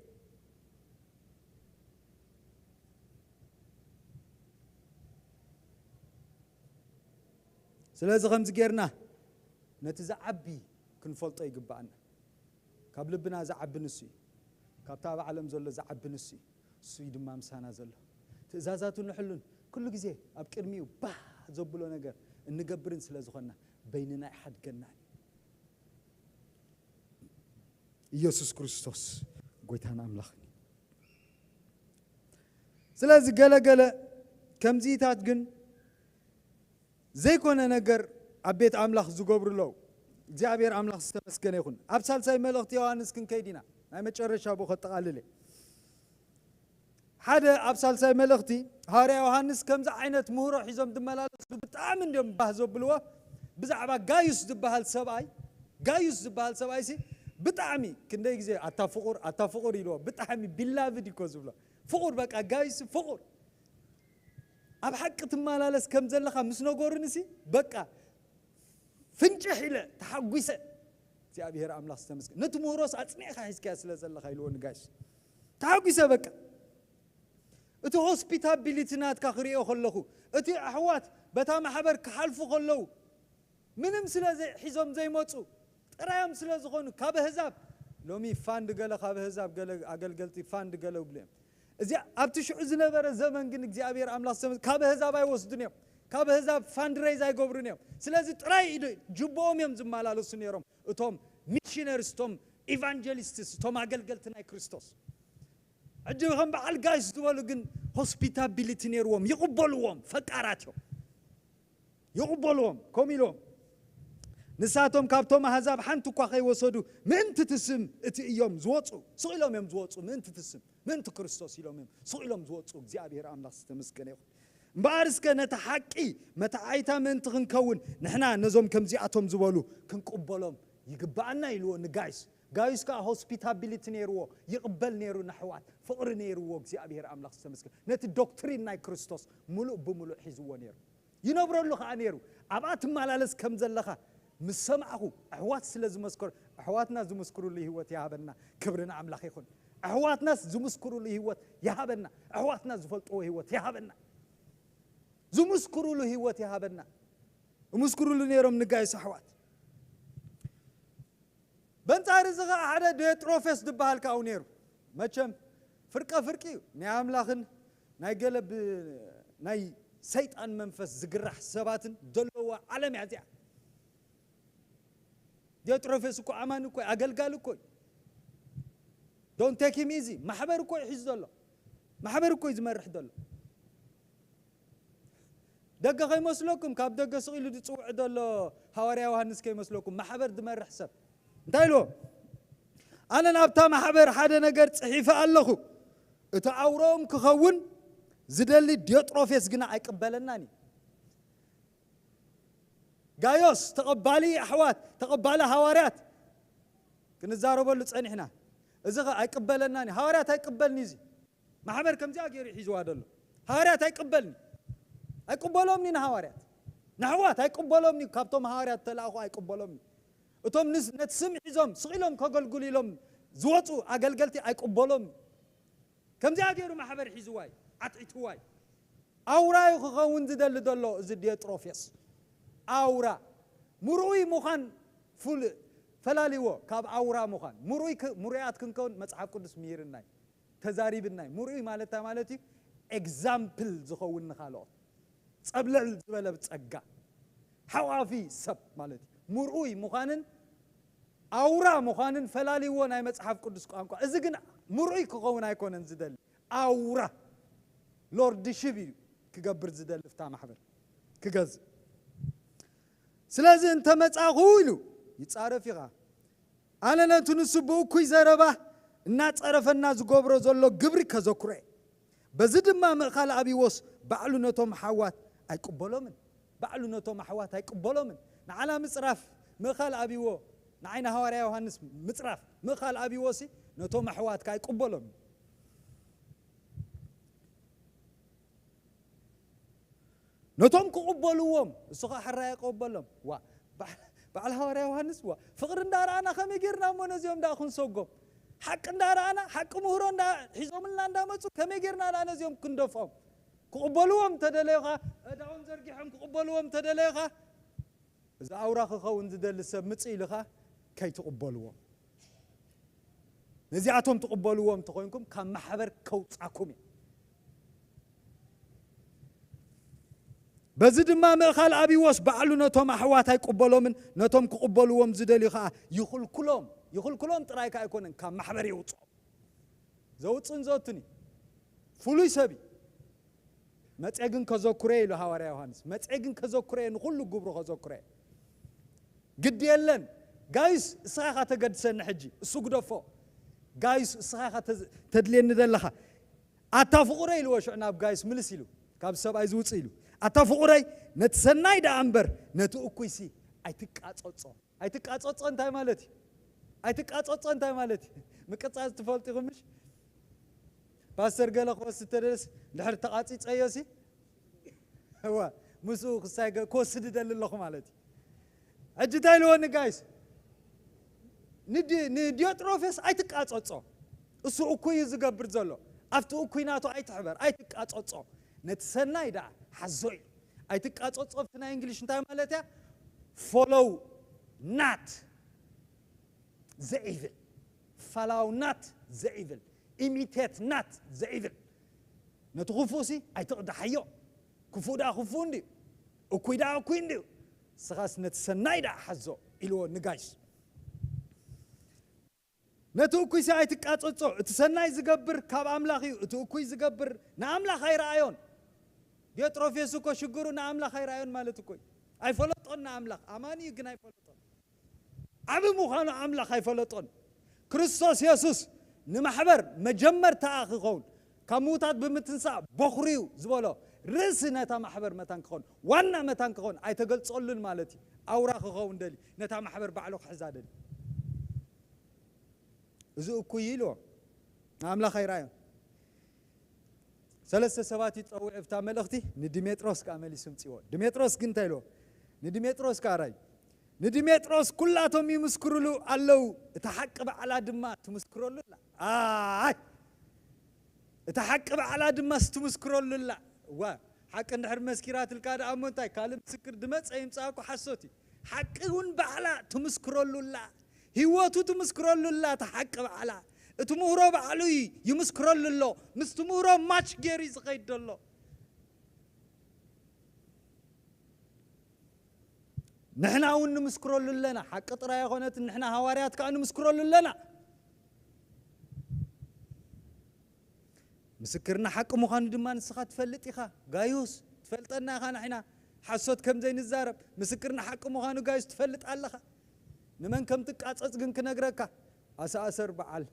ስለዚ ከምዚ ጌርና ነቲ ዝዓቢ ክንፈልጦ ይግባኣና። ካብ ልብና ዝዓቢ ንሱ እዩ። ካብቲ ኣብ ዓለም ዘሎ ዝዓቢ ንሱ እዩ። ንሱ እዩ ድማ ምሳና ዘሎ። ትእዛዛቱ ንሕሉን ኩሉ ግዜ ኣብ ቅድሚኡ ባህ ዘብሎ ነገር እንገብርን ስለ ዝኾንና በይንና ይሓድገና እዩ። ኢየሱስ ክርስቶስ ጎይታን ኣምላኽን እዩ። ስለዚ ገለገለ ከምዚታት ግን ዘይኮነ ነገር ኣብ ቤት ኣምላኽ ዝገብሩ ኣለዉ። እግዚኣብሔር ኣምላኽ ዝተመስገነ ይኹን። ኣብ ሳልሳይ መልእኽቲ ዮሃንስ ክንከይድ ኢና። ናይ መጨረሻ ብኡ ከጠቓልል እየ። ሓደ ኣብ ሳልሳይ መልእኽቲ ሃዋርያ ዮሃንስ ከምዚ ዓይነት ምህሮ ሒዞም ዝመላለሱ ብጣዕሚ እንዲዮም ባህ ዘብልዎ። ብዛዕባ ጋዩስ ዝበሃል ሰብኣይ፣ ጋዩስ ዝበሃል ሰብኣይ ሲ ብጣዕሚ ክንደይ ግዜ ኣታ ፍቑር፣ ኣታ ፍቑር ኢልዎ። ብጣዕሚ ቢላቭድ እኮ ዝብሎ። ፍቑር በቃ ጋዩስ ፍቑር። ኣብ ሓቂ ትመላለስ ከም ዘለኻ ምስ ነገሩኒ ሲ በቃ ፍንጭሕ ኢለ ተሓጒሰ። እግዚኣብሔር ኣምላኽ ዝተመስገን። ነቲ ምህሮስ ኣጽኒዕካ ሒዝካዮ ስለ ዘለኻ ኢልዎ ንጋይስ። ተሓጒሰ በቃ። እቲ ሆስፒታቢሊቲ ናትካ ክርእዮ ከለኹ፣ እቲ ኣሕዋት በታ ማሕበር ክሓልፉ ከለዉ፣ ምንም ስለ ዘይ-፣ ሒዞም ዘይመጹ፣ ጥራዮም ስለ ዝኾኑ፣ ካብ ኣህዛብ፣ ሎሚ ፋንድ ገለ ካብ ኣህዛብ ገለ ኣገልገልቲ ፋንድ ገለ ይብሉ እዮም። እዚ ኣብቲ ሽዑ ዝነበረ ዘመን ግን እግዚኣብሔር ኣምላኽ ዝተመ-፣ ካብ ኣህዛብ ኣይወስዱን እዮም። ካብ ኣህዛብ ፋንድሬዝ ኣይገብሩን እዮም። ስለዚ ጥራይ ኢድ-፣ ጅብኦም እዮም ዝመላለሱ ነይሮም። እቶም ሚሽነሪስ፣ እቶም ኢቫንጀሊስትስ፣ እቶም ኣገልገልቲ ናይ ክርስቶስ። ሕጂ ከም በዓል ጋይስ ዝበሉ ግን ሆስፒታቢሊቲ ነይርዎም፣ ይቕበልዎም፣ ፈቃራት እዮም። ይቕበልዎም፣ ከምኡ ኢሎም። ንሳቶም ካብቶም ኣህዛብ ሓንቲ እኳ ከይወሰዱ ምእንቲ እቲ ስም እቲ እዮም ዝወፁ። ስቕ ኢሎም እዮም ዝወፁ፣ ምእንቲ እቲ ስም፣ ምእንቲ ክርስቶስ ኢሎም እዮም ስቕ ኢሎም ዝወፁ። እግዚኣብሔር ኣምላኽ ዝተመስገነ ይኹን። እምበኣር እስከ ነቲ ሓቂ መተዓይታ ምእንቲ ክንከውን ንሕና ነዞም ከምዚኣቶም ዝበሉ ክንቅበሎም ይግብኣና ኢልዎ ንጋይስ። ጋይስ ከኣ ሆስፒታቢሊቲ ነይርዎ፣ ይቕበል ነይሩ ንኣሕዋት፣ ፍቕሪ ነይርዎ። እግዚኣብሔር ኣምላኽ ዝተመስገነ። ነቲ ዶክትሪን ናይ ክርስቶስ ምሉእ ብምሉእ ሒዝዎ ነይሩ። ይነብረሉ ከኣ ነይሩ። ኣብኣ ትመላለስ ከም ዘለኻ ምስ ሰማዕኹ፣ ኣሕዋት ስለ ዝመስከሩ፣ ኣሕዋትና ዝምስክሩሉ ህይወት ይሃበና። ክብሪ ንኣምላኽ ይኹን። ኣሕዋትናስ ዝምስክሩሉ ህይወት ይሃበና። ኣሕዋትና ዝፈልጥዎ ህይወት ይሃበና። ዝምስክሩሉ ህይወት ይሃበና። ይምስክሩሉ ነይሮም ንጋይስ ኣሕዋት። በንጻር እዚ ኸዓ ሓደ ዲዮጥሮፌስ ዝበሃል ከኣ ነይሩ። መቸም ፍርቀ ፍርቂ እዩ። ናይ ኣምላኽን ናይ ገለ ብ-፣ ናይ ሰይጣን መንፈስ ዝግራሕ ሰባትን ዘለዋ ዓለም እያ እዚኣ። ዲዮጥሮፌስ እኮ ኣማኒ እኮ እዩ፣ ኣገልጋሊ እኮ እዩ። Don't take him easy። ማሕበር እኮ እዩ ሒዙ ዘሎ። ማሕበር እኮ እዩ ዝመርሕ ዘሎ። ደገ ከይመስለኩም፣ ካብ ደገ ስቕ ኢሉ ዝጽውዕ ዘሎ ሃዋርያ ዮሃንስ ከይመስለኩም፣ ማሕበር ዝመርሕ ሰብ። እንታይ ኢልዎ? ኣነ ናብታ ማሕበር ሓደ ነገር ጽሒፈ ኣለኹ። እቲ ኣውራኦም ክኸውን ዝደሊ ዲዮጥሮፌስ ግና ኣይቅበለናን እዩ። ጋዮስ፣ ተቐባሊ ኣሕዋት፣ ተቐባሊ ሃዋርያት ክንዛረበሉ ጸኒሕና። እዚ ኸ ኣይቅበለናን እዩ። ሃዋርያት ኣይቅበልኒ እዚ። ማሕበር ከምዚኣ ገይሩ ሒዝዋ ዘሎ። ሃዋርያት ኣይቅበልኒ። ኣይቅበሎምኒ ንሃዋርያት። ንኣሕዋት ኣይቅበሎምኒ። ካብቶም ሃዋርያት ተላእኹ ኣይቅበሎምኒ። እቶም ንስ-፣ ነቲ ስም ሒዞም ስቕ ኢሎም ከገልግሉ ኢሎም ዝወጹ ኣገልገልቲ ኣይቅበሎምኒ። ከምዚኣ ገይሩ ማሕበር ሒዝዋ እዩ፣ ዓትዒትዋ እዩ። ኣውራ እዩ ክኸውን ዝደሊ ዘሎ እዚ ዲዮጥሮፌስ። ኣውራ። ምርኡይ ምዃን ፉል-፣ ፈላልይዎ ካብ ኣውራ ምዃን። ምርኡይ ክ-፣ ምሩያት ክንከውን መጽሓፍ ቅዱስ ምሂርና እዩ። ተዛሪብና እዩ። ምርኡይ ማለት እንታይ ማለት እዩ? ኤግዛምፕል ዝኸውን ንኻልኦት። ጸብለል ዝበለ ጸጋ። ሓቋፊ ሰብ ማለት እዩ። ምርኡይ ምዃንን ኣውራ ምዃንን ፈላልይዎ ናይ መጽሓፍ ቅዱስ ቋንቋ። እዚ ግን ምርኡይ ክኸውን ኣይኮነን ዝደሊ። ኣውራ። ሎርድሺፕ እዩ ክገብር ዝደሊ፣ ፍታ ማሕበር ክገዝእ። ስለዚ እንተ መጻኹ ኢሉ ይጻረፍ ኢኻ። ኣነ ነቲ ንሱ ብእኩይ ዘረባ እናጸረፈና ዝገብሮ ዘሎ ግብሪ ከዘክሮ እየ። በዚ ድማ ምእካል ኣብይዎስ ባዕሉ ነቶም ኣሕዋት ኣይቅበሎምን። ባዕሉ ነቶም ኣሕዋት ኣይቅበሎምን። ንዓና ምጽራፍ ምእካል ኣብይዎ፣ ንዓይ ንሃዋርያ ዮሃንስ ምጽራፍ ምእካል ኣብይዎሲ ነቶም ኣሕዋት ከኣ ኣይቅበሎምን። ነቶም ክቕበልዎም፣ እሱ ኸዓ ሕራይ ኣይቀበሎም። ዋ፣ በዓል፣ በዓል ሃዋርያ ዮሃንስ፣ ዋ፣ ፍቕሪ እንዳረኣና ከመይ ጌርና እሞ ነዚኦም ደኣ ክንሰጎም? ሓቂ እንዳረኣና፣ ሓቂ ምህሮ እንዳ ሒዞምልና እንዳመጹ ከመይ ጌርና ደኣ ነዚኦም ክንደፍኦም? ክቕበልዎም ተደለዩኻ፣ ኣእዳዎም ዘርጊሖም ክቕበልዎም ተደለዩኻ፣ እዚ ኣውራ ክኸውን ዝደሊ ሰብ ምጽእ ኢልኻ ከይትቕበልዎም። ነዚኣቶም ትቕበልዎም እንተኾይንኩም ካብ ማሕበር ከውጻኩም እዩ። በዚ ድማ ምእካል ኣብይዎስ ባዕሉ ነቶም ኣሕዋት ኣይቅበሎምን፣ ነቶም ክቕበልዎም ዝደልዩ ኸኣ ይኽልክሎም። ይኽልክሎም ጥራይ ከኣ ኣይኮነን፣ ካብ ማሕበር የውፅኦም። ዘውፅእን ዘወትን እዩ። ፍሉይ ሰብ እዩ። መፀ ግን ከዘኩረ ኢሉ ሃዋርያ ዮሃንስ። መፀ ግን ከዘኩረ፣ ንኹሉ ግብሩ ከዘኩረ። ግድ የለን ጋይስ፣ እስኻ ኢኻ ተገድሰኒ ሕጂ፣ እሱ ግደፎ። ጋይስ፣ እስኻ ኢኻ ተዝ- ተድልየኒ ዘለኻ። ኣታ ፍቑረይ ኢልዎ ሽዑ ናብ ጋይስ ምልስ ኢሉ፣ ካብ ሰብኣይ ዝውፅእ ኢሉ። ኣታ ፍቑረይ፣ ነቲ ሰናይ ደኣ እምበር ነቲ እኩይሲ ኣይትቃጸጾ። ኣይትቃጸጾ እንታይ ማለት እዩ? ኣይትቃጸጾ እንታይ ማለት እዩ? ምቅጻጽ ትፈልጡ ኢኹም ምሽ? ፓስተር ገለ ክወስድ ተደለስ ድሕር ተቓጺጸዮ ሲ እዋ ምስኡ ክሳይ ገ- ክወስድ ይደሊ ኣለኹ ማለት እዩ። ሕጂ እንታይ ኢልዎ ንጋይስ? ንዲ- ንዲዮጥሮፌስ ኣይትቃጸጾ። እሱ እኩይ እዩ ዝገብር ዘሎ። ኣብቲ እኩይ ናቱ ኣይትሕበር፣ ኣይትቃጸጾ። ነቲ ሰናይ ደኣ ሓዞ ኢሉ። ኣይትቃጸጾ ኣብቲ ናይ እንግሊሽ እንታይ ማለት እያ? Follow not the evil, follow not the evil, imitate not the evil። ነቲ ክፉእ ሲ ኣይትቕዳሓዮ። ክፉእ ደኣ ክፉእ እንድዩ፣ እኩይ ደኣ እኩይ እንድዩ። ስኻስ ነቲ ሰናይ ደኣ ሓዞ ኢልዎ ንጋይስ። ነቲ እኩይ ሲ ኣይትቃጸጾ። እቲ ሰናይ ዝገብር ካብ ኣምላኽ እዩ፣ እቲ እኩይ ዝገብር ንኣምላኽ ኣይረኣዮን። ዲዮጥሮፌስ እኮ ሽግሩ ንኣምላኽ ኣይረኣዮን ማለት እኮ እዩ። ኣይፈለጦን ንኣምላኽ። ኣማኒ እዩ ግን ኣይፈለጦን። ዓቢ ምዃኑ ኣምላኽ ኣይፈለጦን። ክርስቶስ የሱስ ንማሕበር መጀመርታኣ ክኸውን፣ ካብ ምዉታት ብምትንሳእ በኹሪ እዩ ዝበሎ ርእሲ ነታ ማሕበር መታን ክኸውን፣ ዋና መታን ክኸውን ኣይተገልጸሉን ማለት እዩ። ኣውራ ክኸውን ደሊ፣ ነታ ማሕበር ባዕሉ ክሕዛ ደሊ። እዚ እኩይ ኢልዎ ንኣምላኽ ኣይረኣዮን። ሰለስተ ሰባት ይጸውዕ ኣብታ መልእኽቲ፣ ንድሜጥሮስ ከኣ መሊሱ ምጽዎ። ድሜጥሮስ ግን እንታይ ኢልዎ? ንድሜጥሮስ ከኣ ራይ ንድሜጥሮስ ኩላቶም ይምስክሩሉ ኣለዉ፣ እታ ሓቂ ባዕላ ድማ ትምስክረሉ ኣላ። ኣይ እታ ሓቂ ባዕላ ድማ ስትምስክረሉ ኣላ። እዋ ሓቂ እንድሕር መስኪራትልካ ደኣ እሞ እንታይ ካልእ ምስክር ድመጸ ይምጻእኩ ሓሶት እዩ። ሓቂ እውን ባዕላ ትምስክረሉ ኣላ። ህይወቱ ትምስክረሉ ኣላ እታ ሓቂ ባዕላ። እቲ ምህሮ ባዕሉ እዩ ይምስክረሉ ኣሎ። ምስቲ ምህሮ ማች ገይሩ እዩ ዝኸይድ ዘሎ። ንሕና እውን ንምስክረሉ ኣለና። ሓቂ ጥራይ ኣይኮነትን፣ ንሕና ሃዋርያት ከኣ ንምስክረሉ ኣለና። ምስክርና ሓቂ ምዃኑ ድማ ንስኻ ትፈልጥ ኢኻ። ጋዩስ ትፈልጠና ኢኻ ንሕና ሓሶት ከም ዘይንዛረብ። ምስክርና ሓቂ ምዃኑ ጋዩስ ትፈልጥ ኣለኻ። ንመን ከም ትቃጸጽ ግን ክነግረካ። ኣሰኣሰር በዓል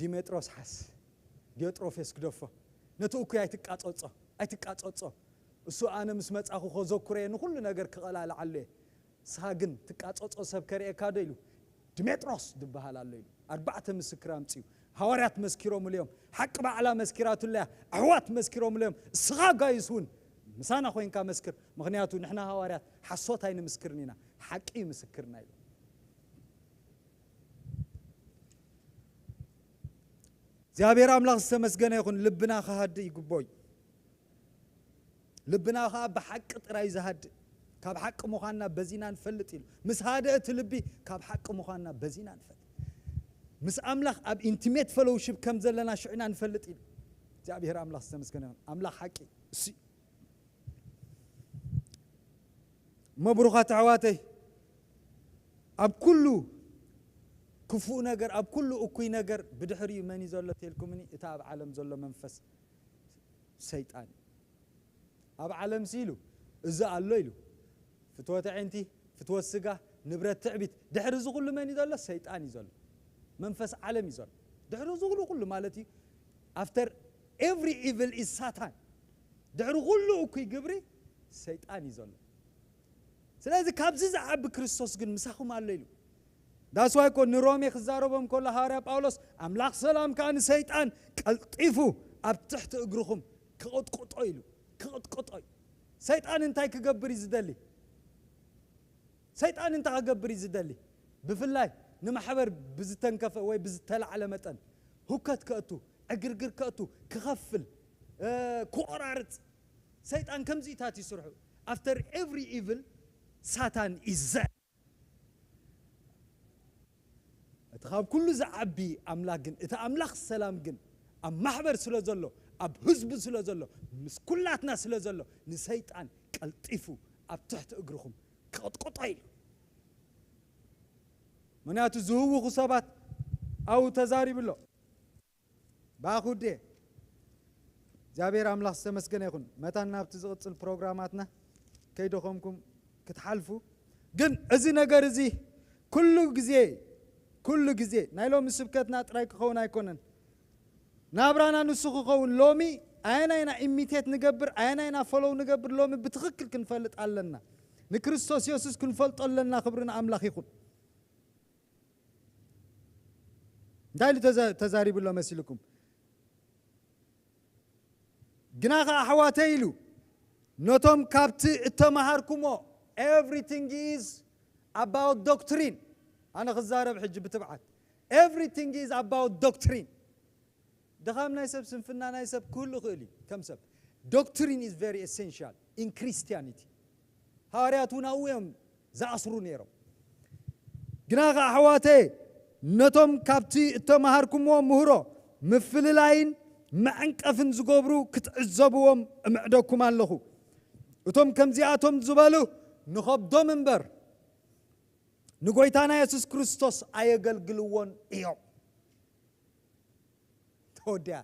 ዲሜጥሮስ ሓስ ዲዮጥሮፌስ ግደፎ። ነቲ እኩይ ኣይትቃጸጾ፣ ኣይትቃጸጾ። እሱ ኣነ ምስ መጻኹ ከዘኩረየ ንኹሉ ነገር ክቐላልዓሉ እየ። ንስኻ ግን ትቃጸጾ ሰብ ከርእየካ ዶ ኢሉ ድሜጥሮስ ዝበሃል ኣሎ ኢሉ ኣርባዕተ ምስክር ኣምጺኡ። ሃዋርያት መስኪሮምሉ እዮም። ሓቂ ባዕላ መስኪራትሉ እያ። ኣሕዋት መስኪሮምሉ እዮም። እስኻ ጋይስ እውን ምሳና ኮይንካ መስክር። ምኽንያቱ ንሕና ሃዋርያት ሓሶት ኣይንምስክርን ኢና። ሓቂ እዩ ምስክርና ኢሉ። እግዚኣብሔር ኣምላኽ ዝተመስገነ ይኹን። ልብና ክሃድእ ይግቦ እዩ። ልብና ኸዓ ብሓቂ ጥራይ ዝሃድእ፣ ካብ ሓቂ ምዃንና በዚና ንፈልጥ ኢሉ። ምስ ሃደ እቲ ልቢ ካብ ሓቂ ምዃንና በዚና ንፈልጥ። ምስ ኣምላኽ ኣብ ኢንቲሜት ፈሎውሽፕ ከም ዘለና ሽዕና ንፈልጥ ኢሉ። እግዚኣብሔር ኣምላኽ ዝተመስገነ ይኹን። ኣምላኽ ሓቂ እሱ እዩ። እሞ ብሩኻት ኣሕዋተይ፣ ኣብ ኩሉ ክፉእ ነገር፣ ኣብ ኩሉ እኩይ ነገር ብድሕሪኡ መን እዩ ዘሎ ተልኩምኒ? እቲ ኣብ ዓለም ዘሎ መንፈስ ሰይጣን እዩ። ኣብ ዓለም ሲ ኢሉ እዚ ኣሎ ኢሉ፣ ፍትወት ኣዒንቲ፣ ፍትወት ስጋ፣ ንብረት፣ ትዕቢት፣ ድሕሪ እዚ ኩሉ መን እዩ ዘሎ? ሰይጣን እዩ ዘሎ። መንፈስ ዓለም እዩ ዘሎ። ድሕሪ እዚ ኩሉ ኩሉ ማለት እዩ። After every evil is Satan። ድሕሪ ኩሉ እኩይ ግብሪ ሰይጣን እዩ ዘሎ። ስለዚ ካብዚ ዝዓቢ ክርስቶስ ግን ምሳኹም ኣሎ ኢሉ። ዳስዋይ እኮ ንሮሜ ክዛረቦም ከሎ ሃዋርያ ጳውሎስ ኣምላኽ ሰላም ከኣ ንሰይጣን ቀልጢፉ ኣብ ትሕቲ እግርኹም ክቕጥቅጦ ኢሉ። ክቕጥቅጦ እዩ። ሰይጣን እንታይ ክገብር እዩ ዝደሊ? ሰይጣን እንታይ ክገብር እዩ ዝደሊ? ብፍላይ ንማሕበር ብዝተንከፈ ወይ ብዝተላዕለ መጠን ሁከት ከእቱ፣ ዕግርግር ከእቱ፣ ክኸፍል፣ እ፣ ክቆራርጽ። ሰይጣን ከምዚታት እዩ ስርሑ። After every evil Satan is there። እቲ ካብ ኩሉ ዝዓቢ ኣምላኽ ግን፣ እቲ ኣምላኽ ሰላም ግን ኣብ ማሕበር ስለ ዘሎ፣ ኣብ ህዝቡ ስለ ዘሎ፣ ምስ ኩላትና ስለ ዘሎ፣ ንሰይጣን ቀልጢፉ ኣብ ትሕቲ እግርኹም ክቕጥቅጦ ኢሉ። ምክንያቱ ዝህውኹ ሰባት ኣብኡ ተዛሪቡ ኣሎ። ብኣኹ ድየ እግዚኣብሔር ኣምላኽ ዝተመስገነ ይኹን። መታን ናብቲ ዝቕጽል ፕሮግራማትና ከይደኸምኩም ክትሓልፉ። ግን እዚ ነገር እዚ ኩሉ ግዜ፣ ኩሉ ግዜ ናይ ሎሚ ስብከትና ጥራይ ክኸውን ኣይኮነን። ናብራና ንሱ ክኸውን ሎሚ ኣየናይና ኢሚቴት ንገብር፣ ኣየናይና ፎሎው ንገብር፣ ሎሚ ብትኽክል ክንፈልጥ ኣለና። ንክርስቶስ የሱስ ክንፈልጦ ኣለና። ክብሪ ንኣምላኽ ይኹን። እንታይ ኢሉ ተዘ- ተዛሪቡ ኣሎ መሲልኩም? ግና ኸዓ ኣሕዋተይ ኢሉ፣ ነቶም ካብቲ እተማሃርኩሞ፣ everything is about doctrine። ኣነ ክዛረብ ሕጂ ብትብዓት፣ everything is about doctrine። ድኻም ናይ ሰብ፣ ስንፍና ናይ ሰብ ክህሉ ይኽእል እዩ። ከም ሰብ፣ doctrine is very essential in Christianity። ሃዋርያት እውን ኣብኡ እዮም ዝኣስሩ ነይሮም። ግና ኸዓ ኣሕዋተየ፣ ነቶም ካብቲ እተማሃርኩምዎ ምህሮ ምፍልላይን መዕንቀፍን ዝገብሩ ክትዕዘብዎም እምዕደኩም ኣለኹ። እቶም ከምዚኣቶም ዝበሉ ንኸብዶም እምበር ንጎይታና የሱስ ክርስቶስ ኣየገልግልዎን እዮም። ተወዲኣ።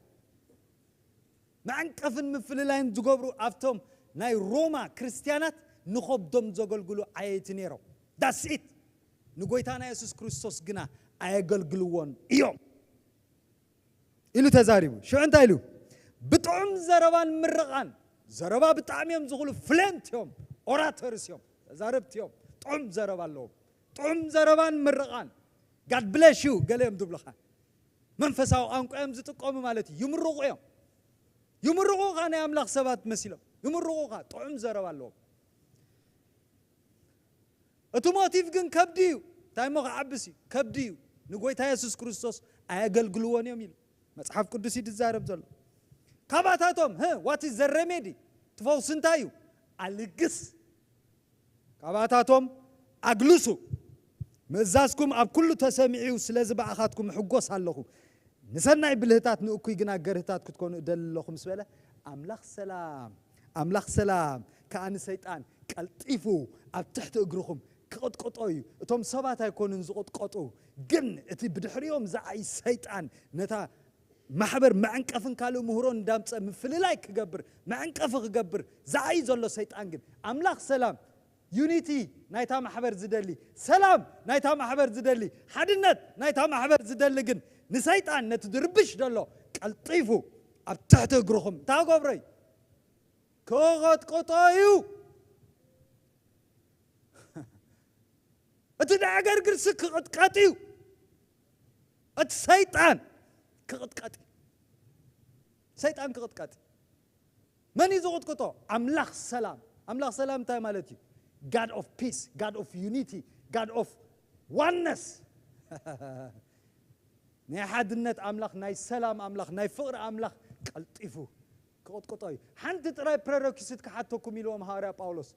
መዕንቀፍን ምፍልላይን ዝገብሩ ኣብቶም ናይ ሮማ ክርስትያናት ንኸብዶም ዘገልግሉ ዓየይቲ ነይሮም። ዳስኢት ንጎይታና የሱስ ክርስቶስ ግና ኣየገልግልዎን እዮም ኢሉ ተዛሪቡ። ሽዑ እንታይ ኢሉ? ብጥዑም ዘረባን ምርቓን፣ ዘረባ ብጣዕሚ እዮም ዝኽእሉ፣ ፍሌንት እዮም፣ ኦራተርስ እዮም፣ ተዛረብቲ እዮም። ጥዑም ዘረባ ኣለዎም። ጥዑም ዘረባን ምርቓን፣ ጋድ ብለሽ ዩ ገለ እዮም ዝብሉኻ። መንፈሳዊ ቋንቋ እዮም ዝጥቀሙ ማለት እዩ። ይምርቑ እዮም። ይምርቑኻ፣ ናይ ኣምላኽ ሰባት መሲሎም ይምርቑኻ። ጥዑም ዘረባ ኣለዎም። እቲ ሞቲቭ ግን ከብዲ እዩ። እንታይ እሞ ክዓብስ እዩ? ከብዲ እዩ። ንጎይታ የሱስ ክርስቶስ ኣየገልግልዎን እዮም ኢሉ መጽሓፍ ቅዱስ እዩ ዝዛረብ ዘሎ። ካባታቶም፣ ህ፣ what is the remedy? ትፈውስ እንታይ እዩ? ኣልግስ። ካባታቶም ኣግልሱ። ምእዛዝኩም ኣብ ኩሉ ተሰሚዑ፣ ስለዚ ብኣኻትኩም ሕጎስ ኣለኹ። ንሰናይ ብልህታት ንእኩይ ግና ገርህታት ክትኮኑ እደሊ ኣለኹ ምስ በለ፣ ኣምላኽ ሰላም፣ ኣምላኽ ሰላም ከኣ ንሰይጣን ቀልጢፉ ኣብ ትሕቲ እግርኹም ክቕጥቀጦ እዩ። እቶም ሰባት ኣይኮኑን ዝቕጥቀጡ፣ ግን እቲ ብድሕሪኦም ዝዓይ ሰይጣን ነታ ማሕበር መዕንቀፍን ካልእ ምህሮን እንዳምጸ ምፍልላይ ክገብር፣ መዕንቀፊ ክገብር ዝዓይ ዘሎ ሰይጣን ግን ኣምላኽ ሰላም፣ ዩኒቲ ናይታ ማሕበር ዝደሊ፣ ሰላም ናይታ ማሕበር ዝደሊ፣ ሓድነት ናይታ ማሕበር ዝደሊ ግን ንሰይጣን ነቲ ድርብሽ ዘሎ ቀልጢፉ ኣብ ትሕቲ እግርኹም እንታይ ክገብሮ እዩ? ክቐጥቅጦ እዩ። እቲ ደዕገርግርሲ ክቕጥቀጥ እዩ። እቲ ሰይጣን ክቕጥቀጥ እዩ። ሰይጣን ክቕጥቀጥ እዩ። መን እዩ ዝቕጥቅጦ? ኣምላኽ ሰላም። ኣምላኽ ሰላም እንታይ ማለት እዩ? God of peace, God of unity, God of oneness። ናይ ሓድነት ኣምላኽ፣ ናይ ሰላም ኣምላኽ፣ ናይ ፍቕሪ ኣምላኽ ቀልጢፉ ክቕጥቅጦ እዩ። ሓንቲ ጥራይ ፕረረኪሲት ክሓተኩም ኢልዎም ሃዋርያ ጳውሎስ፣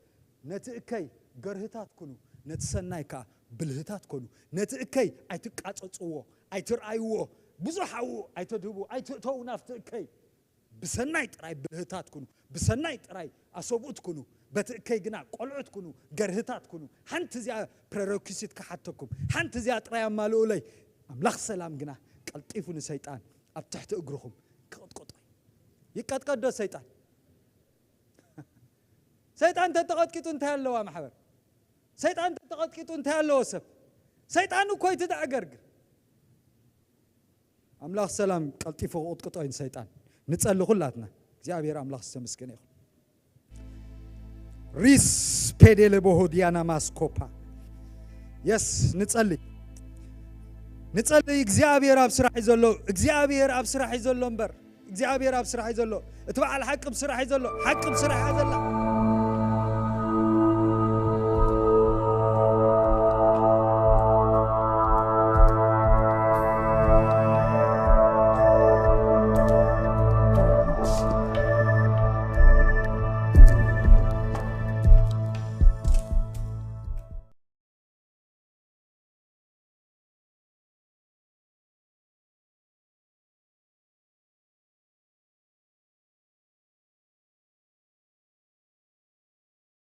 ነቲ እከይ ገርህታት ኩኑ፣ ነቲ ሰናይ ከኣ ብልህታት ኮኑ። ነቲ እከይ ኣይትቃጸጽዎ፣ ኣይትርኣይዎ፣ ብዙሕ ኣብኡ ኣይተድህቡ፣ ኣይትእተዉ ናብቲ እከይ። ብሰናይ ጥራይ ብልህታት ኩኑ፣ ብሰናይ ጥራይ ኣሰብኡት ኩኑ፣ በቲ እከይ ግና ቆልዑት ኩኑ፣ ገርህታት ኩኑ። ሓንቲ እዚኣ ፕረረኪሲት ክሓተኩም፣ ሓንቲ እዚኣ ጥራይ ኣማልኡለይ። ኣምላኽ ሰላም ግና ቀልጢፉ ንሰይጣን ኣብ ትሕቲ እግርኹም ክቕጥቅጦ እዩ። ይቀጥቀጥ ዶ ሰይጣን? ሰይጣን ተተቐጥቂጡ እንታይ ኣለዋ ማሕበር? ሰይጣን ተተቐጥቂጡ እንታይ ኣለዎ ሰብ? ሰይጣን እኮ እዩ ትደዕገርግር። ኣምላኽ ሰላም ቀልጢፉ ክቕጥቅጦ እዩ ንሰይጣን። ንጸሊ ኩላትና። እግዚኣብሔር ኣምላኽ ዝተመስገነ ይኹን። ሪስ ፔዴለ ቦሆ ዲያና ማስኮፓ። የስ፣ ንጸሊ። ንጸሊ። እግዚኣብሔር ኣብ ስራሕ እዩ ዘሎ። እግዚኣብሔር ኣብ ስራሕ እዩ ዘሎ እምበር። እግዚኣብሔር ኣብ ስራሕ እዩ ዘሎ። እቲ በዓል ሓቂ ኣብ ስራሕ እዩ ዘሎ። ሓቂ ኣብ ስራሕ እያ ዘላ።